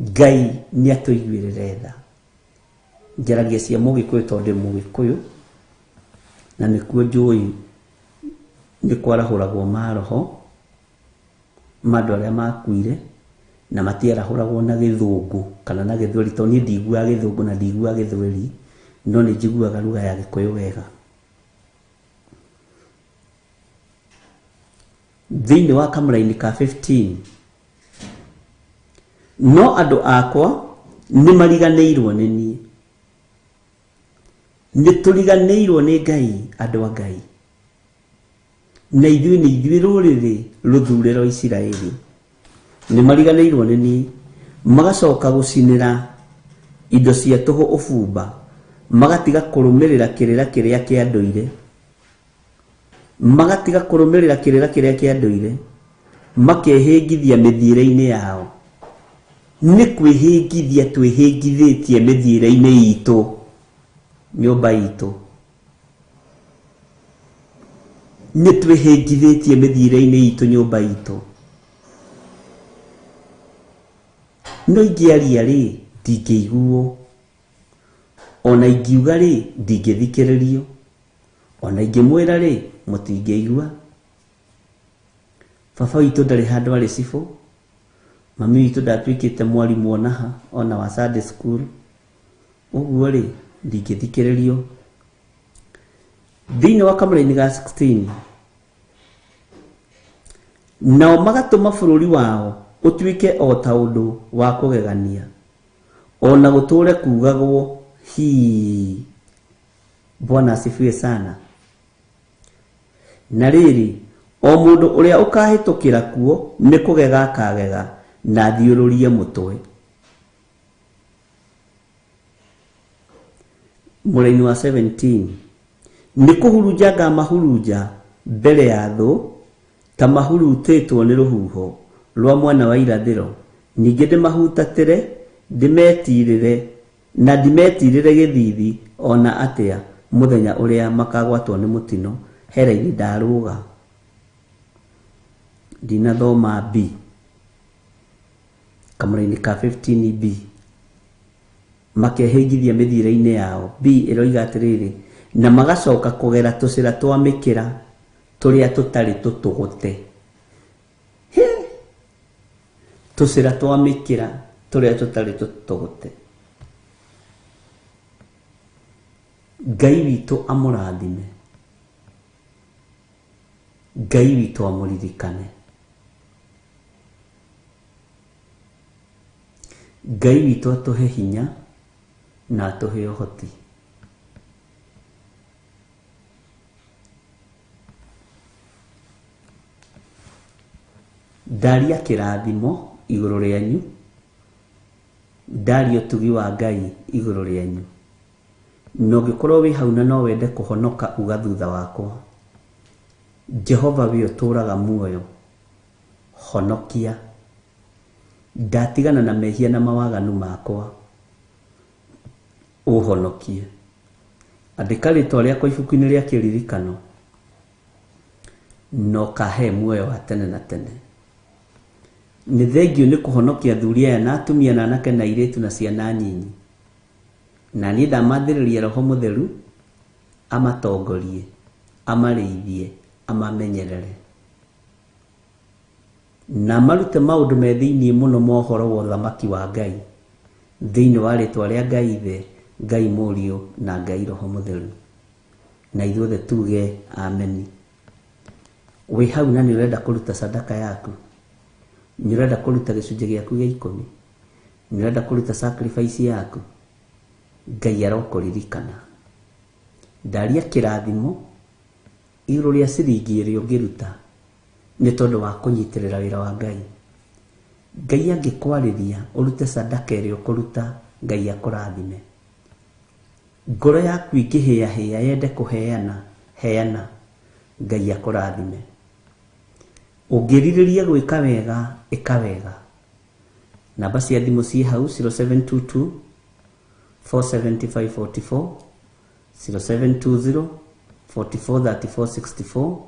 Ngai nĩ atũiguĩrĩre tha. Njaragia cia Mũgĩkũyũ tondũ ndĩ Mũgĩkũyũ, na nĩkuo njũĩ nĩ kwarahũragwo maroho ma andũ arĩa makuire, na matiarahũragwo na Gĩthũngũ kana na Gĩthweri, tondũ niĩ ndiguaga Gĩthũngũ na ndiguaga Gĩthweri, no nĩ njiguaga lugha ya Gĩkũyũ wega. Thĩinĩ wa kamũraini ka 15, no andũ akwa nĩ mariganĩirwo nĩ niĩ. Nĩ tũriganĩirwo nĩ Ngai, andũ a Ngai. Na ithuĩ nĩ ithuĩ rũrĩrĩ rũthure rwa Isiraeli. Nĩ mariganĩirwo nĩ niĩ, magacoka gũcinĩra indo cia tũhũ ũbumba, magatiga kũrũmĩrĩra kĩrĩra kĩrĩa kĩa ndũire. Magatiga kũrũmĩrĩra kĩrĩra kĩrĩa kĩa ndũire, makehĩngithia mĩthiĩre-inĩ yao. Nĩ kwĩhĩngithia twĩhĩngithĩtie mĩthiĩre-inĩ itũ, nyũmba itũ. Nĩ twĩhĩngithĩtie mĩthiĩre-inĩ itũ, nyũmba itũ. No ingĩaria-rĩ, ndingĩiguo. Ona ingiuga-rĩ, ndingĩthikĩrĩrio. Ona ingĩmwĩra-rĩ, mũtingĩigua. Baba witũ ndarĩ handũ arĩ cibũ. Mami witũ ndatuĩkĩte mwarimũ onaha, ona wa Sunday school. Ũguo rĩ ndingĩthikĩrĩrio. Thĩinĩ wa kamũraini ga 16, nao magatũma bũrũri wao ũtuĩke o ta ũndũ wa kũgegania, ona gũtũũre kuugagwo hii. Bwana asifiwe sana. Na rĩrĩ, o mũndũ ũrĩa ũkahĩtũkĩra kuo nĩ kũgega akagega na athiũrũrie mũtwe. Mũraini wa 17, nĩ kũhurunja ngamahurunja mbere ya thũ ta mahurutĩtwo nĩ rũhuho rwa mwena wa irathĩro, ningĩ ndĩmahutatĩre, ndĩmetirĩre na ndimetirĩre gĩthithi ona atĩa mũthenya ũrĩa makagwatwo nĩ mũtino. Heraini ndarũga ndinathoma B kamũraini ka 15B, makehĩngithia mĩthiĩre-inĩ yao. B ĩroiga atĩrĩrĩ, na magacoka kũgera tũcĩra twa mĩkĩra tũrĩa tũtarĩ tũtũgũte. Tũcĩra twa mĩkĩra tũrĩa tũtarĩ tũtũgũte. Ngai witũ amũrathime, Ngai witũ amũririkane, Ngai witũ atũhe hinya na atũhe ũhoti. Ndaria kĩrathimo igũrũ rĩanyu, ndaria ũtugi wa Ngai igũrũ rĩanyu. Na ũngĩkorwo wĩ hau na no wende kũhonoka, uga thutha wakwa, Jehova we ũtũũraga muoyo, honokia. Ndatigana na mehia na mawaganu makwa, ũhonokie. Andĩka rĩtwa rĩakwa ibuku-inĩ rĩa kĩririkano na ũkahe muoyo wa tene na tene. Nĩ thengio nĩ kũhonokia athuri aya na atumia na anake na airĩtu na ciana nyinyi. Na niĩ ndamathĩrĩria Roho Mũtheru amatongorie, amarĩithie, amamenyerere, na marute maũndũ me thĩinĩ mũno ma ũhoro wa ũthamaki wa Ngai, thĩinĩ wa rĩtwa rĩa Ngai Ithe, Ngai Mũriũ na Ngai Roho Mũtheru. Na ithuothe tuge ameni. Wĩ hau na nĩ ũrenda kũruta sadaka yaku, nĩ ũrenda kũruta gĩcunjĩ gĩaku gĩa ikũmi, nĩ ũrenda kũruta sacrifice yaku, Ngai arokũririkana. Ndaria kĩrathimo igũrũ rĩa ciringi ĩrĩa ũngĩruta nĩ tondũ wa kũnyitĩrĩra wĩra wa Ngai. Ngai angĩkwarĩria ũrute sadaka ĩrĩa ũkũruta, Ngai akũrathime. Ngoro yaku ĩngĩhĩahĩa yende kũheana, heana, Ngai akũrathime. Ũngĩrirĩria gwĩka wega, ĩka wega. Namba cia thimũ ciĩ hau 0722 475 44, 0720 44 34 64.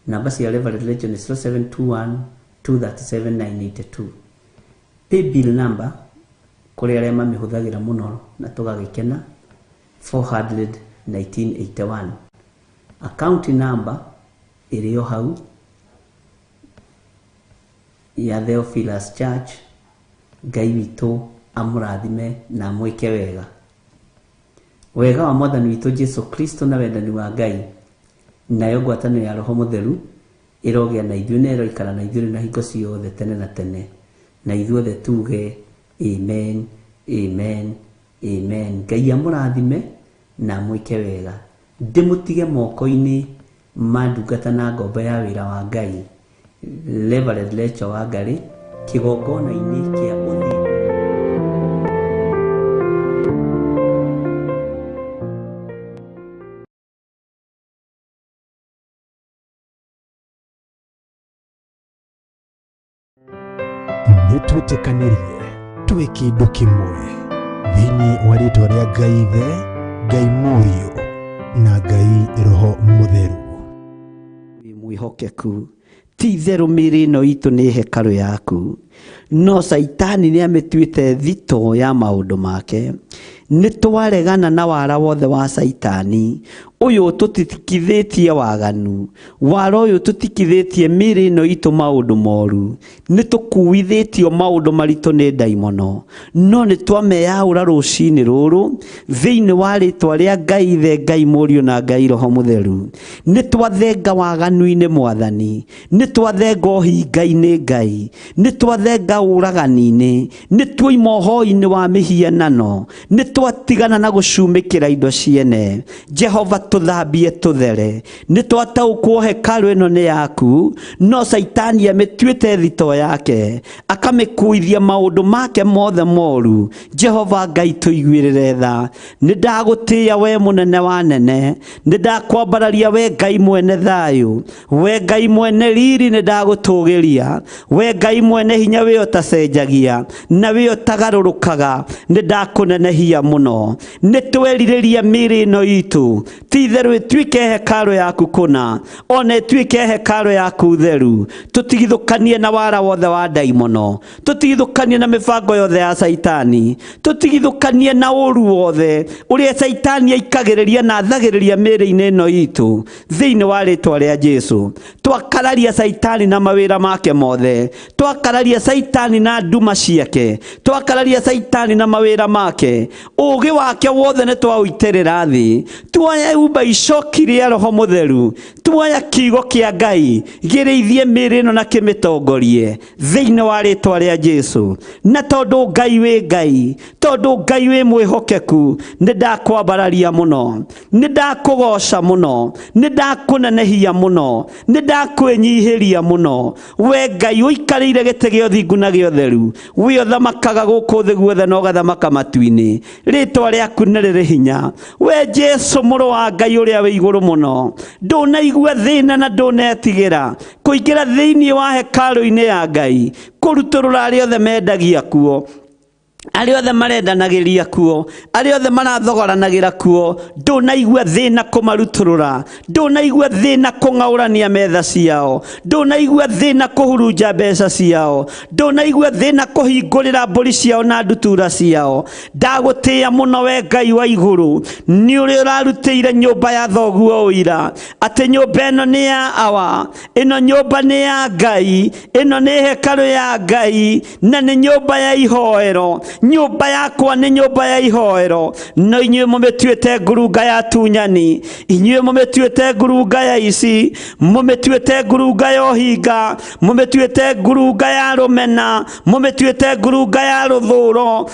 Namba cia Reverend Rachel nĩ 0721 237 982. Pay bill number kũrĩ arĩa mamĩhũthagĩra mũno na tũgagĩkena 400 1981. Account number ĩrĩ o hau ya Theophilus Church. Ngai witũ amũrathime na amwĩke wega. Wega wa Mwathani witũ Jesu Kristo na wendani wa Ngai nayo ngwatanĩro ya Roho Mũtheru ĩrogĩa na ithuĩ na ĩroikara na ithuĩ na hingo ciothe tene na tene. Na ithuothe tuge amen, amen, amen. Ngai amũrathime na amwĩke wega. Ndĩmũtige moko-inĩ ma ndungata na ngombo ya wĩra wa Ngai, Reverend Rachel Wangari, kĩgongona-inĩ kĩa ũthingu. Nĩ twĩtĩkanĩrie twĩ kĩndũ kĩmwe thĩinĩ wa rĩtwa rĩa Ngai Ithe, Ngai Mũriũ na Ngai Roho Mũtheru. Wĩ mwĩhokeku, ti itherũ mĩĩrĩ ĩno itũ nĩ hekarũ yaku. No Caitani nĩ amĩtuĩte thito ya maũndũ make. Nĩ twaregana na wara wothe wa Caitani ũyũ ũtũtitikithĩtie waganu, wara ũyũ ũtũtikithĩtie mĩĩrĩ ĩno itũ maũndũ moru. Nĩ tũkuithĩtio maũndũ maritũ nĩ ndaimono, no nĩ twameyaũra rũcinĩ rũrũ thĩinĩ wa rĩtwa rĩa Ngai Ithe, Ngai Mũriũ na Ngai Roho Mũtheru. Nĩ twathenga waganu-inĩ Mwathani, nĩ twathenga ũhinga-inĩ Ngai, nĩ twathenga ũragani-inĩ, nĩ tuoima ũhoi-inĩ wa mĩhianano, nĩ twatigana na gũcumĩkĩra indo ciene. Jehova tũthambie tũthere. Nĩ twataũkwo hekarũ ĩno nĩ yaku, no Caitani amĩtuĩte thito yake, akamĩkuithia maũndũ make mothe moru. Jehova Ngai tũiguĩrĩre tha. Nĩ ndagũtĩĩa we mũnene wa nene, nĩ ndakwambararia we Ngai mwene thayũ, we Ngai mwene riri, nĩ ndagũtũgĩria we Ngai mwene hinya, we ũtacenjagia na we ũtagarũrũkaga, nĩ ndakũnenehia mũno. Nĩ twerirĩria mĩĩrĩ ĩno itũ ti itherũ ĩtuĩke hekarũ yaku kũna, ona ĩtuĩke hekarũ yaku theru. Tũtigithũkanie na wara wothe wa ndaimono, tũtigithũkanie na mĩbango yothe ya Caitani, tũtigithũkanie na ũru wothe ũrĩa Caitani aikagĩrĩria na athagĩrĩria mĩĩrĩ-inĩ ĩno itũ thĩinĩ wa rĩtwa rĩa Jesu. Twakararia Caitani na mawĩra make mothe, twakararia Caitani na nduma ciake, twakararia Caitani na mawĩra make, ũũgĩ wake wothe nĩ twaũitĩrĩra thĩ. Tuoya umba icoki rĩa Roho Mũtheru, tuoya kiugo kĩa Ngai gĩrĩithie mĩĩrĩ ĩno na kĩmĩtongorie thĩinĩ wa rĩtwa rĩa Jesu. Na tondũ Ngai wĩ Ngai, tondũ Ngai wĩ mwĩhokeku, nĩ ndakwambararia mũno, nĩ ndakũgoca mũno, nĩ ndakũnenehia mũno, nĩ ndakwĩnyihĩria mũno. We Ngai ũikarĩire gĩtĩ gĩa ũthingu na gĩa ũtheru, we ũthamakaga gũkũ thĩ guothe na ũgathamaka matu-inĩ, rĩtwa rĩaku nĩ rĩrĩ hinya. We Jesu mũrũ wa Ngai ũrĩa wĩ igũrũ mũno, ndũnaigua thĩna na ndũnetigĩra kũingĩra thĩinĩ wa hekarũ-inĩ ya Ngai, kũrutũrũra arĩa othe mendagia kuo, arĩa othe marendanagĩria kuo, arĩa othe marathogoranagĩra kuo. Ndũnaigua thĩna kũmarutũrũra, ndũnaigua thĩna kũng'aũrania metha ciao, ndũnaigua thĩna kũhurunja mbeca ciao, ndũnaigua thĩna kũhingũrĩra mbũri ciao na ndutura ciao. Ndagũtĩĩa mũno we Ngai wa igũrũ, nĩ ũrĩa ũrarutĩire nyũmba ya thoguo ũira atĩ nyũmba ĩno nĩ ya awa, ĩno nyũmba nĩ ya Ngai, ĩno nĩ hekarũ ya Ngai, na nĩ nyũmba ya ihoero. Nyũmba yakwa nĩ nyũmba ya ihoero, no inyuĩ mũmĩtuĩte ngurunga ya tunyani, inyuĩ mũmĩtuĩte ngurunga ya ici, mũmĩtuĩte ngurunga ya ũhinga, mũmĩtuĩte ngurunga ya rũmena, mũmĩtuĩte ngurunga ya rũthũro,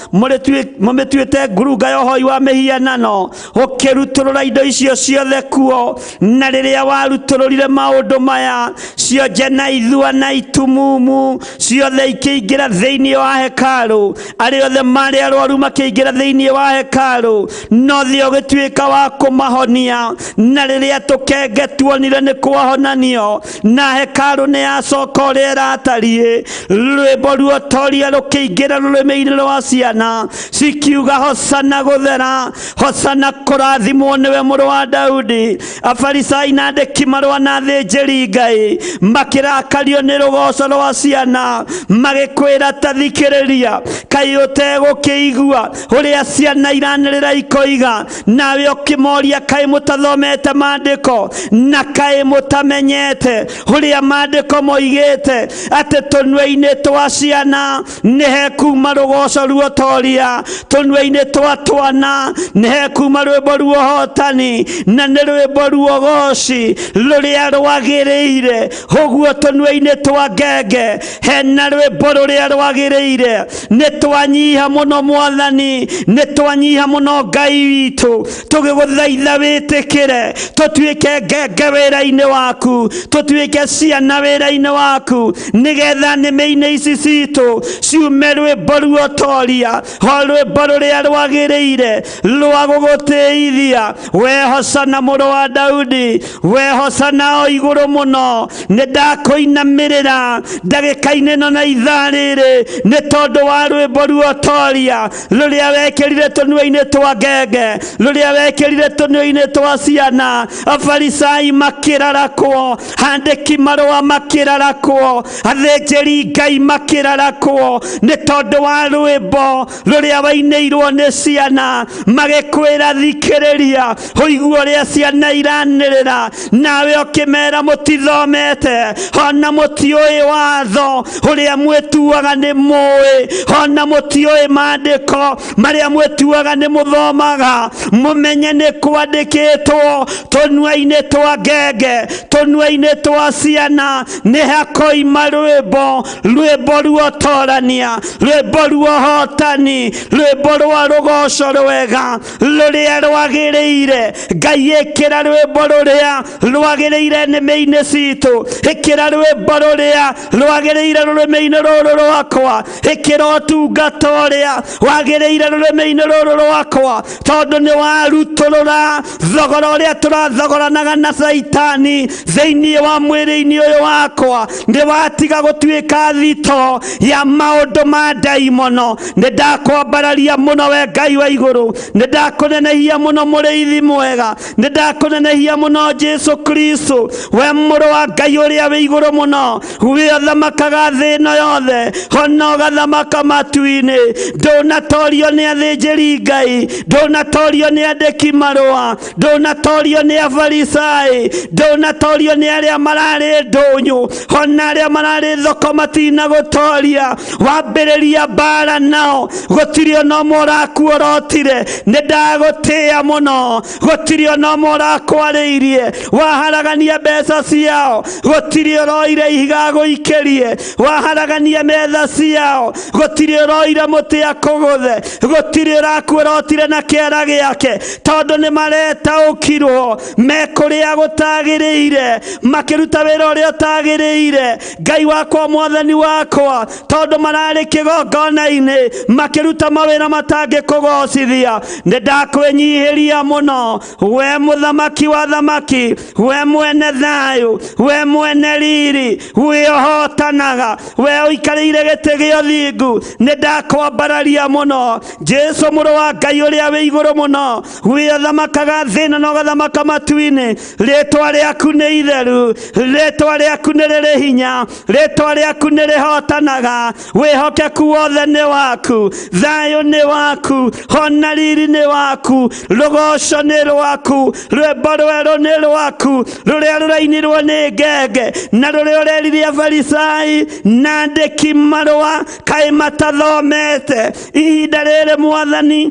mũmĩtuĩte ngurunga ya ũhoi wa mĩhianano. Ũkĩrutũrũra indo icio ciothe kuo, na rĩrĩa warutũrũrire maũndũ maya, cionje na ithua na itumumu ciothe ikĩingĩra thĩinĩ wa hekarũ, arĩa othe marĩ arwaru makĩingĩra thĩinĩ wa hekarũ, no thĩ ũgĩtuĩka wa kũmahonia. Na rĩrĩa tũkenge tuonire nĩ kwahonanio, na hekarũ nĩ yacoka ũrĩa ĩratariĩ, rwĩmbo ruotoria rũkĩingĩra rũrĩmĩ-inĩ rwa ciana cikiuga, hosana gũthera, hosana kũrathimwo nĩwe mũrũ wa Daudi. Afarisai na andĩki marũa na athĩnjĩri Ngai makĩrakario nĩ rũgoco rwa ciana, magĩkwĩra ta thikĩrĩria, kaĩ ũtegũkĩigua ũrĩa ciana iranĩrĩra ikoiga? Nawe ũkĩmoria, kaĩ mũtathomete maandĩko, na kaĩ mũtamenyete ũrĩa maandĩko moigĩte atĩ tũnua-inĩ twa ciana nĩ hekuma rũgoco ruotoria, tũnua-inĩ twa twana nĩ hekuma rwĩmbo ruohotani, na nĩ rwĩmbo ruogoci rũrĩa rwagĩrĩire. Ũguo tũnua-inĩ twa ngenge hena rwĩmbo rũrĩa rwagĩrĩire. Nĩ twanyiha mũno Mwathani, nĩ twanyiha mũno Ngai witũ, tũgĩgũthaitha wĩtĩkĩre tũtuĩke ngenge wĩra-inĩ waku, tũtuĩke ciana wĩra-inĩ waku, nĩgetha nĩmĩ-inĩ ici citũ ciume rwĩmbo ruotoria, o rwĩmbo rũrĩa rwagĩrĩire rwa gũgũtĩithia. We hosana mũrũ wa Daudi, we hosana o igũrũ mũno. Nĩ ndakũinamĩrĩra ndagĩka-inĩ ĩno na ithaa rĩrĩ nĩ tondũ wa rwĩmbo ruotoria. ruotoria rũrĩa wekĩrire tũnua-inĩ twa ngenge, rũrĩa wekĩrire tũnua-inĩ twa ciana. Afarisai makĩrarakwo, andĩki marũa makĩrarakwo, athĩnjĩri Ngai makĩrarakwo, nĩ tondũ wa rwĩmbo rũrĩa wainĩirwo nĩ ciana. Magĩkwĩra thikĩrĩria, ũigue ũrĩa ciana iranĩrĩra, nawe ũkĩmera mũtithomete, ona mũtiũĩ watho ũrĩa mwĩtuaga nĩ mũĩ, ona mũtiũĩ maandĩko marĩa mwĩtuaga nĩ mũthomaga. Mũmenye nĩ kwandĩkĩtwo tũnua-inĩ twa ngenge, tũnua-inĩ twa ciana, nĩ hakoima rwĩmbo, rwĩmbo ruotorania, rwĩmbo ruohotani, rwĩmbo rwa rũgoco rwega rũrĩa rwagĩrĩire. Ngai, ĩkĩra rwĩmbo rũrĩa rwagĩrĩire nĩmĩ-inĩ citũ, ĩkĩra rwĩmbo rũrĩa rwagĩrĩire rũrĩmĩ-inĩ rũrũ rwakwa, ĩkĩra ũtungata ũrĩa wagĩrĩire rũrĩmĩ-inĩ rũrũ rwakwa, tondũ nĩ warutũrũra thogora ũrĩa tũrathogoranaga na Caitani thĩinĩ wa mwĩrĩ-inĩ ũyũ wakwa. Nĩ watiga gũtuĩka thito ya maũndũ ma ndaimono. Nĩ ndakwambararia mũno we Ngai wa igũrũ, nĩ ndakũnenehia mũno mũrĩithi mwega, nĩ ndakũnenehia mũno Jesu Kristo, we mũrũ wa Ngai ũrĩa wĩ igũrũ mũno, we ũthamakaga thĩ ĩno yothe, ona ũgathamaka matu-inĩ. Ndũnatorio nĩ athĩnjĩri Ngai, ndũnatorio nĩ andĩki marũa, ndũnatorio nĩ afarisai, ndũnatorio nĩ arĩa mararĩ ndũnyũ, ona arĩa mararĩ thoko matinagũtoria. Wambĩrĩria mbara nao, gũtirĩ ona ũmwe ũrakuorotire. Nĩ ndagũtĩĩa mũno, gũtirĩ ona ũmwe ũrakwarĩirie. Waharagania mbeca ciao, gũtirĩ ũroire ihiga agũikĩrie. Waharagania metha ciao, gũtirĩ ũroire mũtĩ akũgũthe, gũtirĩ ũrakuorotire na kĩara gĩake, tondũ nĩ maretaũkirwo me kũrĩa gũtagĩrĩire, makĩruta wĩra ũrĩa ũtagĩrĩire. Ngai wakwa, mwathani wakwa, tondũ mararĩ kĩgongona-inĩ makĩruta mawĩra matangĩkũgocithia. Nĩ ndakwĩnyihĩria mũno, we mũthamaki wa thamaki, we mwene thayũ, we mwene riri, we ũhotanaga, we ũikarĩire gĩtĩ gĩa ũthingu. Nĩ ndakwambararia mũno, Jesu mũrũ wa Ngai ũrĩa wĩ igũrũ mũno, we ũthamakaga thĩ ĩno na ũgathamaka matu-inĩ. Rĩtwa rĩaku nĩ itheru, rĩtwa rĩaku nĩ rĩrĩ hinya, rĩtwa rĩaku nĩ rĩhotanaga. Wĩhokeku wothe nĩ waku, thayũ nĩ waku, ona riri nĩ waku, rũgoco nĩ rwaku, rwĩmbo rwerũ nĩ rwaku, rũrĩa rũrainirwo nĩ ngenge, na rũrĩa ũrerire afarisai na andĩki marũa kaĩ matathomete. Ihinda rĩrĩ mwathani,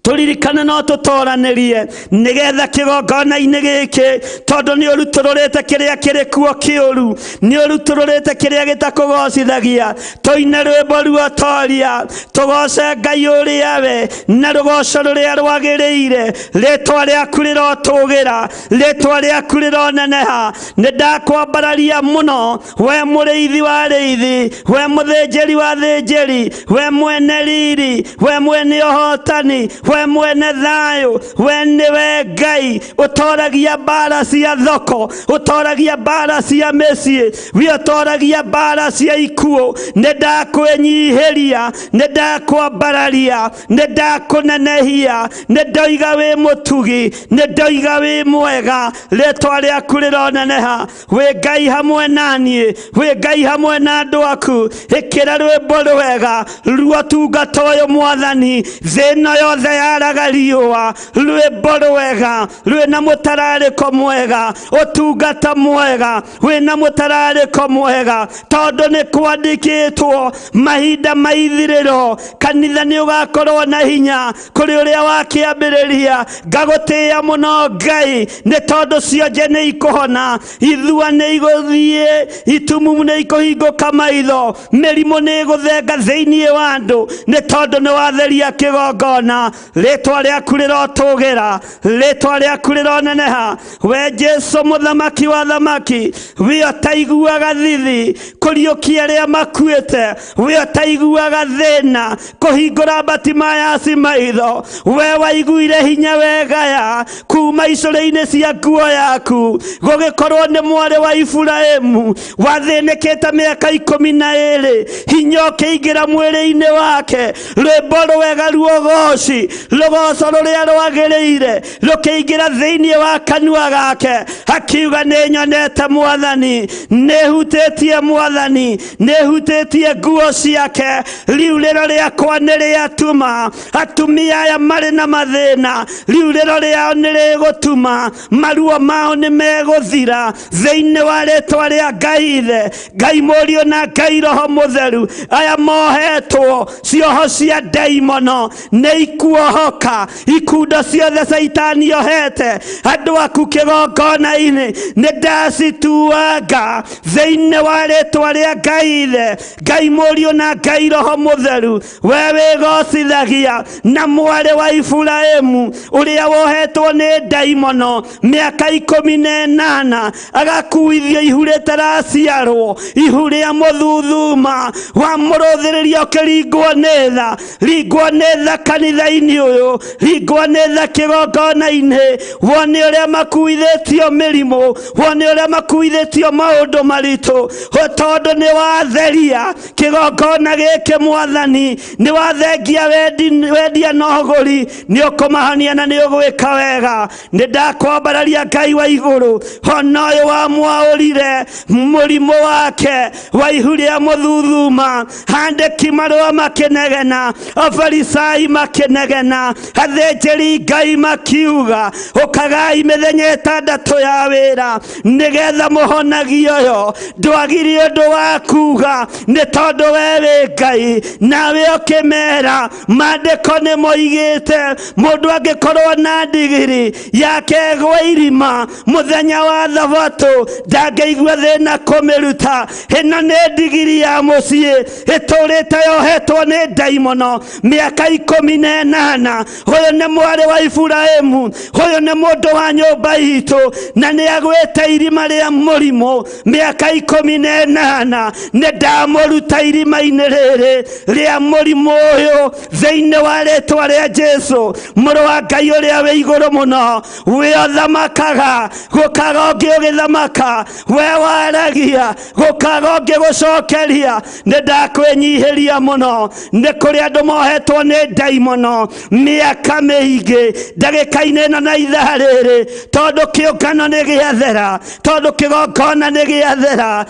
tũririkane no tũtoranĩrie nĩgetha kĩgongona-inĩ gĩkĩ, tondũ nĩ ũrutũrũrĩte kĩrĩa kĩrĩ kuo kĩũru, nĩ ũrutũrũrĩte kĩrĩa gĩtakũgocithagia, tũine rwĩmbo ruotoria, tũgoce Ngai ũrĩa we na rũgoco rũrĩa rwagĩrĩire. Rĩtwa rĩaku rĩrotũgĩra, rĩtwa rĩaku rĩroneneha. Nĩ ndakwambararia mũno, we mũrĩithi wa arĩithi, we mũthĩnjĩri wa athĩnjĩri, we mwene riri, we mwene ũhotani, we mwene thayũ, we nĩwe Ngai ũtoragia mbara cia thoko, ũtoragia mbara cia mĩciĩ, we ũtoragia mbara cia ikuũ. Nĩ ndakwĩnyihĩria, nĩ ndakwambararia, nĩ ndakũnenehia, nĩ ndoiga wĩ mũtugi, nĩ ndoiga wĩ mwega. Rĩtwa rĩaku rĩroneneha. Wĩ Ngai hamwe na niĩ, wĩ Ngai hamwe na andũ aku. Ĩkĩra rwĩmbo rwega ruotungata ũyũ mwathani, thĩ ĩno yothe yaraga riũa. Rwĩmbo rwega rwĩna mũtararĩko mwega, ũtungata mwega wĩna mũtararĩko mwega, tondũ nĩ kwandĩkĩtwo mahinda ma ithirĩro kanitha nĩ ũgakorwo na hinya kũrĩ ũrĩa wakĩambĩrĩria. Ngagũtĩĩa mũno Ngai, nĩ tondũ cionje nĩ ikũhona, ithua nĩ igũthiĩ, itumumu nĩ ikũhingũka maitho, mĩrimũ nĩ ĩgũthenga thĩinĩ wa andũ, nĩ tondũ nĩ watheria kĩgongona. Rĩtwa rĩaku rĩrotũgĩra, rĩtwa rĩaku rĩroneneha. We Jesu mũthamaki wa thamaki, we ũtaiguaga thithi, kũriũkia arĩa makuĩte, we ũtaiguaga thĩna, kũhingũra Batimayasi maitho, we waiguire hinya wegaya kuma icũrĩ-inĩ cia nguo yaku, gũgĩkorwo nĩ mwarĩ wa Iburahimu wathĩnĩkĩte mĩaka 12, hinya ũkĩingĩra mwĩrĩ-inĩ wake, rwĩmbo rwega ruogoci, rũgoco rũrĩa rwagĩrĩire rũkĩingĩra thĩinĩ wa kanua gake, akiuga nĩ nyonete mwathani, nĩ hutĩtie mwathani, nĩ hutĩtie nguo ciake, riurĩro rĩakwa nĩ rĩatuma atumia aya marĩ na mathĩna, riurĩro rĩao nĩ rĩgũtuma maruo mao nĩ megũthira thĩinĩ wa rĩtwa rĩa Ngai Ithe, Ngai Mũriũ na Ngai Roho Mũtheru. Aya mohetwo cioho cia ndaimono nĩ ikuohoka, ikundo ciothe caitani ohete andũ aku kĩgongona-inĩ nĩ ndacituanga thĩinĩ wa rĩtwa rĩa Ngai Ithe, Ngai Mũriũ na Ngai Roho Mũtheru. We wĩgocithagia na mwarĩ wa Iburahimu ũrĩa wohetwo nĩ ndaimono mĩaka 18, agakuithio ihu rĩtaraciarwo, ihu rĩa mũthuthuma wa mũrũthĩrĩria ũkĩringwo nĩ tha, ringwo nĩ tha kanitha-inĩ ũyũ, ringwo nĩ tha kĩgongona-inĩ, wone ũrĩa makuithĩtio mĩrimũ, wone ũrĩa makuithĩtio maũndũ maritũ, tondũ nĩ watheria kĩgongona gĩkĩ mwathani, nĩ wathengia wendia na ũgũri, nĩ ũkũmahonia na nĩ ũgwĩka wega. Nĩ ndakwambararia Ngai wa igũrũ, hona ũyũ wamwaũrire mũrimũ wake wa ihu rĩa mũthuthuma, andĩki marũa makĩnegena, afarisai makĩnegena, athĩnjĩri Ngai makiuga ũkagai mĩthenya 6 ya wĩra nĩgetha mũhonagie ũyũ. Ndwagire ũndũ wa kuga nĩ tondũ we wĩ Ngai, nawe ũkĩmera maandĩko nĩ moigĩte mũndũ angĩkorwo na ndigiri yake ĩgwe irima mũthenya wa thabatũ ndangĩigua thĩna kũmĩruta. Ĩno nĩ ndigiri ya mũciĩ ĩtũrĩte yohetwo nĩ ndaimono mĩaka 18. Ũyũ nĩ mwarĩ wa Iburahimu, ũyũ nĩ mũndũ wa nyũmba itũ, na nĩ agwĩte irima rĩa mũrimũ mĩaka 18. Nĩ ndamũruta irima-inĩ rĩrĩ rĩa mũrimũ ũyũ thĩinĩ wa rĩtwa rĩa Jesu, mũrũ wa Ngai ũrĩa wĩ igũrũ mũno, we ũthamakaga gũkaga ũngĩ ũgĩthamaka, we waragia gũkaga ũngĩ gũcokeria. Nĩ ndakwĩnyihĩria mũno, nĩ kũrĩ andũ mohetwo nĩ ndaimono mĩaka mĩingĩ ndagĩka-inĩ ĩno na ithaa rĩrĩ, tondũ kĩũngano nĩ gĩathera, tondũ kĩgongona nĩ gĩathera,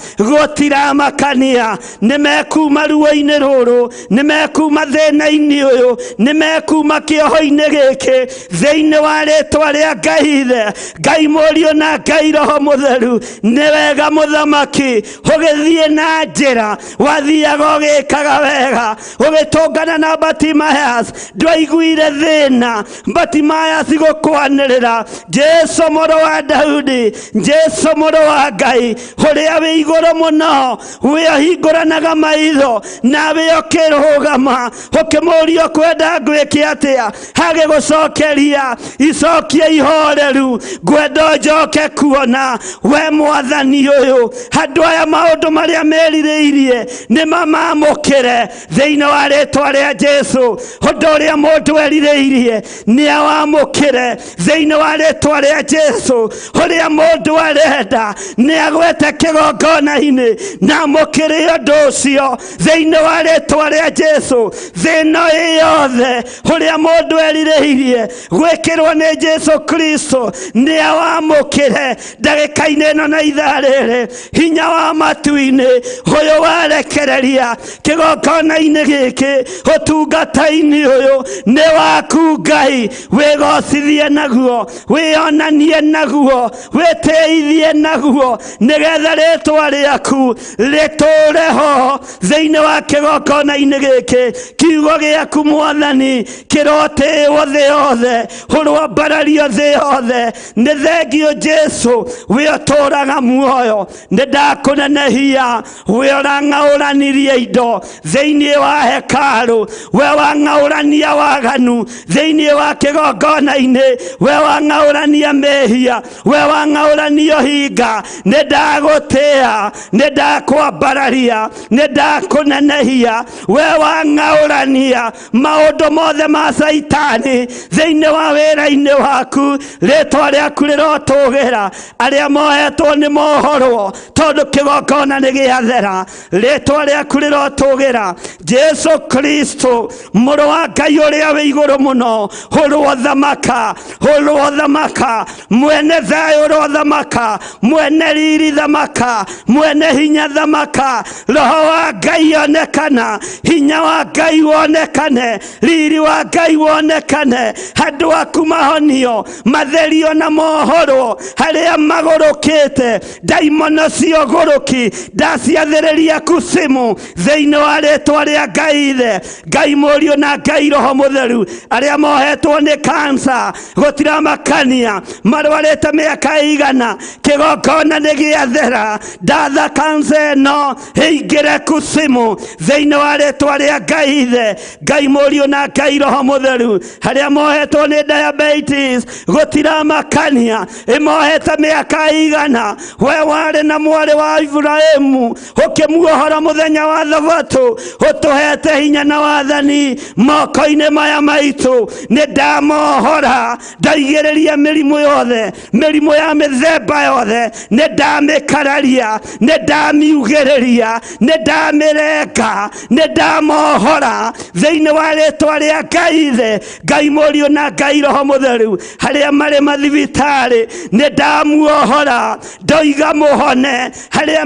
gũtiramakania. Nĩ mekuma ruo-inĩ rũrũ, nĩ mekuma thĩna-inĩ ũyũ, nĩ mekuma kĩoho-inĩ gĩkĩ thĩinĩ wa rĩtwa rĩa Ngai Ithe, Ngai Mũriũ na Ngai Roho Mũtheru. Nĩ wega mũthamaki ũgĩthiĩ na njĩra wathiaga ũgĩkaga wega, ũgĩtũngana na Batimayas ndwaiguire thĩna, Batimayas gũkwanĩrĩra Jesu mũrũ wa Daudi, Jesu mũrũ wa Ngai ũrĩa wĩ igũrũ mũno, we ũhingũranaga maitho nawe ũkĩrũgama ũkĩmũũria ũkwenda ngwĩke atĩa, agĩgũcokeria icokia ihoreru, ngwenda njoke kuona we mwathani ũyũ. Andũ aya maũndũ marĩa merirĩirie nĩ mamamũkĩre thĩinĩ wa rĩtwa rĩa Jesu. Ũndũ ũrĩa mũndũ erirĩirie nĩ awamũkĩre thĩinĩ wa rĩtwa rĩa Jesu. Ũrĩa mũndũ arenda nĩ agwete kĩgongona-inĩ na amũkĩre ũndũ ũcio thĩinĩ wa rĩtwa rĩa Jesu. Thĩna ĩ yothe ũrĩa mũndũ erirĩirie gwĩkĩrwo nĩ Jesu Kristo nĩ awamũkĩre ndagĩka-inĩ ĩno na ithaa rĩrĩ. Hinya wa matu-inĩ ũyũ warekereria kĩgongona-inĩ gĩkĩ, ũtungata-inĩ ũyũ nĩ waku Ngai, wĩgocithie naguo, wĩonanie naguo, wĩtĩithie naguo, nĩgetha rĩtwa rĩaku rĩtũre ho thĩinĩ wa kĩgongona-inĩ gĩkĩ. Kiugo gĩaku mwathani kĩrotĩĩwo thĩ yothe, ũrwambarario thĩ yothe. Nĩ thengio Jesu, we ũtũũraga muoyo, nĩ ndakũnenehia, we ũrang'aũranirie indo thĩinĩ wa hekarũ, we wang'aũrania waganu. waganu thĩinĩ wa kĩgongona-inĩ we wang'aũrania mehia we wang'aũrania ũhinga nĩ ndagũtĩa nĩ ndakwambararia nĩ ndakũnenehia we wang'aũrania maũndũ mothe ma Saitani thĩinĩ wa wĩra-inĩ waku rĩtwa rĩaku rĩrotũgĩra arĩa mohetwo nĩ mohorwo tondũ kĩgongona nĩ gĩathera rĩtwa rĩaku rĩrotũgĩra Jesu Kristo mũrũ wa Ngai ũrĩa wĩ igũrũ mũno ũrwo thamaka mwene thayũ ũrwo thamaka mwene riri thamaka mwene hinya thamaka roho wa Ngai onekana hinya wa Ngai wonekane riri wa Ngai wonekane andũ aku mahonio matherio na mohorwo harĩa magũrũkĩte ndaimono cio gũrũki ndaciathĩrĩria kusimu thĩinĩ wa rĩtwa rĩa Ngai Ithe Ngai Mũriũ na Ngai Roho Mũtheru arĩa mohetwo nĩ kansa gũtiramakania marwarĩte mĩaka igana kĩgongona nĩ gĩathera ndatha kansa ĩno ĩingĩre kusimu thĩinĩ wa rĩtwa rĩa Ngai Ithe Ngai Mũriũ na Ngai Roho Mũtheru harĩa mohetwo nĩ diabetes gũtiramakania ĩmohete mĩaka igana we warĩ na mwarĩ wa Ibrahimu ũkĩmuohora mũthenya wa thabatũ ũtũhete hinya na wathani moko-inĩ maya maitũ nĩ ndamohora ndaigĩrĩria mĩrimũ yothe mĩrimũ ya mĩthemba yothe nĩ ndamĩkararia nĩ ndamiugĩrĩria nĩ ndamĩrenga nĩ ndamohora thĩinĩ wa rĩtwa rĩa Ngai Ithe Ngai Mũriũ na Ngai Roho Mũtheru harĩa marĩ mathibitarĩ nĩ ndamuohora ndoiga mũhone harĩa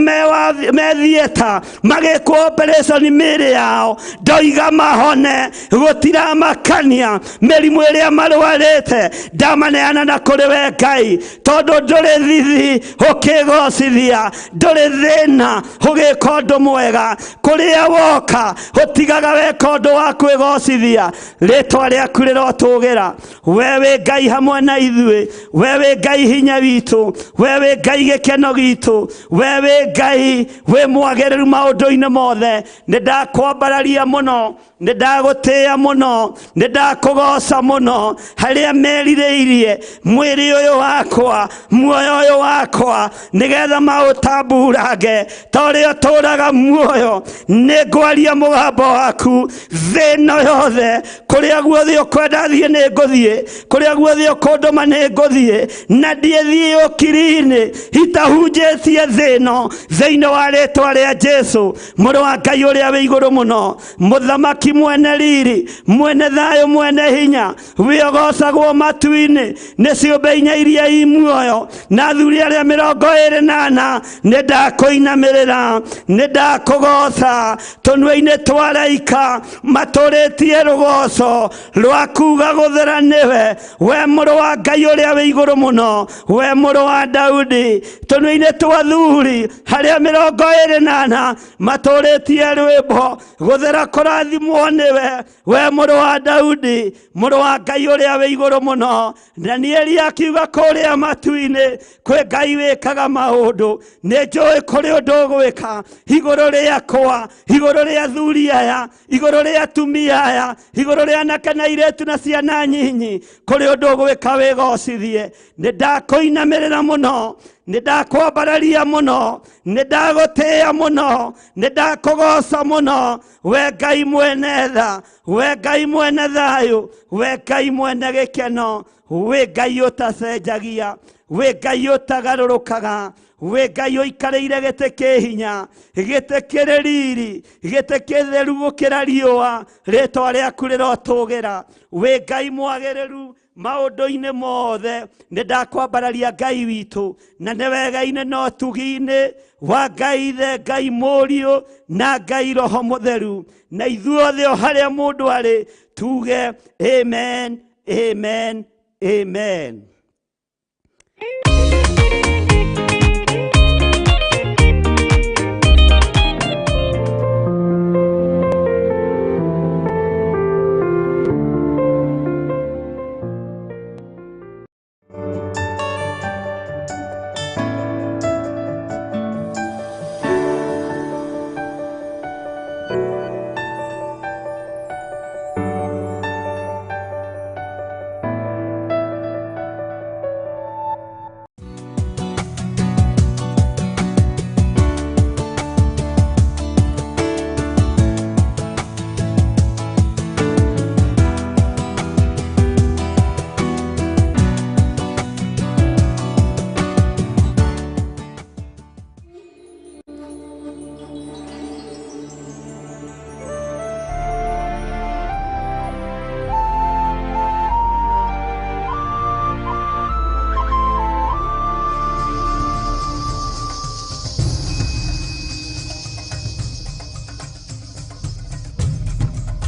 me theatre magĩkwo operation mĩĩrĩ yao ndoiga mahone gũtiramakania mĩrimũ ĩrĩa marwarĩte ndamaneana na kũrĩ we Ngai tondũ ndũrĩ thithi ũkĩgocithia ndũrĩ thĩna ũgĩka ũndũ mwega kũrĩa woka ũtigaga weka ũndũ wa kwĩgocithia rĩtwa rĩaku rĩrotũgĩra we wĩ Ngai hamwe na ithuĩ we wĩ Ngai hinya witũ we wĩ Ngai gĩkeno gitũ we wĩ Ngai wĩ mwagĩrĩru maũndũ-inĩ mothe nĩ ndakwambararia mũno nĩ ndagũtĩĩa mũno nĩ ndakũgoca mũno harĩa merirĩirie mwĩrĩ ũyũ wakwa muoyo ũyũ wakwa nĩgetha maũtamburange ta ũrĩa ũtũũraga muoyo nĩ ngwaria mũgambo waku thĩ ĩno yothe kũrĩa guothe ũkwenda thiĩ nĩ ngũthiĩ kũrĩa guothe ũkũndũma nĩ ngũthiĩ na ndiĩthiĩ ũkiri-inĩ itahunjĩtie thĩ ĩno thĩinĩ wa rĩtwa rĩa Jesu mũrũ wa Ngai ũrĩa wĩ igũrũ mũno mũthamaki mwene riri mwene thayũ mwene hinya wĩogocagwo matu-inĩ nĩ ciũmbe inya iria i muoyo na athuri arĩa 24 nĩ ndakũinamĩrĩra nĩ ndakũgoca tũnua-inĩ twa araika matũrĩtie rũgoco rwa kuga gũthera nĩwe we mũrũ wa Ngai ũrĩa wĩ igũrũ mũno we mũrũ wa Daudi tũnua-inĩ twa athuri harĩa 24 matũrĩtie rwĩmbo gũthera kũrathimwo nĩwe we mũrũ wa Daudi mũrũ wa Ngai ũrĩa wĩ igũrũ mũno Danieli akiuga kũrĩa matu-inĩ kwĩ Ngai wĩkaga maũndũ nĩ njũĩ kũrĩ ũndũ ũgwĩka igũrũ rĩakwa igũrũ rĩa athuri aya igũrũ rĩa atumia aya igũrũ rĩa anake na airĩtu na ciana nyinyi kũrĩ ũndũ ũgwĩka wĩgocithie nĩ ndakũinamĩrĩra mũno nĩ ndakwambararia mũno nĩ ndagũtĩĩa mũno nĩ ndakũgoca mũno we Ngai mwene tha we Ngai mwene thayũ we Ngai mwene gĩkeno wĩ Ngai ũtacenjagia wĩ Ngai ũtagarũrũkaga wĩ Ngai ũikarĩire gĩtĩ kĩ hinya gĩtĩ kĩrĩ riri gĩtĩ kĩtheru gũkĩra riũa rĩtwa rĩaku rĩrotũgĩra wĩ Ngai mwagĩrĩru maũndũ-inĩ mothe nĩ ndakwambararia Ngai witũ na nĩ wega-inĩ na ũtugi-inĩ wa Ngai Ithe Ngai Mũriũ na Ngai Roho Mũtheru na ithuothe o harĩa mũndũ arĩ tuge amen amen amen.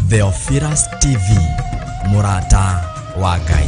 Theophilus TV, mũrata wa Ngai.